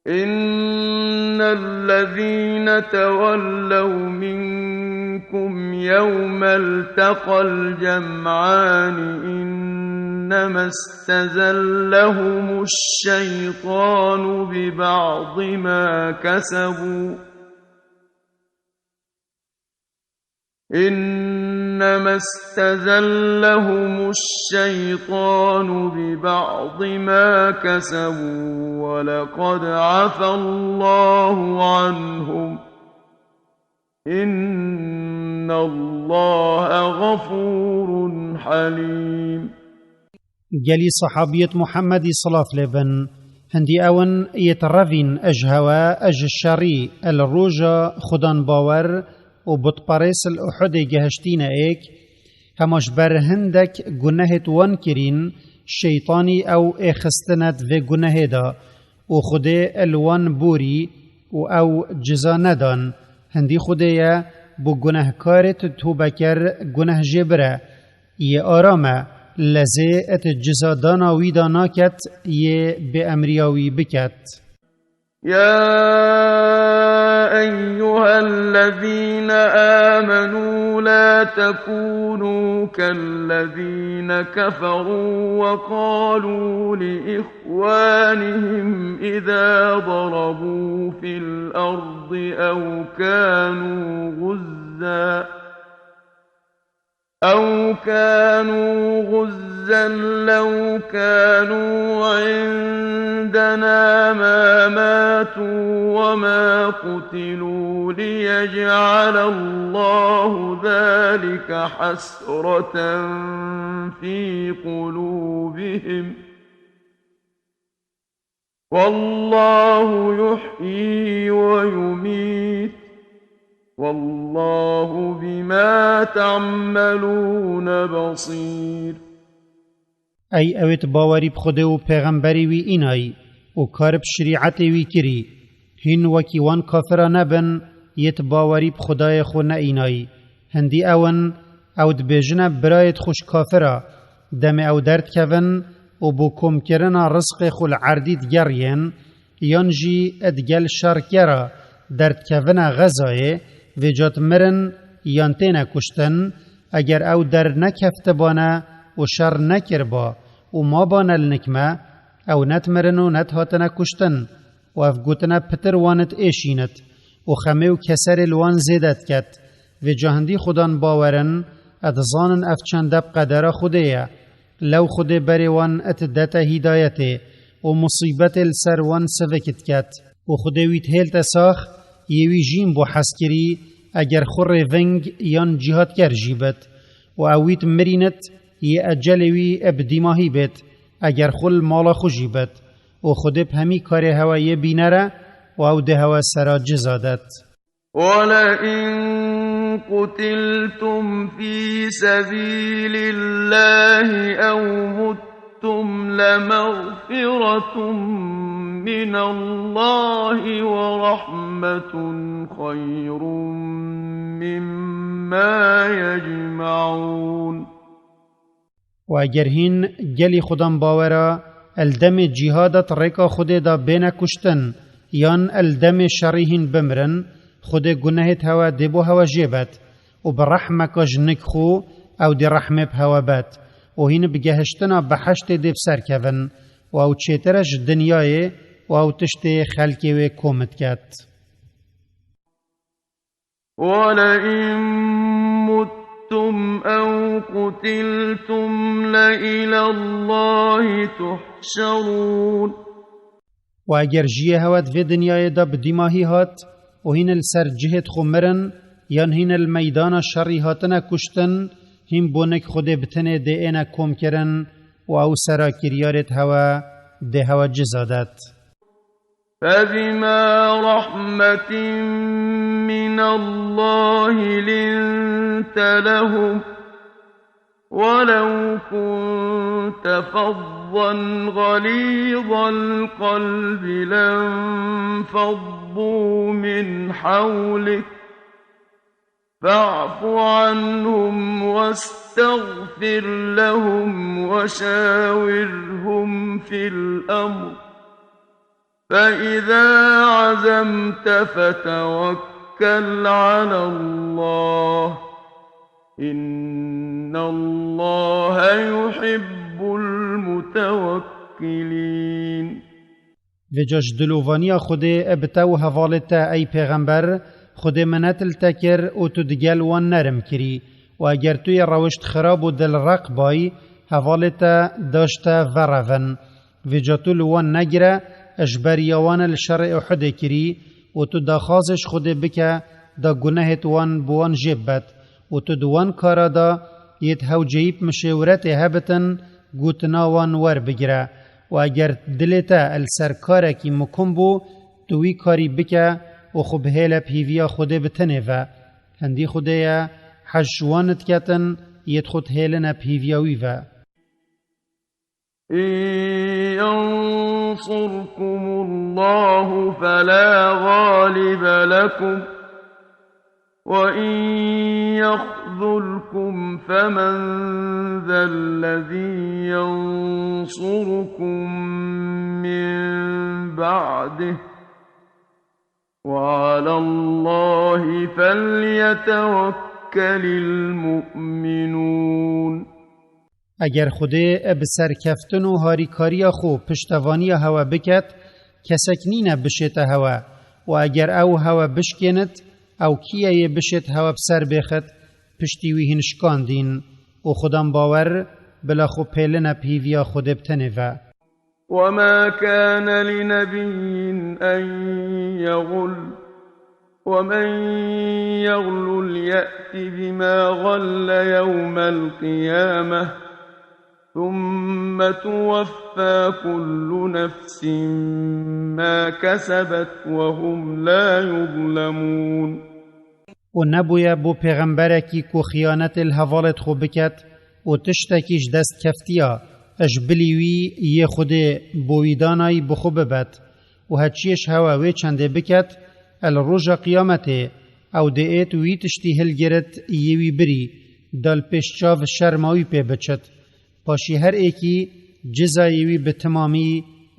إن الذين تولوا منكم يوم التقى الجمعان إنما استزلهم الشيطان ببعض ما كسبوا إنما استزلهم الشيطان ببعض ما كسبوا ولقد عفا الله عنهم إن الله غفور حليم. Gelî sahabiyet Muhemmedî silav lê bin, hindî ew in yêt revîn ej hewe ej şerî el roja xudan bawer û butperês li Uhudê gehiştîne êk, hema ji ber hindek gunehêt wan kirîn, şeytanî ew êxistine di vê gunehê de û Xwedê li wan borî û ew ciza nedan. Hindî Xwedê ye, bo gunehkarêt tobe ker guneh jê bire. Yê aram e, lezê et ciza dana wî da naket, yê bêemriya wî biket. يا أيها الذين آمنوا لا تكونوا كالذين كفروا وقالوا لإخوانهم إذا ضربوا في الأرض أو كانوا غزا أو كانوا غزا لو كانوا عندنا ما ماتوا وما قتلوا ليجعل الله ذلك حسرة في قلوبهم والله يحيي ويميت والله بما تعملون بصير. Ey ewêt bawerî bi Xwedê û pêxemberî wî înayî û kar bi şirîetê wî kirî, hîn wekî wan kafira nebin, yêt bawerî bi Xwedayê xwe neînayî. Hindî ew in, ew dibêjine birayêt xwe ji kafira, demê ew derdikevin û bo komkirina rizqê xwe li erdî digeriyên, yan jî digel şerkera derdikevine Xezayê, vêca dimirin yan têne kuştin, eger ew dernekeftibane û şer nekiriba û mabane li nik me, ew nedimirin û nedihatine kuştin, û ev gotine pitir wan diêşînit û xemê û keserê li wan zêde diket. Vêca hindî Xudan bawer in, dizanin ev çende bi qedera Xwedê ye. Lew Xwedê berê wan didete hîdayetê û musîbetê li ser wan sivik diket. Û Xwedê wî dihêlte sax, yê wî jîn bo hez kirî, eger xwe rêving yan cîhadger jî bit. Û ew wî dimirînit, yê ecelê wî bi dîmahî bêt, eger xwe li mala xwe jî bit. Û Xwedê bi hemî karê hewe yê bîner e û ew dê hewe sera ciza det. ولئن قتلتم في سبيل الله أو متم لمغفرة من الله ورحمة خير مما يجمعون. Û eger hîn gelî Xudan bawera, el demê cîhada di rêka Xwedê de bêne kuştin, yan el demê şerî hîn bimirin, Xwedê gunehêt hewe dê bo hewe jê bet û bi rehmeka ji nik xwe ew dê rehmê bi hewe bet û hîn bi gehiştina behiştê dê bi ser kevin û ew çêtir e ji dinyayê û ew tiştê xelkê wê kom diket. ولئن متم أو قتلتم لإلى الله تحشرون. Û eger jiyê hewe di vê dinyayê de bi dîmahî hat û hîn li ser cihêt xwe mirin, yan hîn li meydana şerî hatine kuştin, hîn bo nik Xwedê bi tenê dê êne komkirin û ew sera kiryarêt hewe dê hewe ciza det. فبما رحمة من الله لنت لهم، ولو كنت فظا غليظ القلب لانفضوا من حولك، فاعف عنهم واستغفر لهم وشاورهم في الأمر، فإذا عزمت فتوكل على الله، إن الله يحب المتوكلين. Vêca ji dilovaniya Xwedê bi te û hevalê te, ey pêxember, Xwedê minet li te kir û tu digel wan nerm kirî. Û eger tu yê rewişt xirab û dilreq bay, hevalê te daş te verevin. Vêca tu li wan negire, ji ber ya wan li şerê Uhudê kirî û tu daxwazê ji Xwedê bike, da gunehêt wan bi wan jê bibet û tu di wan kara da yêt hewceyî bi mişêwiretê hebitin, gotina wan werbigire. Û eger dilê te li ser karekî mikum bû, tu wî karî bike û xwe bihêle bi hîviya Xwedê bi tenê ve. Hindî Xwedê ye, hej ji wan diketin, yêt xwe dihêline bi hîviya wî ve. إن ينصركم الله فلا غالب لكم، وإن يخذلكم فمن ذا الذي ينصركم من بعده، وعلى الله فليتوكل المؤمنون. Eger Xwedê bi serkeftin û harîkariya xwe piştevaniya hewe biket, kesek nîne bişête hewe. Û eger ew hewe bişkênit, ew kî ye yê bişêt hewe bi ser bêxit, piştî wî hîn şikandîn? Û Xudan bawer, bila xwe pêline bi hîviya Xwedê bi tenê ve. وما كان لنبي أن يغل، ومن يغلل يأت بما غل يوم القيامة، ثم توفى كل نفس ما كسبت وهم لا يظلمون. Û nebûye bo pêxemberekî ku xiyanetê li hevalêt xwe biket û tiştekî ji dest keftiya, Ji bilî wî yê Xwedê bo wî danayî bi xwe bibet û heçiyê ji hewe wê çendê biket, el roja qiyametê ew dê êt wî tiştî hilgirit yê wî birî, da li pêş çav şerma wî pê biçit. Paşî her êkî cizayê wî bi timamî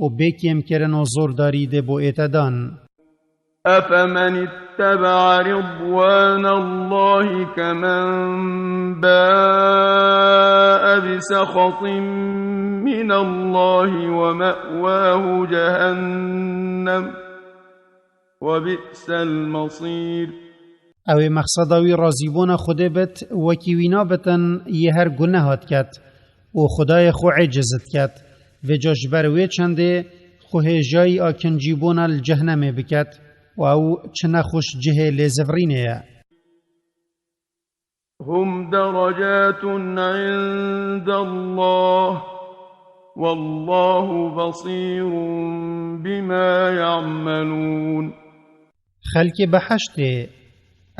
û bê kêmkirin û zordarî dê bo ête dan. أفمن اتبع رضوان الله كمن باء بسخط من الله ومأواه جهنم وبئس المصير. Ew ê mexseda wî razîbûna Xwedê bit, wekî wî nabitin yê her guneha diket û Xwedayê xwe êciz diket. Vêca ji ber wê çendê xwe hêjayî a kincîbûna li cehnemê biket û ew çi nexweş cihê lêzivirînê ye. هم درجات عند الله والله بصير بما يعملون. Xelkê behiştê,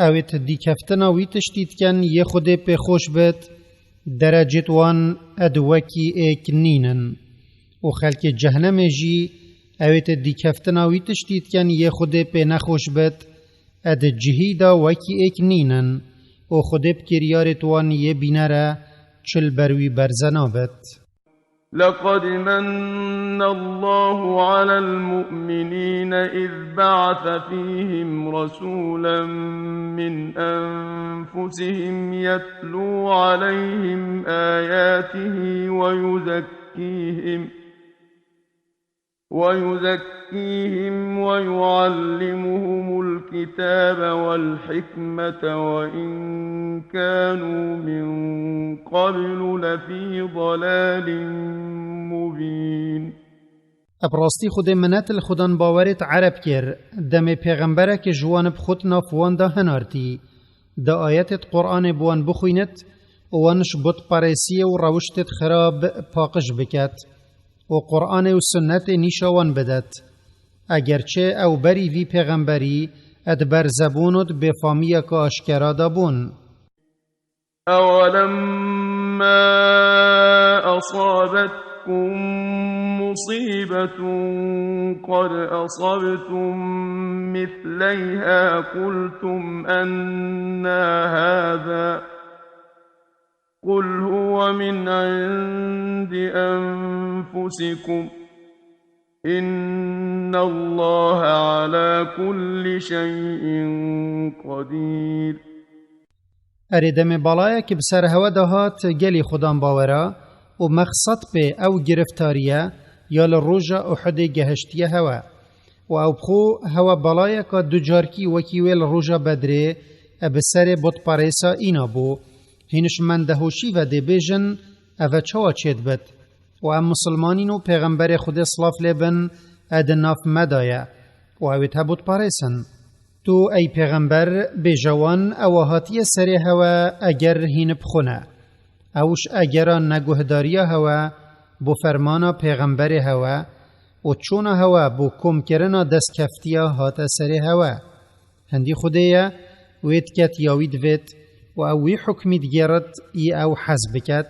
ew ê ti dîkeftina wî tiştî dikin yê Xwedê pê xweş bit, derecêt wan ed wekî êk nînin. Û xelkê cehnemê jî, ew ê ti dîkeftina wî tiştî dikin yê Xwedê pê nexweş bit, ed cihî da wekî êk nînin. Û Xwedê bi kiryarêt wan yê bîne re çi li ber wî berze nabit. لقد من الله على المؤمنين إذ بعث فيهم رسولا من أنفسهم يتلو عليهم آياته ويزكيهم ويزكيهم ويعلمهم الكتاب والحكمة وإن كانوا من قبل لفي ضلال مبين. Bi rastî Xwedê minet li Xudan bawerêt Ereb kir, demê pêxembereke ji wan bi xwe di nav wan de hinartî, di ayetêt Quranê bi wan bixwînit û wan ji butperêsiyê û rewiştêt xirab paqij biket. û Qur'anê û sunnetê nîşa wan bidet. Eger çi ew berî vî pêxemberî ed berzebûn û di bêfamiyeke aşkera de bûn. أولما أصابتكم مصيبة قد أصبتم مثليها قلتم أنى هذا قل هو من عند أنفسكم إن الله على كل شيء قدير. Erê demê balayekî bi ser hewe de hat gelî Xudan bawera û mexsed pê ew giriftariye ya li roja Uhudê gehiştiye hewe. Û ew bi xwe hewe balayeka ducarkî wekî wê li roja Bedrê e bi serê butperêsa îna bû. Hîn ji mendehoşî ve dê bêjin, ev e çawa çêdibit? Û em misilmanîn û pêxemberê Xwedê silav lê bin e di nav me de ye. Û ew ê te butperês in. Tu ey pêxember bêje wan ewa hatiye serê hewe eger hîn bi xwe ne. Ew ji egera neguhdariya hewe bo fermana pêxemberê hewe û çûna hewe bo komkirina destkeftiya hate serê hewe. Hindî Xwedê ye, wê diket ya wî divêt û ew wî hukmî digêrit yê ew hez biket,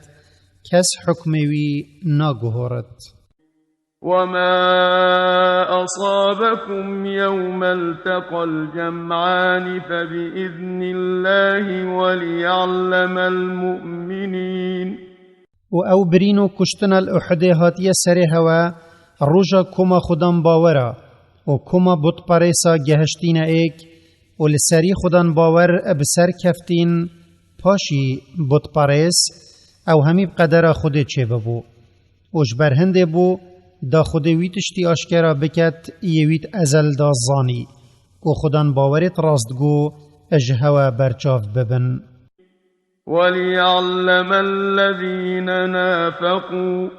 kes hukmê wî naguhorit. وما أصابكم يوم التقى الجمعان فبإذن الله وليعلم المؤمنين. Û ew birîn û kuştina li Uhudê hatiye serê hewe, roja koma Xudan bawera û koma butperêsa gehiştîne êk û li serî Xudan bawer bi ser keftîn, paşî butperês, ew hemî bi qedera Xwedê çêbibû. Û ji ber hindê bû, da Xwedê wî tiştî aşkera biket, yê wî di ezel de zanî, ku Xudan bawerêt rastgo ji hewe berçav bibin. وليعلم الذين نافقوا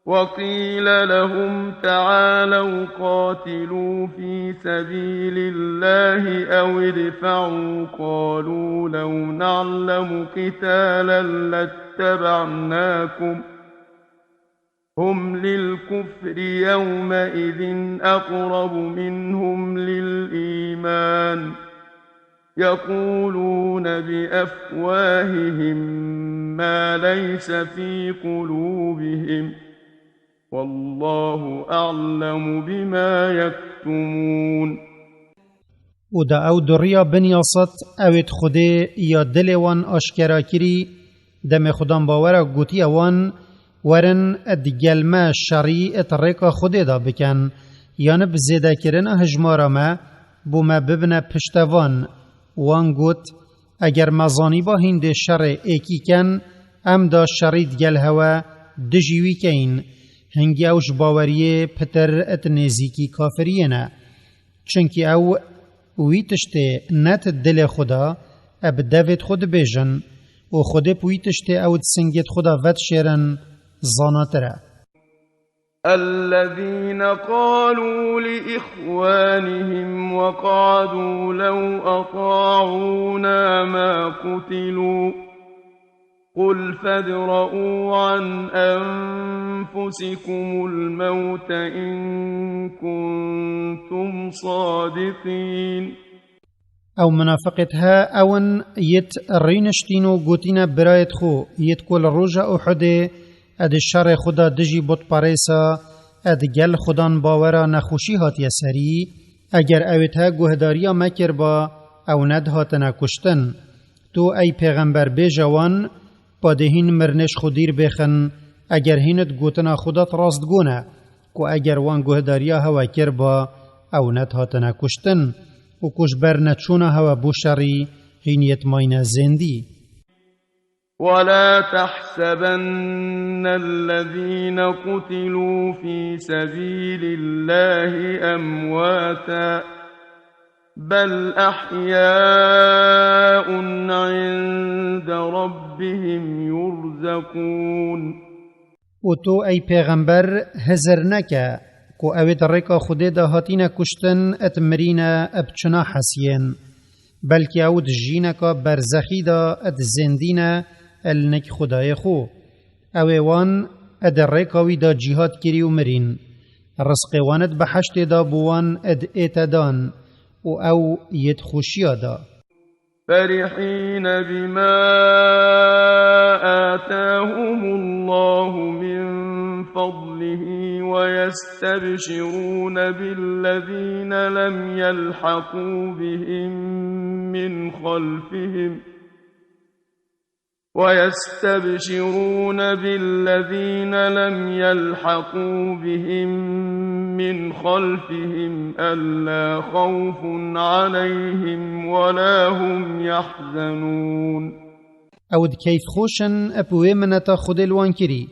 وقيل لهم تعالوا قاتلوا في سبيل الله أو ادفعوا قالوا لو نعلم قتالا لاتبعناكم هم للكفر يومئذ أقرب منهم للإيمان يقولون بأفواههم ما ليس في قلوبهم، والله أعلم بما يكتمون. û da ew duriya binyasat ewêt Xwedê ya dilê wan aşkera kirî, demê xudan bawera gotiye wan, werin ed gel me şerî et rêka Xwedê da biken, yan bi zêdekirina hijmara me, bo me bibine piştevan. Wan got, eger me zanîba hîndê şerê êkî ken, em da şerî digel hewe dijî wî keyin. Hingî ew ji baweriyê pitir et nêzîkî kafiriyê ne. Çunkî ew wî tiştê net dilê xwe da, e bi devêt xwe dibêjin û Xwedê bi wî tiştê ew di singêt xwe da vedişêrin zanatir e. الذين قالوا لإخوانهم وقعدوا لو أطاعونا ما قتلوا، قل فادرءوا عن أنفسكم الموت إن كنتم صادقين. Ew munafiqêt he ewin yêt rîniştîn û gotîne birayêt xwe, yêt ku li roja Uhudê ed şerê xwe da dijî butperêsa ed gel xudan bawera nexweşî hatiye serî, eger ewêt he guhdariya me kirba, ew nedihatine kuştin. Tu ey pêxember bêje wan, padê hîn mirinê ji xwe dîr bêxin, eger hîn di gotina xwe de rast gone, ku eger wan guhdariya hewe kirba, ew nedihatine kuştin û ku ji ber neçûna hewe bo şerî hîn yêt mayne zêndî. ولا تحسبن الذين قتلوا في سبيل الله أمواتا، بل أحياء عند ربهم يرزقون. û tu ey pêxember hizir neke ku ew ê di rêka Xwedê de hatîne kuştin, et mirîne, eb çuna hesiyên. Belkî ew di jîneka berzexî de di zêndî ne, el nik Xwedayê xwe. Ew ê wan di rêka wî de cîhad kirî û mirîn. Rizqê wan di beheştê de bo wan di ête dan û ew yê di xweşiya de. فرحين بما آتاهم الله من فضله ويستبشرون بالذين لم يلحقوا بهم من خلفهم ويستبشرون بالذين لم يلحقوا بهم من خلفهم ألا خوف عليهم ولا هم يحزنون. Ew di keyf xweş in, eb wê mineta Xwedê li wan kirî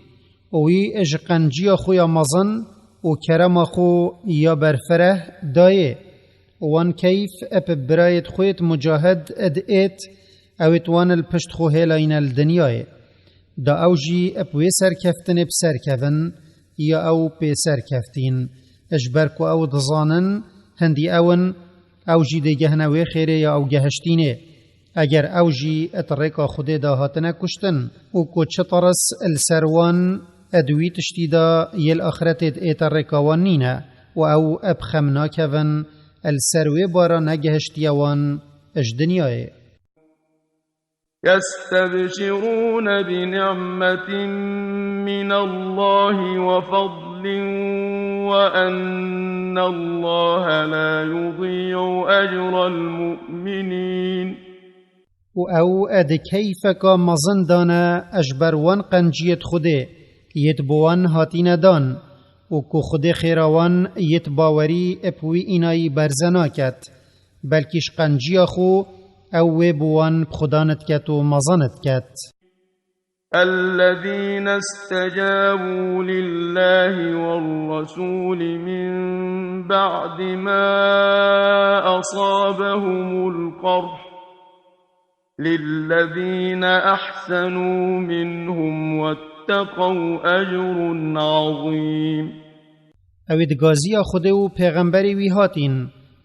û wî ji qenciya xwe ya mezin û kerema xwe ya berfereh dayê. Û wan keyf eb birayêt xwe yêt mucahid ed êt, ew êt wan li pişt xwe hêlayîne li dinyayê. Da ew jî eb wê serkeftinê bi ser kevin, ya ew pê ser keftîn. Ji ber ku ew dizanin, hindî ew in, ew jî dê gehne wê xêrê ya ew gehiştînê. Eger ew jî di rêka Xwedê de hatine kuştin û ku çi tirs li ser wan di wî tiştî de yê li axretê di ête rêka wan nîne û ew bi xem nakevin, li ser wê bara negihiştiye wan ji dinyayê. يستبشرون بنعمة من الله وفضل وأن الله لا يضيع أجر المؤمنين. û ew di keyfeka mezin dane ji ber wan qenciyêt Xwedê yêt bi wan hatîne dan û ku Xwedê xêra wan yêt bawerî bi wî înayî berze naket. Belkî ji qenciya xwe ew wê bi wan bi xudan diket û mezin diket. الذين استجابوا لله والرسول من بعد ما أصابهم القرح للذين أحسنوا منهم واتقوا أجر عظيم. Ew ê di gaziya Xwedê û pêxemberê wî hatîn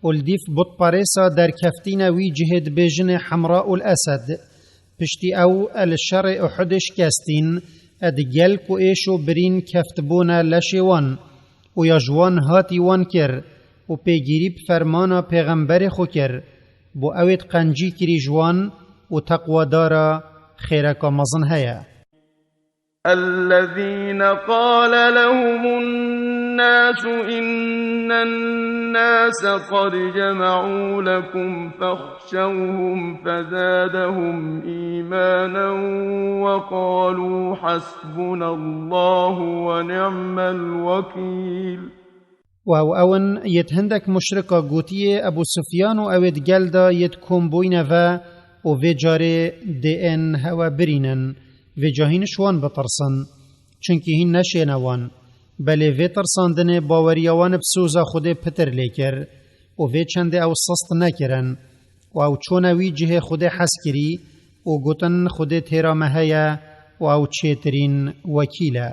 û li dîf butperêsa derkeftîne wî cihê dibêjinê Hemra û l Esed. Piştî ew li şerê Uhudê şikestîn, di gel ku êş û birîn keftibûne leşê wan û ya ji wan hatî wan kir û pêgîrî bi fermana pêxemberê xwe kir. Bo ew ê qencî kirî ji wan û teqwadara xêreka mezin heye. الذين قال لهم الناس إن الناس قد جمعوا لكم فاخشوهم فزادهم إيمانا وقالوا حسبنا الله ونعم الوكيل. Û ew ew in yêt hindek muşrika gotiye Ebû Sufyan û ew ê di gel de yêt kom bûyne ve û vê carê dê ên hewe birînin, vêca hîn ji wan bitirsin. Çunkî hîn neşêne wan. Belê vê tirsandinê baweriya wan bi soza Xwedê pitir lê kir û vê çendê ew sist nekirin. Û ew çûne wî cihê Xwedê hez kirî û gotin, Xwedê têra me heye û ew çêtirîn wekîl e.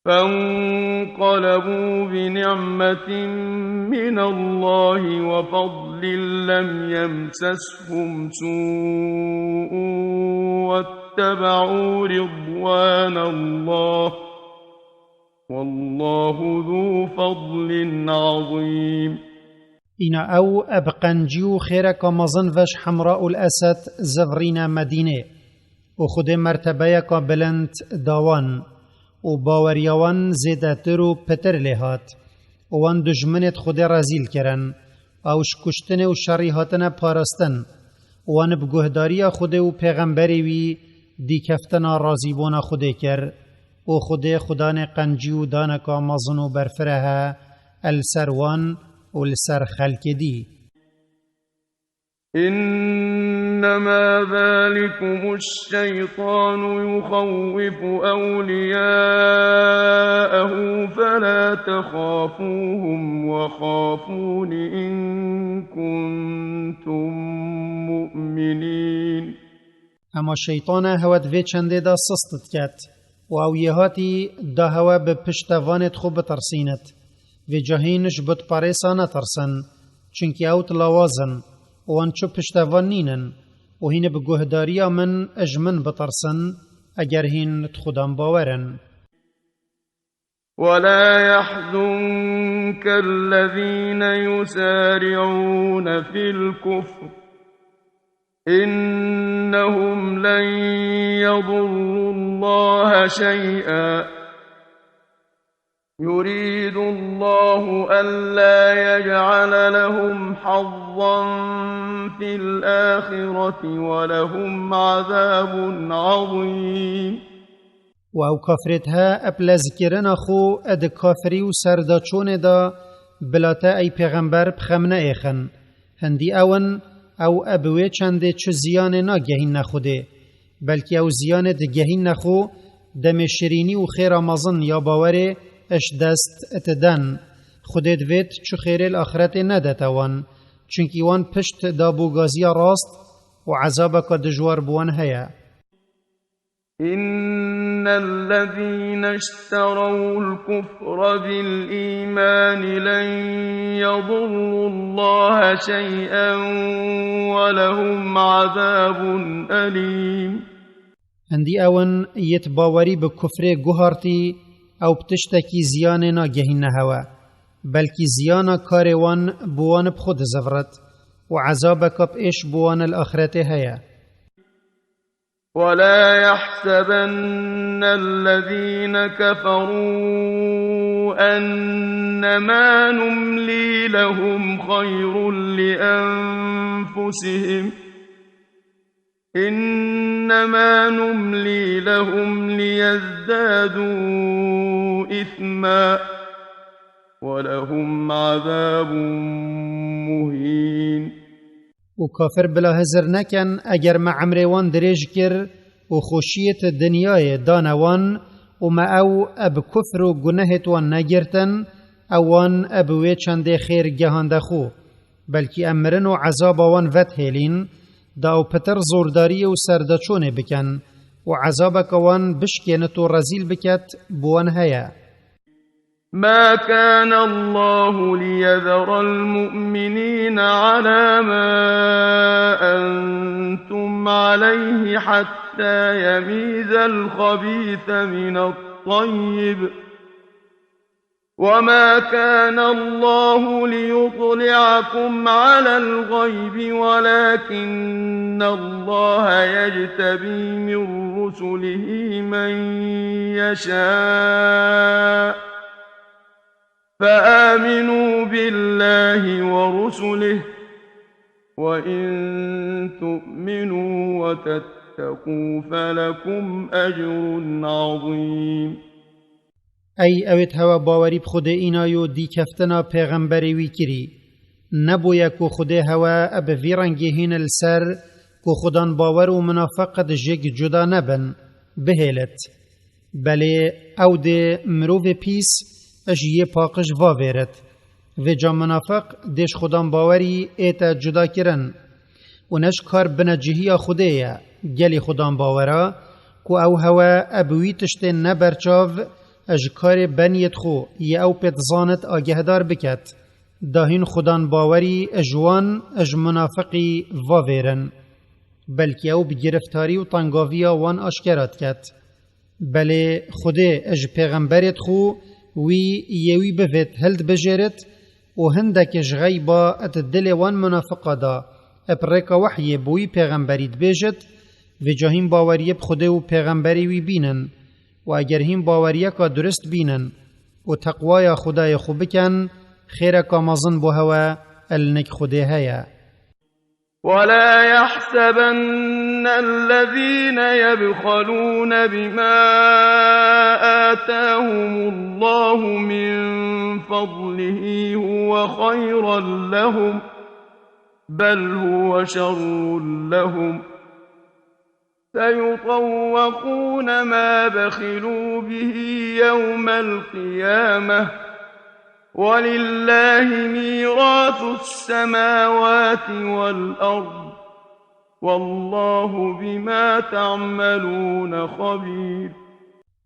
فانقلبوا بنعمة من الله وفضل لم يمسسهم سوء واتبعوا رضوان الله والله ذو فضل عظيم. Îna ew bi qencî û xêreka mezin ve ji Hemra û l Esed zivirîne Medînê û Xwedê mertebeyeka bilind da wan û baweriya wan zêdetir û pitir lê hat û wan dijminêt Xwedê rezîl kirin. Ew ji kuştinê û şerî hatine parastin û wan bi guhdariya Xwedê û pêxemberê wî dîkeftina razîbûna Xwedê kir û Xwedê xudanê qencî û daneka mezin û berfireh e li ser wan û li ser xelkê dî. إنما ذلكم الشيطان يخوف أولياءه فلا تخافوهم وخافون إن كنتم مؤمنين. Hema şeytan e hewe di vê çendê de sist diket û ew yê hatî da hewe bi piştevanêt xwe bitirsînit. Vêca hîn ji butperêsa netirsin, çunkî ew di lawaz in û wan çi piştevan nînin û hîn bi guhdariya min ji min bitirsin, eger hîn di Xudan bawer in. ولا يحزنك الذين يسارعون في الكفر إنهم لن يضروا الله شيئا يريد الله ألا يجعل لهم حظا في الآخرة ولهم عذاب عظيم. Û ew kafirêt he eb lezkirina xwe di kafirî û serdaçûnê de bila te ey pêxember bi xem neêxin. Hindî ew in, ew eb wê çendê çi ziyanê nagehînne Xwedê. Belkî ew ziyanê digehînne xwe, demê şirînî û xêra mezin ya bawerê ji dest diden. Xwedê divêt çi xêrê li axretê nedete wan, çunkî wan pişt da bo gaziya rast û ezabeke dijwar bi wan heye. إن الذين اشتروا الكفر بالإيمان لن يضروا الله شيئا ولهم عذاب أليم. Hindî ew in yêt bawerî bi kufrê guhartî, ew bi tiştekî ziyanê nagehîne hewe. Belkî ziyana karê wan bi wan bi xwe dizivirit û ezabeke bi êş bi wan li axretê heye. ولا يحسبن الذين كفروا أنما نملي لهم خير لأنفسهم إنما نملي لهم ليزدادوا إثما ولهم عذاب مهين. Û kafir bila hizir nekin, eger me emrê wan dirêj kir û xweşiyêt dinyayê dane wan û me ew eb kufr û gunehêt wan negirtin, ew wan eb wê çendê xêr gehande xwe. Belkî em mirin û ezaba wan vedhêlîn, da ew pitir zordariyê û serdaçûnê bikin û ezabeke wan bişkênit û rezîl biket, bi wan heye. ما كان الله ليذر المؤمنين على ما أنتم عليه حتى يميز الخبيث من الطيب وما كان الله ليطلعكم على الغيب ولكن الله يجتبي من رسله من يشاء فآمنوا بالله ورسله وإن تؤمنوا وتتقوا فلكم أجر عظيم. Ey ewêt hewe bawerî bi Xwedê îna yo dîkeftina pêxemberê wî kirî. Nebûye ku Xwedê hewe bi vî rengê hîn li ser ku xudan bawer û minafeq di jêk cuda nebin, bihêlit. Belê ew dê mirovê pîs ji yê paqij vavêrit. Vêca minafeq dê ji xudan bawerî ête cuda kirin. Û ne ji kar binecihiya Xwedê ye, gelî xudan bawera, ku ew hewe e bi wî tiştên neberçav ji karê beniyêt xwe yê ew pê dizanit agehdar biket. Dahîn xudan bawerî ji wan ji minafeqî vavêrin. Belkî ew bi giriftarî û tengaviya wan aşkera diket. Belê Xwedê ji pêxemberêt xwe wî yê wî bivêt hildibijêrit û hindek ji xeyba di dilê wan munafiqa da bi rêka wehyê bi wî pêxemberî dibêjit, vêca hîn baweriyê bi Xwedê û pêxemberê wî bînin û eger hîn baweriyeka durist bînin û teqwaya Xwedayê xwe bikin, xêreka mezin bo hewe li nik Xwedê heye. ولا يحسبن الذين يبخلون بما آتاهم الله من فضله هو خيرا لهم بل هو شر لهم سيطوقون ما بخلوا به يوم القيامة ولله ميراث السماوات والأرض والله بما تعملون خبير.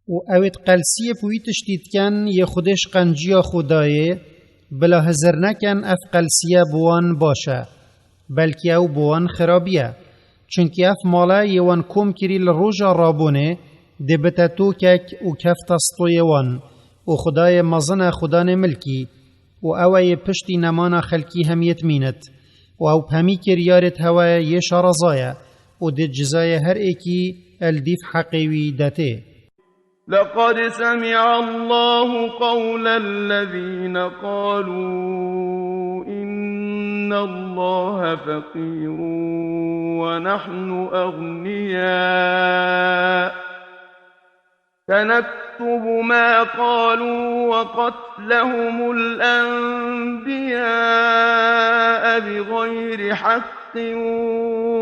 û ewêt qelsiyê bi wî tiştî diken yê Xwedê ji qenciya xwe dayê, bila hizir nekin ev qelsiye bi wan baş e. Belkî ew bi wan xirabî ye. Çunkî ev male yê wan kom kirî li roja rabûnê dê bite tokek û kefte stoyê wan û Xwedayê mezin e Xudanê milkî û ew e yê piştî nemana xelkî hemiyêt mînit û ew bi hemî kiryarêt hewe yê şaraza ye û dê cizayê her êkî li dîv heqê wî detê. لقد سمع الله قول الذين قالوا إن الله فقير ونحن أغنياء سنكتب ما قالوا وقتلهم الأنبياء بغير حق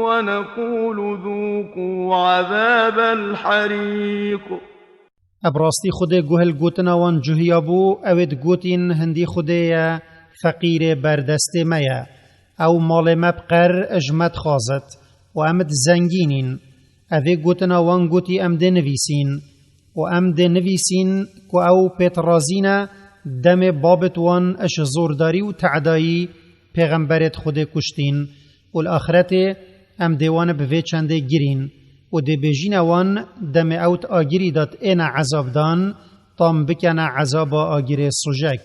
ونقول ذوقوا عذاب الحريق. Ev rastî Xwedê guh li gotina wan cuhiya bû, ew ê digotîn hindî Xwedê ye, feqîrê berdestê me ye. Ew malê me bi qer ji me dixwazit û em id zengînîn. Evê gotina wan gotî em dê nivîsîn. Û em dê nivîsîn ku ew pêt razî ne demê babit wan ji zordarî û te'dayî pêxemberêt Xwedê kuştîn û li axretê em dê wan bi vê çendê girîn û dê bêjîne wan demê ew di agirî de êne ezabdan, tam bikene ezaba agirê sujek.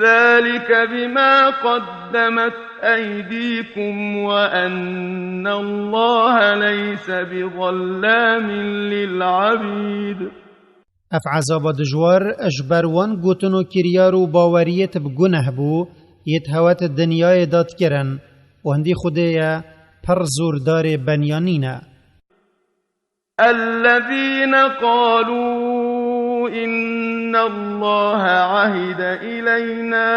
ذلك بما قدمت أيديكم وأن الله ليس بظلام للعبيد. Ev ezaba dijwar ji ber wan gotin û kiryar û baweriyêt bi guneh bû, yêt hewet dinyayê de dikirin û hindî Xwedê ye pir zordarê beniya nîne. الذين قالوا إن الله عهد إلينا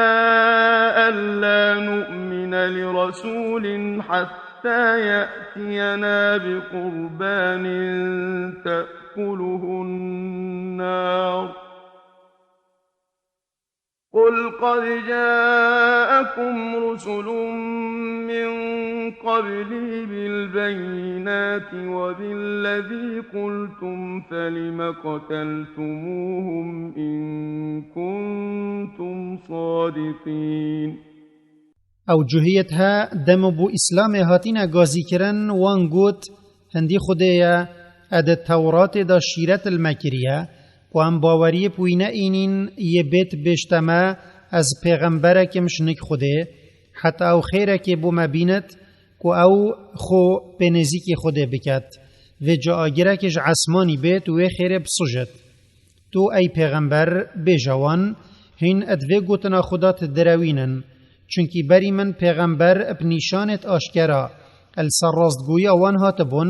ألا نؤمن لرسول حتى يأتينا بقربان تأكله النار قل قد جاءكم رسل من قبلي بالبينات وبالذي قلتم فلم قتلتموهم إن كنتم صادقين. Ew cuhiyêt he, demo bû Îslamê hatîne gazîkirin, wan got, hindî Xwedê ye, e di Tewratê de şîret li me kiriye, Ku em baweriyê bi wî neînîn, yê bêt bêjte me, ez pêxemberek im ji nik Xwedê, heta ew xêrekê bo me bînit, ku ew xwe pê nêzîkî Xwedê biket. Vêca agirek ji esmanî bêt û wê xêrê bisijit. Tu, ey pêxember, bêje wan, hîn di vê gotina xwe de direwînin. Çunkî berî min pêxember bi nîşanêt aşkera li ser rastgoyiya wan hatibûn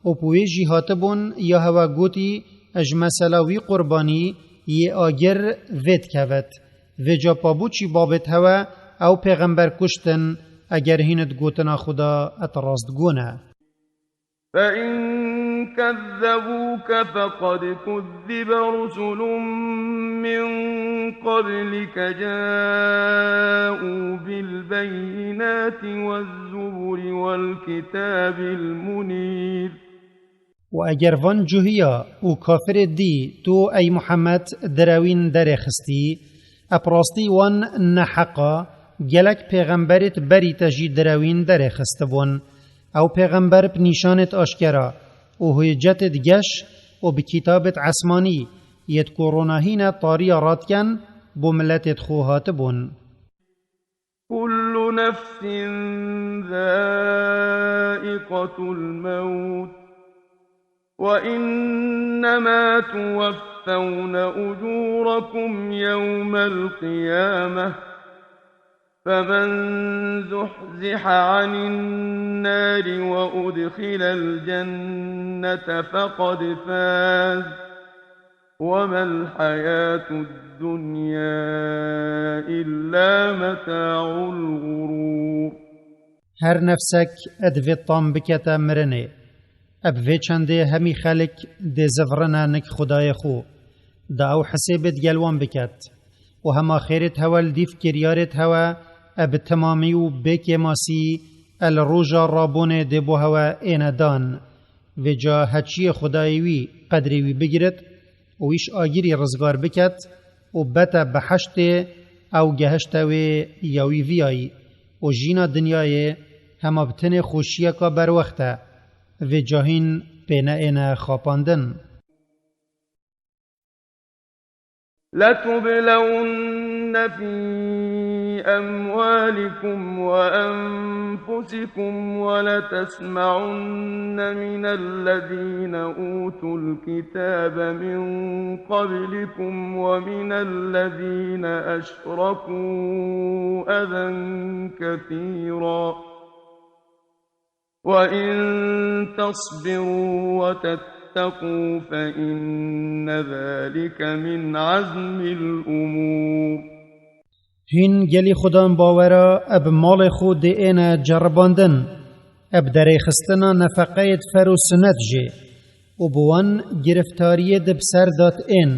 û bi wê jî hatibûn ya hewe gotî, ji mesela wî qurbanî yê agir vê dikevit. Vêca pa boçî babêt hewe ew pêxember kuştin, eger hîn di gotina xwe de et rastgo ne? فإن كذبوك فقد كذب رسل من قبلك جاءوا بالبينات والزبر والكتاب المنير. û eger van cuhiya û kafirê dî tu, ey Muhammed, direwîn derêxistî, ep rastî wan neheqa, gelek pêxemberêt berî te jî direwîn derêxistibûn. Ew pêxember bi nîşanêt aşkera û hûycetêt geş û bi kitabêt esmanî, yêt ku ronahîne tariya radiken, bo miletêt xwe hatibûn. كل نفس ذائقة الموت، وإنما توفون أجوركم يوم القيامة، فمن زحزح عن النار وأدخل الجنة فقد فاز، وما الحياة الدنيا إلا متاع الغرور. Her nefsek divê tam bikete mirinê. Eb vê çendê hemî xelk dê zivirine nik Xwedayê xwe, da ew hisêbê digel wan biket. Û hema xêrêt hewe li dîv kiryarêt hewe, eb bi timamî û bê kêmasî el roja rabûnê dê bo hewe êne dan. Vêca heçiyê Xwedayê wî qedrê wî bigirit û wî ji agirî rizgar biket û bete biheştê ew gehişte wê ya wî viyayî û jîna dinyayê hema bi tenê xweşiyeka berwext e. Vêca hîn pê neêne xapandin. لتبلون في أموالكم وأنفسكم ولتسمعن من الذين أوتوا الكتاب من قبلكم ومن الذين أشركوا أذى كثيرا وإن تصبروا وتتقوا فإن ذلك من عزم الأمور. Hîn gelî Xudan bawera eb malê xwe dê êne ceribandin, eb derêxistina nefeqeyêt fer û sinet jê û bi wan giriftariyê di bi ser dat ên.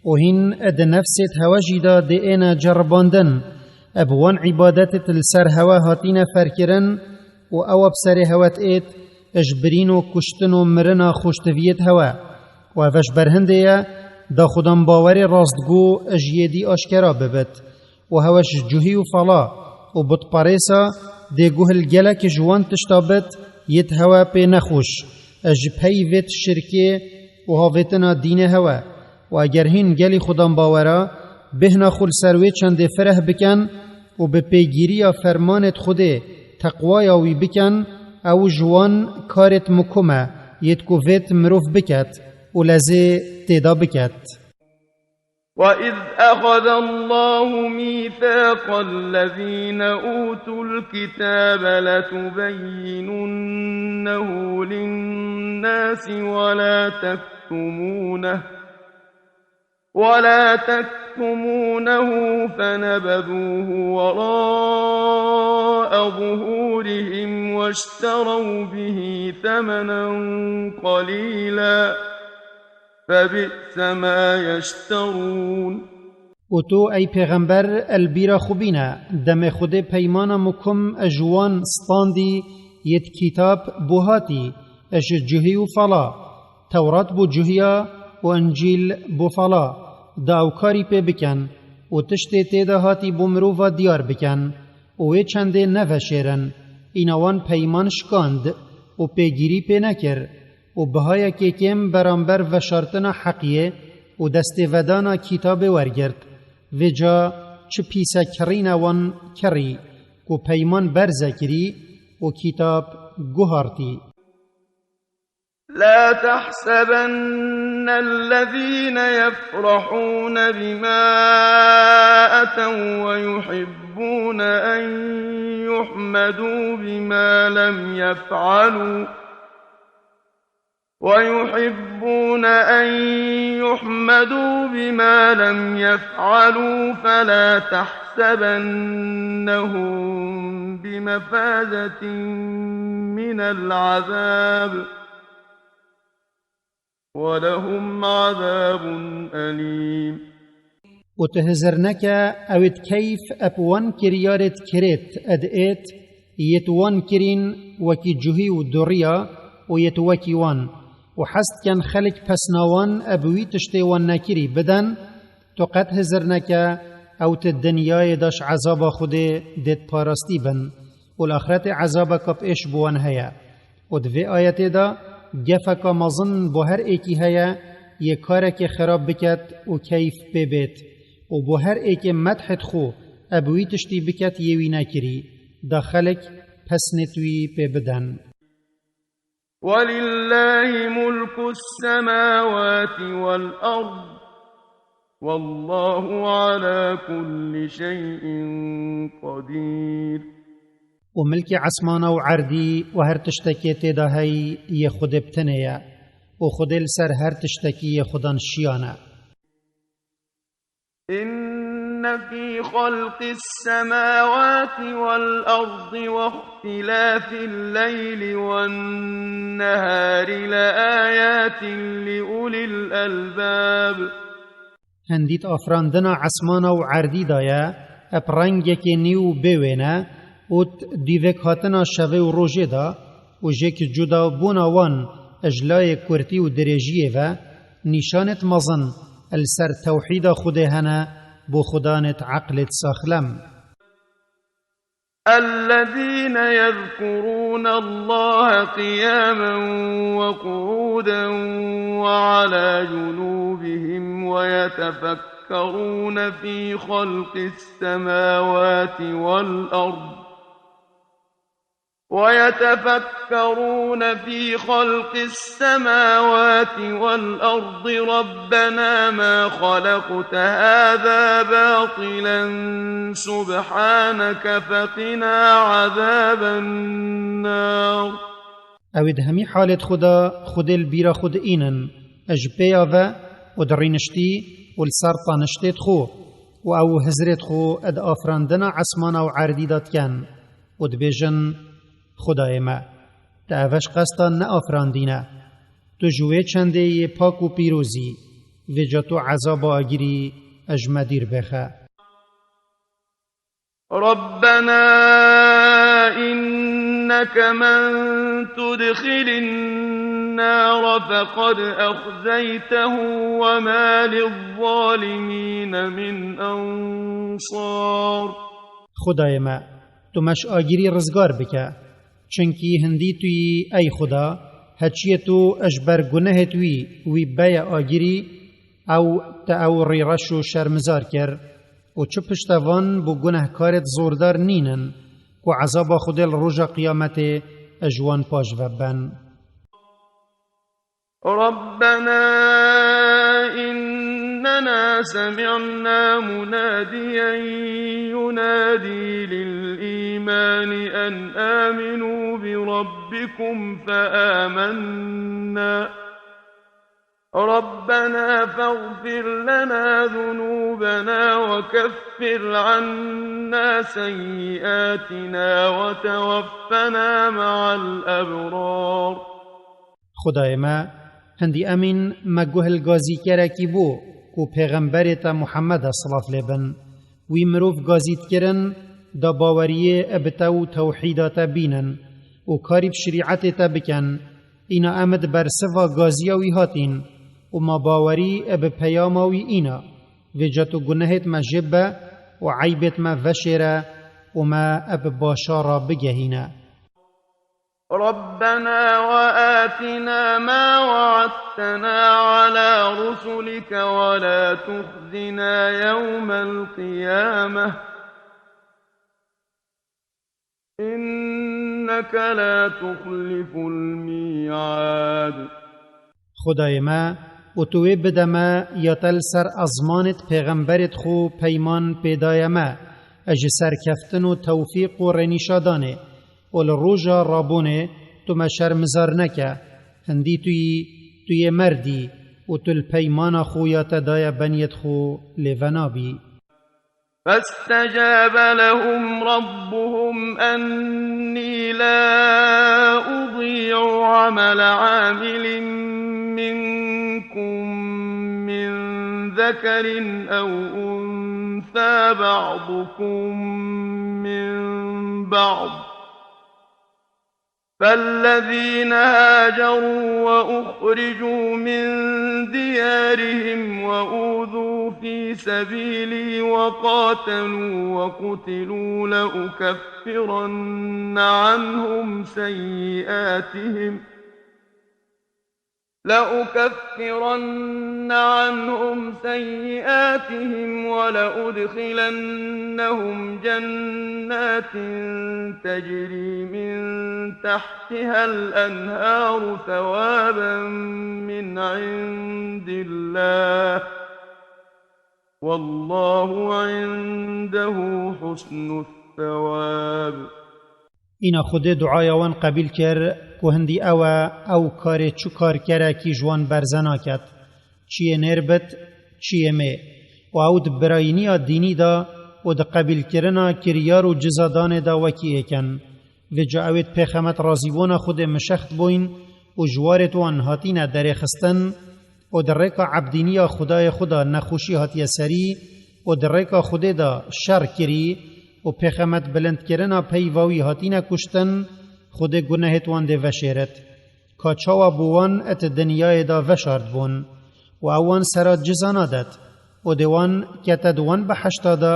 Û hîn di nefsêt hewe jî de dê êne ceribandin, eb wan îbadetêt li ser hewe hatîne ferkirin û ew bi serê hewe diêt, ji birîn û kuştin û mirina xweştiviyêt hewe. Û ev ji ber hindê ye, da Xudan bawerê rastgo ji yê dî aşkera bibit. Û hewe ji cuhî û fala û butperêsa dê guh li gelek ji wan tişta bit, yêt hewe pê nexweş, ji pey vêt şirkê û havêtina dînê hewe. Û eger hîn gelî Xudan bawera bêhna xwe li ser wê çendê fireh bikin û bi pêgiriya fermanêt Xwedê teqwaya wî bikin, ew ji wan karêt mukum e, yêt ku vêt mirov biket û lezê têda biket. وإذ أخذ الله ميثاق الذين أوتوا الكتاب لتبيننه للناس ولا تكتمونه، ولا تكتمونه فنبذوه وراء ظهورهم واشتروا به ثمنا قليلا، فبئس ما يشترون. û tu, ey pêxember, el bîra xwe bîne, demê Xwedê peymana mukum ji wan standî yêt kîtab bo hatî, ji cuhî û fala. Tewrat bo cuhiya û Încîl bo fala, da ew karî pê bikin û tiştê tê de hatî bo mirova diyar bikin û wê çendê neveşêrin. Îna wan peyman şikand û pêgirî pê nekir û bihayekê kêm beramber veşartina heqiyê û destêvedana kitabê wergirt. Vêca çi pîsekirîne wan kirî, ku peyman berze kirî û kitab guhartî. لا تحسبن الذين يفرحون بما أتوا ويحبون أن يحمدوا بما لم يفعلوا ويحبون أن يحمدوا بما لم يفعلوا فلا تحسبنهم بمفازة من العذاب ولهم عذاب أليم. û tu hizir neke ew ê keyf ep wan kiryarêt kirêt ed êt, yêt wan kirîn wekî cuhî û duriya û yêt wekî wan, û hez diken xelk pesna wan eb wî tiştê wan nekirî biden, tu qet hizir neke ew ti dinyayê de ji ezaba Xwedê dêt parastî bin û li axretê ezabeka pêş bi wan heye. Û di vê ayetê de gefeka mezin bo her êkî heye yê karekê xirab biket û keyf pê bêt û bo her êkê medhêt xwe eb wî tiştî biket yê wî nekirî, da xelk pesnêt wî pê biden. ولله ملك السماوات والأرض والله على كل شيء قدير. û milkê esmana û erdî û her tiştekê tê de hey yê Xwedê bi tenê ye û Xwedê li ser her tiştekî yê xwedan şiyan e. إن في خلق السماوات والأرض واختلاف الليل والنهار لآيات لأولي الألباب. Hindî di afirandina esmana û erdî de ye, eb rengekê nî û bê wêne, û di dîvêk hatina şevê û rojê de, û jêk cuda bûna wan ji layê kurtî û dirêjiyê ve, nîşanêt mezin li ser tewhîda Xwedê hene bo xwedanêt eqlêt saxlem. الذين يذكرون الله قياما وقعودا وعلى جنوبهم ويتفكرون في خلق السماوات والأرض ويتفكرون في خلق السماوات والأرض ربنا ما خلقت هذا باطلا سبحانك فقنا عذاب النار. Ew ê di hemî halêt xwe de Xwedê li bîra xwe diînin, ji pêya ve û di rîniştî û li ser taniştêt xwe û ew hizrêt xwe di afirandina esmana û erdî de dikin û dibêjin, Xwedayê me, te eve ji qesta neafirandîne. Tu ji wê çendê yê pak û pîroz î, vêca tu ezaba agirî ji me dîr bêxe. ربنا إنك من تدخل النار فقد أخزيته وما للظالمين من أنصار. Xwedayê me, tu me ji agirî rizgar bike, çimkî hindî tu yî, ey Xuda, heçiyê tu ji ber gunehêt wî wî beye agirî, ew te ew rîreş û şermizar kir. Û çi piştevan bo gunehkarêt zordar nînin, ku ezaba Xwedê li roja qiyametê ji wan paş ve ben. ربنا إننا سمعنا مناديا ينادي للإيمان أن آمنوا بربكم فآمنا ربنا فاغفر لنا ذنوبنا وكفر عنا سيئاتنا وتوفنا مع الأبرار. Xwedayê me, hindî emîn me guh li gazîkerekî bû ku pêxemberê te Muhemmed e, silav lê bin. Wî mirov gazî dikirin da baweriyê bi te û tewhîda te bînin û karî bi şirîetê te bikin. Îna em di bersiva gaziya wî hatîn û ma bawerî bi peyama wî îna. Vêca tu gunehêt me jê be û eybêt me veşêre û me bi başa re bigehîne. ربنا وآتنا ما وعدتنا على رسلك ولا تخزنا يوم القيامة إنك لا تخلف الميعاد. Xwedayê me, û tu wê bide me ya te li ser ezmanêt pêxemberêt xwe peyman pêdaye me, ez ji serkeftin û tewfîq û rênîşadanê û li roja rabûnê tu me şermizar neke. Hindî tu yî, tu yê merdî û tu li peymana xwe ya te daye beniyêt xwe lê venabî. فاستجاب لهم ربهم أني لا أضيع عمل عامل منكم من ذكر أو أنثى بعضكم من بعض، فالذين هاجروا وأخرجوا من ديارهم وأوذوا في سبيلي وقاتلوا وقتلوا لأكفرن عنهم سيئاتهم، لأكفرن عنهم سيئاتهم ولأدخلنهم جنات تجري من تحتها الأنهار ثوابا من عند الله، والله عنده حسن الثواب. Îna Xwedê duaya wan qebîl kir, ku hindî ew e, ew karê çi karkerekî ji wan berze naket. Çi yê nêr bit, çi yê mê. Û ew di birayîniya dînî de û di qebîlkirina kiryar û cizadanê de wekî êk in. Vêca ewêt pêxemet razîbûna Xwedê mişext bûyn û ji warêt wan hatîne derêxistin û di rêka ebdîniya Xwedayê xwe de nexweşî hatiye serî û di rêka Xwedê de şer kirî û pêxemet bilindkirina peyva wî hatîne kuştin, Xwedê gunehêt wan dê veşêrit. Ka çawa bo wan et dinyayê de veşardbûn û ew wan sera ciza nadet û dê wan kete di wan behişta de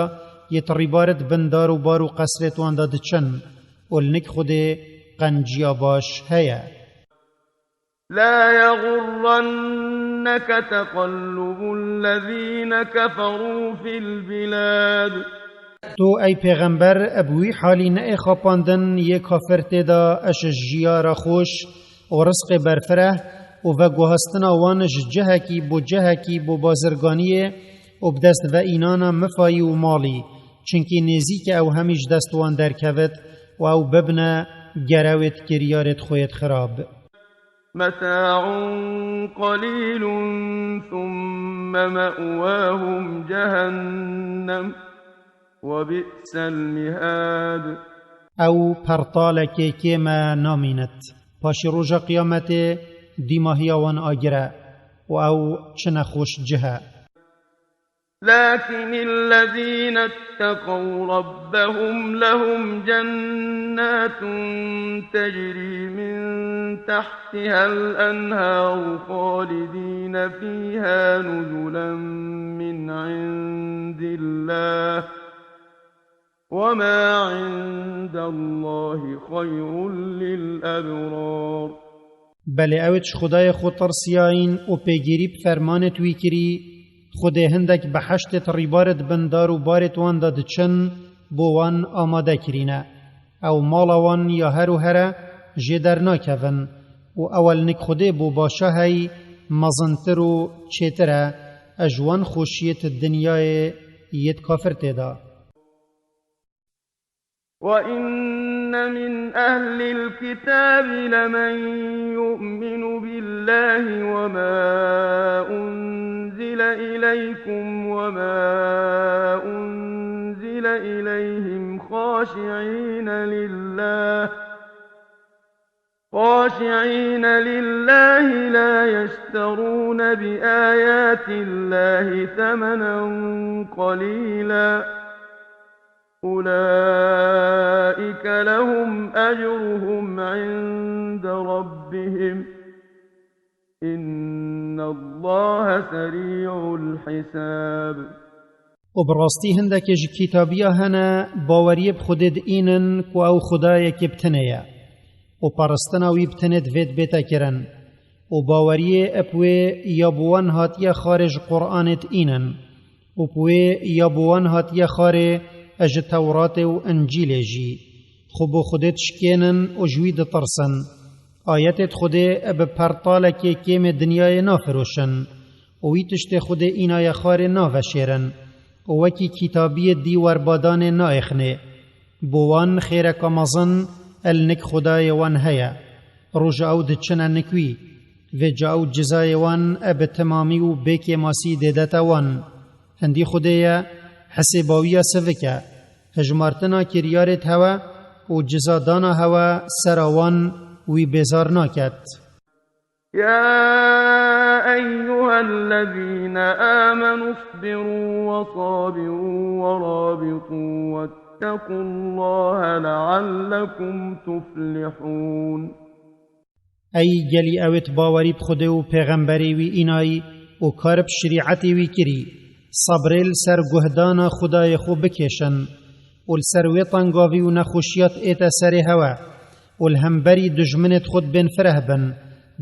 yê ti rîbarit bin dar û bar û qesrêt wan de diçin û li nik Xwedê qenciya baş heye. لا يغرنك تقلب الذين كفروا في البلاد. Tu, ey pêxember, bi wî halî neê xapandin yê kafir tê de eş jiyara xweş û rizqê berfireh û veguhastina wan ji cihekî bo cihekî bo bazirganiyê û bi dest ve înana mifayî û malî, çinkî nêzîke ew hemî ji dest wan derkevit û ew bibine gerewêt kiryarêt xwe yêt xirab. متاع قليل ثم مأواهم جهنم وبئس المهاد. Ew pertalekê kêm e namînit. Paşî roja qiyametê dîmahiya wan agir e û ew çi nexweş cih e. لكن الذين اتقوا ربهم لهم جنات تجري من تحتها الأنهار خالدين فيها نزلا من عند الله وما عند الله خير للأبرار. Belê ew ê ji Xwedayê xwe tirsiyayîn û pêgirî bi fermanêt wî kirî, Xwedê hindek behiştêt rîbarêt bin dar û barêt wan de diçin, bo wan amade kirîne. Ew mala wan ya her û here jê dernakevin û ew e li nik Xwedê bo başa hey mezintir û çêtir e, e ji wan xweşiyêt dinyayê yêt kafir tê de. وإن من أهل الكتاب لمن يؤمن بالله وما أنزل إليكم وما أنزل إليهم خاشعين لله، خاشعين لله لا يشترون بآيات الله ثمنا قليلا أولئك لهم أجرهم عند ربهم إن الله سريع الحساب. û bi rastî hindekê ji kîtabiya hene baweriyê bi Xwedê diînin ku ew Xwedayekê bi tinê ye. û paristina wî bi tenê divêt bête kirin. Û baweriyê ep wê ya bi wan hatiye xarê ji Qur'anê diînin. Û bi wê ya bi wan hatiye xarê e ji Tewratê û Încîlê jî. Xwe bo Xwedê dişkênin û ji wî ditirsin. Ayetê Xwedê e bi pertalekê kêmê dinyayê nafiroşin. Û wî tiştê Xwedê înaye xarê naveşêrin. Û wekî kitabiyê dî werbadanê naêxnê. Bo wan xêreka mezin e li nik Xwedayê wan heye. Roja ew diçine nik wî. Vêca ew cizayê wan e bi temamî û bê kêmasî dêdete wan. Hindî Xwedê ye, hesêbawiya sivik e. Hejmartina kiryarêt hewe û cizadana hewe sera wan wî bêzar naket. يا أيها الذين آمنوا اصبروا وصابروا ورابطوا واتقوا الله لعلكم تفلحون. Ey gelî ewêt bawerî bi Xwedê û pêxemberê wî înayî û kar bi şerîetê wî kirî, sebrê li ser guhdana Xwedayê xwe bikêşin û li ser wê tengavî û nexweşiya diête serê hewe û li hemberî dijminêt xwe dibên fireh bin,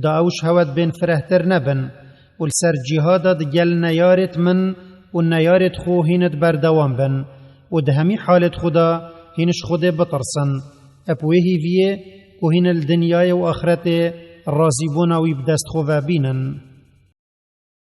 da ew ji hewe dibên firehtir nebin û li ser cîhada digel neyarêt min û neyarêt xwe hîn di berdewam bin û di hemî halêt xwe de hîn ji Xwedê bitirsin. Ep wê hîviyê ku hîn li dinyayê û axretê razîbûna wî bi dest xwe ve bînin.